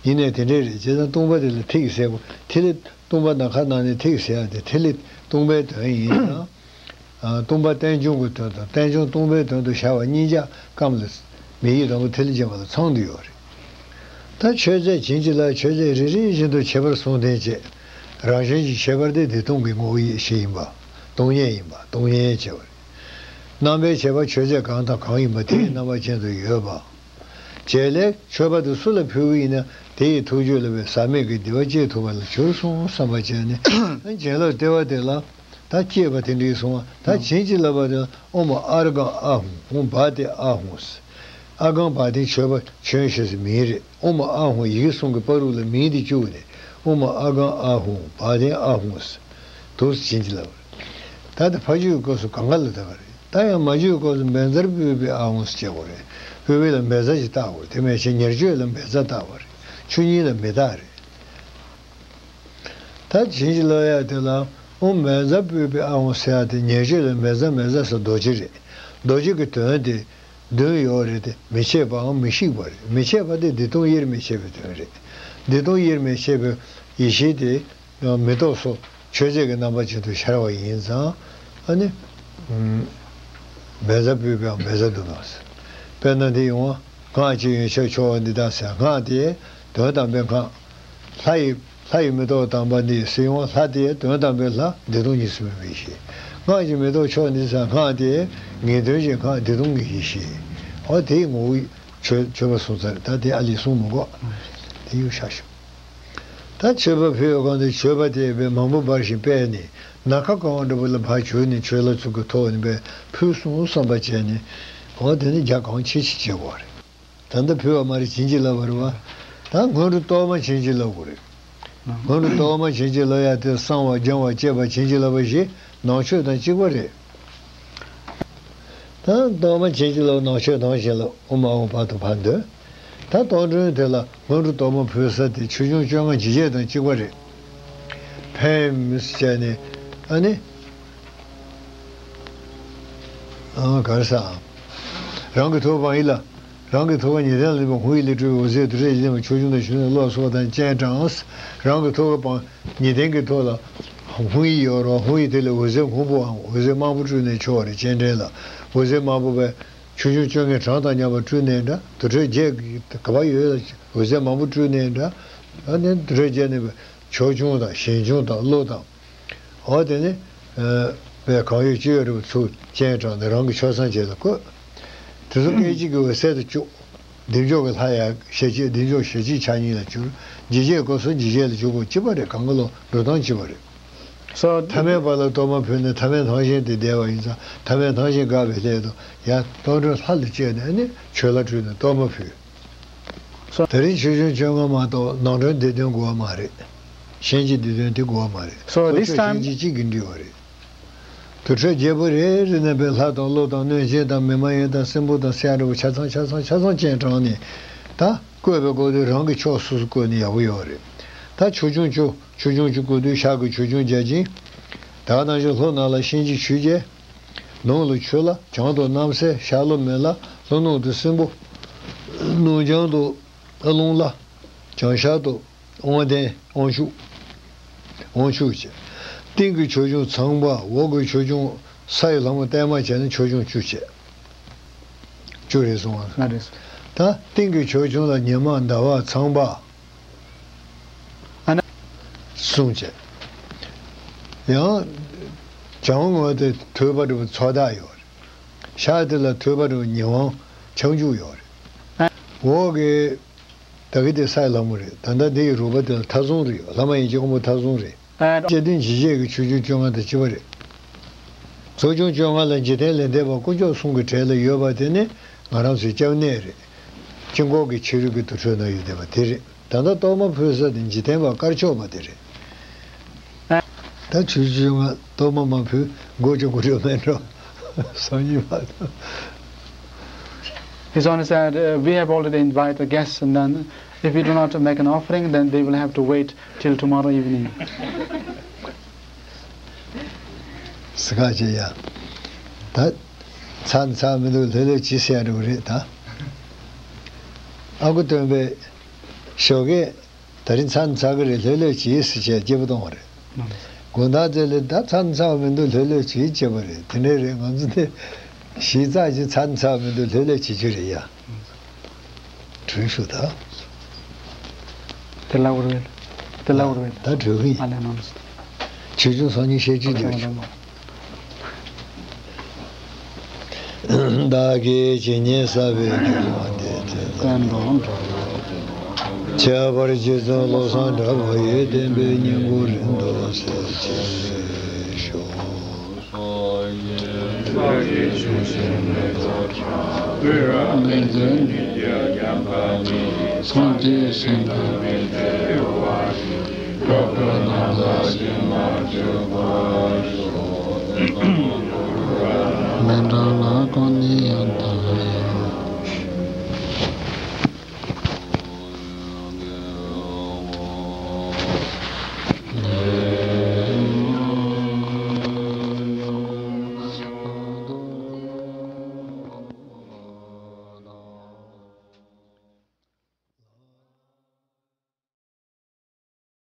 ཡིན་ནའི་དེ་འདྲས་རེད། བྱས་ཙང་སྟོང་པ་དེ་ལ་ཐིག་ཟེར་དགོས། ཐིག་ལེ། སྟོང་པ་ནམ་མཁའ་ནང་ནས་ཐིག་ཟེར་ཡ་དེ་ཐིག་ལེ་ སྟོང་པའི་དོན་ཡིན་ཙང་། ཨ། སྟོང་པ་རྟེན་འབྱུང་གི་དོན་དང་རྟེན་འབྱུང་སྟོང་པའི་དོན་དུ་ཤར་བ་གཉིས་ཆ་ཀམ་ལ་མི་ཡི་དང་པོ་ཐིག་ལེ་འབྱེད་པ་ལ་ཚང་དུ་ཡོད་རེད། ད་མཆོད་རྫས་བྱིན་གྱིས་བརླབས། མཆོད་རྫས་རེ་རེ་བཞིན་དུ་ཁྱད་པར་གསུམ་ལྡན་བྱས། རང་བཞིན་གྱི་ཁྱད་པར་དེ་བདེ་སྟོང་གི་ངོ་བོ་ཡེ་ཤེས་ཡིན་པ། སྟོང་ཉིད་ཡིན་པ། སྟོང་ཉིད་ཡེ་ཤེས་པ་རེད། རྣམ་པའི་ཁྱད་པར་མཆོད་རྫས་གང་དང་གང་ཡིན་པ་དེའི་རྣམ་པ་ཅན་དུ་ཡོད་པ། བྱས་ལས་མཆོད་པ་དེ་སུ་ལ་ཕུལ་བ་ཡིན་ན་དེ་ཡི་ཐུགས་རྒྱུད་ལ་བའི་ཟག་མེད་ཀྱི་བདེ་བ་སྐྱེ་ཐུབ་པ་ལ་གྱུར་སོང་བསམ་པ་བྱས་ནས། བྱིན་རླབས་སྟེར་བ་དེ་ལ་ད་བསྐྱེད་པ་དེ་འདྲའི་སོང་བ། ད་བྱིན་གྱིས་བརླབས་པ་དེ་ལ་ཨོཾ་ཨཱརྱ་གྷཾ་ཨཱཿཧཱུྃ། ཧཱུྃ་བ་ཏི་ཨཱཿཧཱུྃ། ཨཱརྱ་གྷཾ་བ་ཏི་མཆོད་པ་མཆོད་བྱེད་ཟེར་མིང་རེད། ཨོཾ་ཨཱཿཧཱུྃ་ཡི་གེ་གསུམ་གྱི་བར་དུ་ལ་མིང་དེ་བཅུག་ནས་ཨོཾ་ཨཱརྱ་གྷཾ་ཨཱཿཧཱུྃ་བ་ཏི་ཨཱཿཧཱུྃ་ཟེར། འདུག་སེ་བྱིན་གྱིས་བརླབས་པ་རེད། ད་དེ་ཕར་ཕྱོགས་ཀྱི་སྐབས་སུ་གང་ག་ལ་བཏགས་པ་རེད། ད་ཡང་མ་བརྗོད་སྐབས་སུ་མེ་བཙའ་ཕུལ་བའི་ཨཱཿཧཱུྃ་ཟེར་བྱེད་དགོས་རེད། ཕུལ་བའི་ལ་མེ་བཙའ་ཞིག་བཏགས་དགོས་རེད། དེ་མེད་ཕྱིར་ཉེར་སྤྱོད་ལ་མེ་བཙའ་བཏགས་པ་རེད། ཆོས་ཉིད་ལ་མེ་བཏགས་རེད། ད་བྱིན་གྱིས་བརླབས་ཡ་དེ་ལ་ཨོཾ་མེ་བཙའ་ཕུལ་བའི་ཨཱཿཧཱུྃ་ཟེར་ཡ་དེ་ཉེར་སྤྱོད་ལ་མེ་བཙའ་མེ་བཙའ་ཟེར་རྡོ་རྗེ་རེད། རྡོ་རྗེ་གི་དོན་དེ་བདུན་ཡོད་རེད་དེ། མི་ཕྱེད་པའམ་མི་ཤིགས་པ་རེད། མི་ཕྱེད་པ་དེ་བདེ་སྟོང་དབྱེར་མི་ཕྱེད་པའི་དོན་རེད། བདེ་སྟོང་དབྱེར་མི་ཕྱེད་པའི་ཡེ་ཤེས་དེ་མེ་ཏོག་སོགས་མཆོད་རྫས་ཀྱི་རྣམ་པ་ཅན་དུ་ཤར་བ་ཡིན་ཙང་། ཨ་ནི། ཨུམ། མེ་བཙའ་ཕུལ་བའམ་མེ་བཙའ་བཏབ་པ་ཟེར། དཔེར་ན་འདི་ཡོང་བ། སྔགས་ཀྱི་ཡོན་ཆབ་མཆོག་འདི་དག་ཟེར། སྔགས་དེ་དོན་དམ་པའི་སྔགས། ལྷ་ཡི་ལྷ་ཡི་མེ་ཏོག་དམ་པ་འདི་ཟེར་ཡོང་བ། ལྷ་དེ་དོན་དམ་པའི་ལྷ་བདེ་སྟོང་ཉིད་སུ་མེད་པའི་ཡེ་ཤེས། སྔགས་ཀྱི་མེ་ཏོག་མཆོག་འདི་ཟེར། སྔགས་དེ་ངེས་དོན་གྱི་སྔགས་བདེ་སྟོང་གི་ཡེ་ཤེས། འོ་དེའི་ངོ་བོ་མཆོད་མཆོད་པ་གསུངས་ཚར། ད་དེ་ཨ་ལས་གསུངས་མི་དགོས། དེ་ཡོད་ཤག་ཤོག་ད་མཆོད་པ་ཕུལ་བའི་སྒང་དུ་མཆོད་པ་དེ་བས་མང་པོ་འབར་ཞིང་སྤེལ་ནས། ནམ་མཁའ་གང་བ་འདྲ་པོ་ལ་ཕར་གྱུར་ནས་མཆོད་ལ་ཚུགས་ཀྱི་ཐོག་ནས་བས་ཕུལ་སོང་བསམ་པ་བྱས་ནས། འོ་དེ་ནི་རྒྱ་གང་ཆེ་ཆེ་བྱེད་དགོས་རེད། ད་ལྟ་ཕུལ་བ་མ་རེད། བྱིན་གྱིས་བརླབས་པ་རེད་བ། ད་སྔོན་འགྲོ་གཏོར་མ་བྱིན་གྱིས་བརླབ་དགོས་རེད། སྔོན་འགྲོ་གཏོར་མ་བྱིན་གྱིས་བརླབ་ཡ་དེ་བསང་བ་སྦྱང་བ་བཅས་པ་བྱིན་གྱིས་བརླབས་པ་ཞིག་ནང་མཆོད་དང་གཅིག་པ་རེད། ད་གཏོར་མ་བྱིན་གྱིས་བརླབས། ནང་མཆོད་དང་བྱིན་རླབས། ཨོཾ་ཨཱཿཧཱུྃ་བར་དུ་ཕར་འདོན། ད་གཏོར་མགྲོན་དེ་ལ་སྔོན་འགྲོ་གཏོར་མ་ཕུལ་ས་དེ་ཆོས་འབྱུང་བཅོ་ལྔ་འཇིགས་བྱེད་དང་གཅིག་པ་རེད། ཕེབས་ཟེར་ནས། ཨ་ནི། ཨ། ག་རེ་ཟེར། རང་གི་ཐུགས་ཀྱི་པང་ཡིག་ལ། རང་གི་ཐུགས་ཀྱི་ཉི་སྟེང་ལ་ལེགས་པར་ཧཱུྃ་ཡིག་ལས་སྤྲུལ་པའི་འོད་ཟེར་དུར་ཁྲོད་ཀྱི་ལྡན་པ་ཆོས་སྐྱོང་དང་གཞོན་ནུ་གློག་སོགས་དང་སྤྱན་དྲངས། རང་གི་ཐུགས་ཀྱི་པང་ཉི་སྟེང་གི་ཐོག་ལ་ཧཱུྃ་ཡིག་ཡོད་རེད། ཧཱུྃ་ཡིག་དེ་ལ་འོད་ཟེར་སྔོན་པོའམ་འོད་ཟེར་དམར་པོ་སྤྲུལ་ནས་ཆོག་རེད། སྤྱན་འདྲེན་ལ་འོད་ཟེར་དམར་པོ་བས་ཆོས་འབྱུང་བཅོ་ལྔའི་གྲངས་དང་མཉམ་པར་སྤྲུལ་ནའི་འདྲ། དུར་ཁྲོད་བརྒྱད་ཀྱི་ག་པར་ཡོད་ལ་འོད་ཟེར་དམར་པོ་སྤྲུལ་ནའི་འདྲ། ཨ་ནི་དུར་ཁྲོད་བརྒྱད་ནི་ཆོས་སྐྱོང་དང་གཞོན་སྐྱོང་དང་གློག་དང་། འོ་དེ་ནི། ཨ། བས་གང་ཡོད་ཅི་ཡོད་རིགས་ཚུར་སྤྱན་དྲངས་ནས་རང་གི་ཆོས་བཟང་བྱེད་ལ་བཀོད། དེ་ཚོ་སྐད་ཅིག་གིས་འོད་གསལ་དུ་བཅུག་བདེ་མཆོག་གི་ལྷ་ཡང་ཞལ་གཅིག་བདེ་མཆོག་ཞལ་གཅིག་ཕྱག་གཉིས་ལ་གྱུར། འཇིགས་བྱེད་སྐབས་སུ་འཇིགས་བྱེད་ལ་གྱུར་པ་གཅིག་པ་རེད། གང་ག་ལོ་འགྲོ་སྟངས་གཅིག་པ་རེད། So ཐ་མལ་པ་ལ་གཏོར་མ་ཕུལ་ནས་ཐ་མལ་སྣང་ཞེན་དེ་བསྡད་པ་ཡིན་ཙང་། ཐ་མལ་སྣང་ཞེན་འགགས་པའི་སླད་དུ་ཡང་གཏོར་མགྲོན་ལྷ་ལ་བཅས་ནས་ནི་མཆོད་ལྭ་སྤྲུལ་ནས་གཏོར་མ་ཕུལ། དེ་རིང་ཆོས་འབྱུང་བཅོ་ལྔ་མ་གཏོགས་ནང་སྒྲོན་སྡེ་བདུན་དགོས་པ་མ་རེད། གཤིན་རྗེ་སྡེ་བདུན་དེ་དགོས་པ་མ་རེད། So this time གཤིན་རྗེ་གཅིག་གིས་འགྲིག་པ་རེད། དུར་ཁྲོད་བརྒྱད་པོ་རེ་རེ་ནས་བས་ལྷ་དང་ཀླུ་དང་གནོད་སྦྱིན་དང་མི་མ་ཡིན་དང་སྲིན་པོ་དང་སྲས་འདྲ་པོ་ཆ་ཚང་ཆ་ཚང་ཆ་ཚང་སྤྱན་དྲངས་ནས། ད་བཀོད་པའི་སྐབས་དུས་རང་གི་ཕྱོགས་སོ་སོ་བཀོད་ནས་ཡག་པོ་ཡོད་རེད། ད་ཆོས་སྐྱོང་བཅུ། ཆོས་སྐྱོང་བཅུ་བཀོད་དུས་ཤར་གྱི་ཆོས་སྐྱོང་བརྒྱ་བྱིན། ད་ག་ནང་བཞིན་ལྷོ་ནང་ལ་གཤིན་རྗེ་ཆོས་རྒྱལ། ནུབ་ལ་ཆུ་ལྷ། བྱང་དུ་གནམ་སྲས། ཤར་ལྷོ་མེ་ལྷ། ལྷོ་ནུབ་ཏུ་སྲིན་པོ། ནུབ་བྱང་དུ་རླུང་ལྷ། བྱང་ཤར་དུ་དབང་ལྡན་དབང་ཕྱུག་དབང་ཕྱུག་བྱས། སྟེང་གི་ཆོས་སྐྱོང་ཚངས་པ། འོག་གི་ཆོས་སྐྱོང་ས་ཡི་ལྷ་མོ་བརྟན་མ་བྱས་ནས་ཆོས་སྐྱོང་བཅུ་བྱས། བཅུ་རེད་སོང་ང་། ལགས་རེད། ད་སྟེང་གི་ཆོས་སྐྱོང་ལ་ཉི་མ་ཟླ་བ་ཚངས་པ། ཨ་ན། གསུམ་བྱས། ཡང་། བྱང་ངོས་དེ་ཐོད་པ་འདྲ་པོ་ཚོགས་བདག་ཡོད་རེད། ཤར་དེ་ལ་ཐོད་པ་འདྲ་པོ་ཉི་དབང་ཕྱག་མཇུག་ཡོད་རེད། འོག་གི་ད་གི་དེ་ས་ཡི་ལྷ་མོ་རེད། ད་ལྟ་དེ་ཡི་རོལ་པ་དེ་ལ་མཐའ་བཟུང་རེད། ལྷ་མ་ཡིན་གྱི་དབང་པོ་མཐའ་བཟུང་རེད། ཨ། སྐྱེ་བདུན་འཇིགས་བྱེད་ཀྱི་ཆོས་སྐྱོང་བཅོ་ལྔ་དང་གཅིག་པ་རེད། ཆོས་སྐྱོང་བཅོ་ལྔ་ལ་འཇིག་རྟེན་ལས་འདས་པ་དཀོན་མཆོག་གསུམ་གྱི་གྲས་ལ་ཡོད་པ་དེ་ནི་ང་རང་ཚོའི་སྐྱབས་གནས་རེད། དཀྱིལ་འཁོར་གྱི་ཕྱི་རོལ་གྱི་དུར་ཁྲོད་ན་ཡོད་བསྡད་པ་དེ་རེད། ད་ལྟ་གཏོར་མ་ཕུལ་ས་དེ་འཇིག་རྟེན་པ་དཀར་ཕྱོགས་པ་དེ་རེད། ད་ཆོས་སྐྱོང་བཅོ་ལྔ་གཏོར་མ་མ་ཕུལ་མགོ་ཅོག་གུ་རེ་མེད་འགྲོ། སང་ཉིན་མ་གཏོགས། His Honour said, uh, we have already invited guests, and then if we do not make an offering, then they will have to wait till tomorrow evening. སི་ཁ་ཅེ་ཡ། ད་ཚར་ཚར་མི་འདུག་ལྷོད་ལྷོད་བྱེད་ཟེར་ཡ་འགྲོ་གི་རེད་ད། ཨ་ཁུ་སྟོན་པས་ཞོགས་ཀས། ད་རིང་ཚར་ཚར་གི་རེད། ལྷོད་ལྷོད་བྱེད་ཟེར་བྱས་སྐྱིད་པོ་གཏོང་བ་རེད། ཨ། དགོང་དག་དེ་ལས་ད་ཚར་ཚར་བ་མི་འདུག་ལྷོད་ལྷོད་བྱེད་བྱེད་པ་རེད། དེ་འདྲ་རེད། ང་ཚོ་དེ་གཞི་རྩ་ཅིག་ཚར་ཚར་བ་མི་འདུག་ལྷོད་ལྷོད་བྱེད་རྒྱུ་རེད་ཡ། གྲོས་ཞུ་ད། དེ་ལ་འུར་བས། དེ་ལ་འུར་བས། ད་གྲོས་གི་ཡིན། ཨ་ལས་ནམ། ཆོས་སྐྱོང་སངས་རྒྱས་ཤེས་བྱེད་ཀྱི་ཆོས་སྐྱོང་། བདག་གིས་ཇི་སྙེད་བསགས་པའི་དགེ་བ་འདི་ཚེ་ཁྱད་པར་རྗེ་བཙུན་བློ་བཟང་གྲགས་པ་ཡི་བསྟན་པའི་སྙིང་པོ་རིང་དུ་གསལ་བྱེད་ཤོག། སངས་རྒྱས་ཞིང་དུ་མི་འབྲལ་བར་ཤོག། སྐྱབས་དང་བདག་གཞན་མ་གྱུར་པར་ཤོག། མི་འབྲལ་ལ་གང་ནས་ཡང་དུ།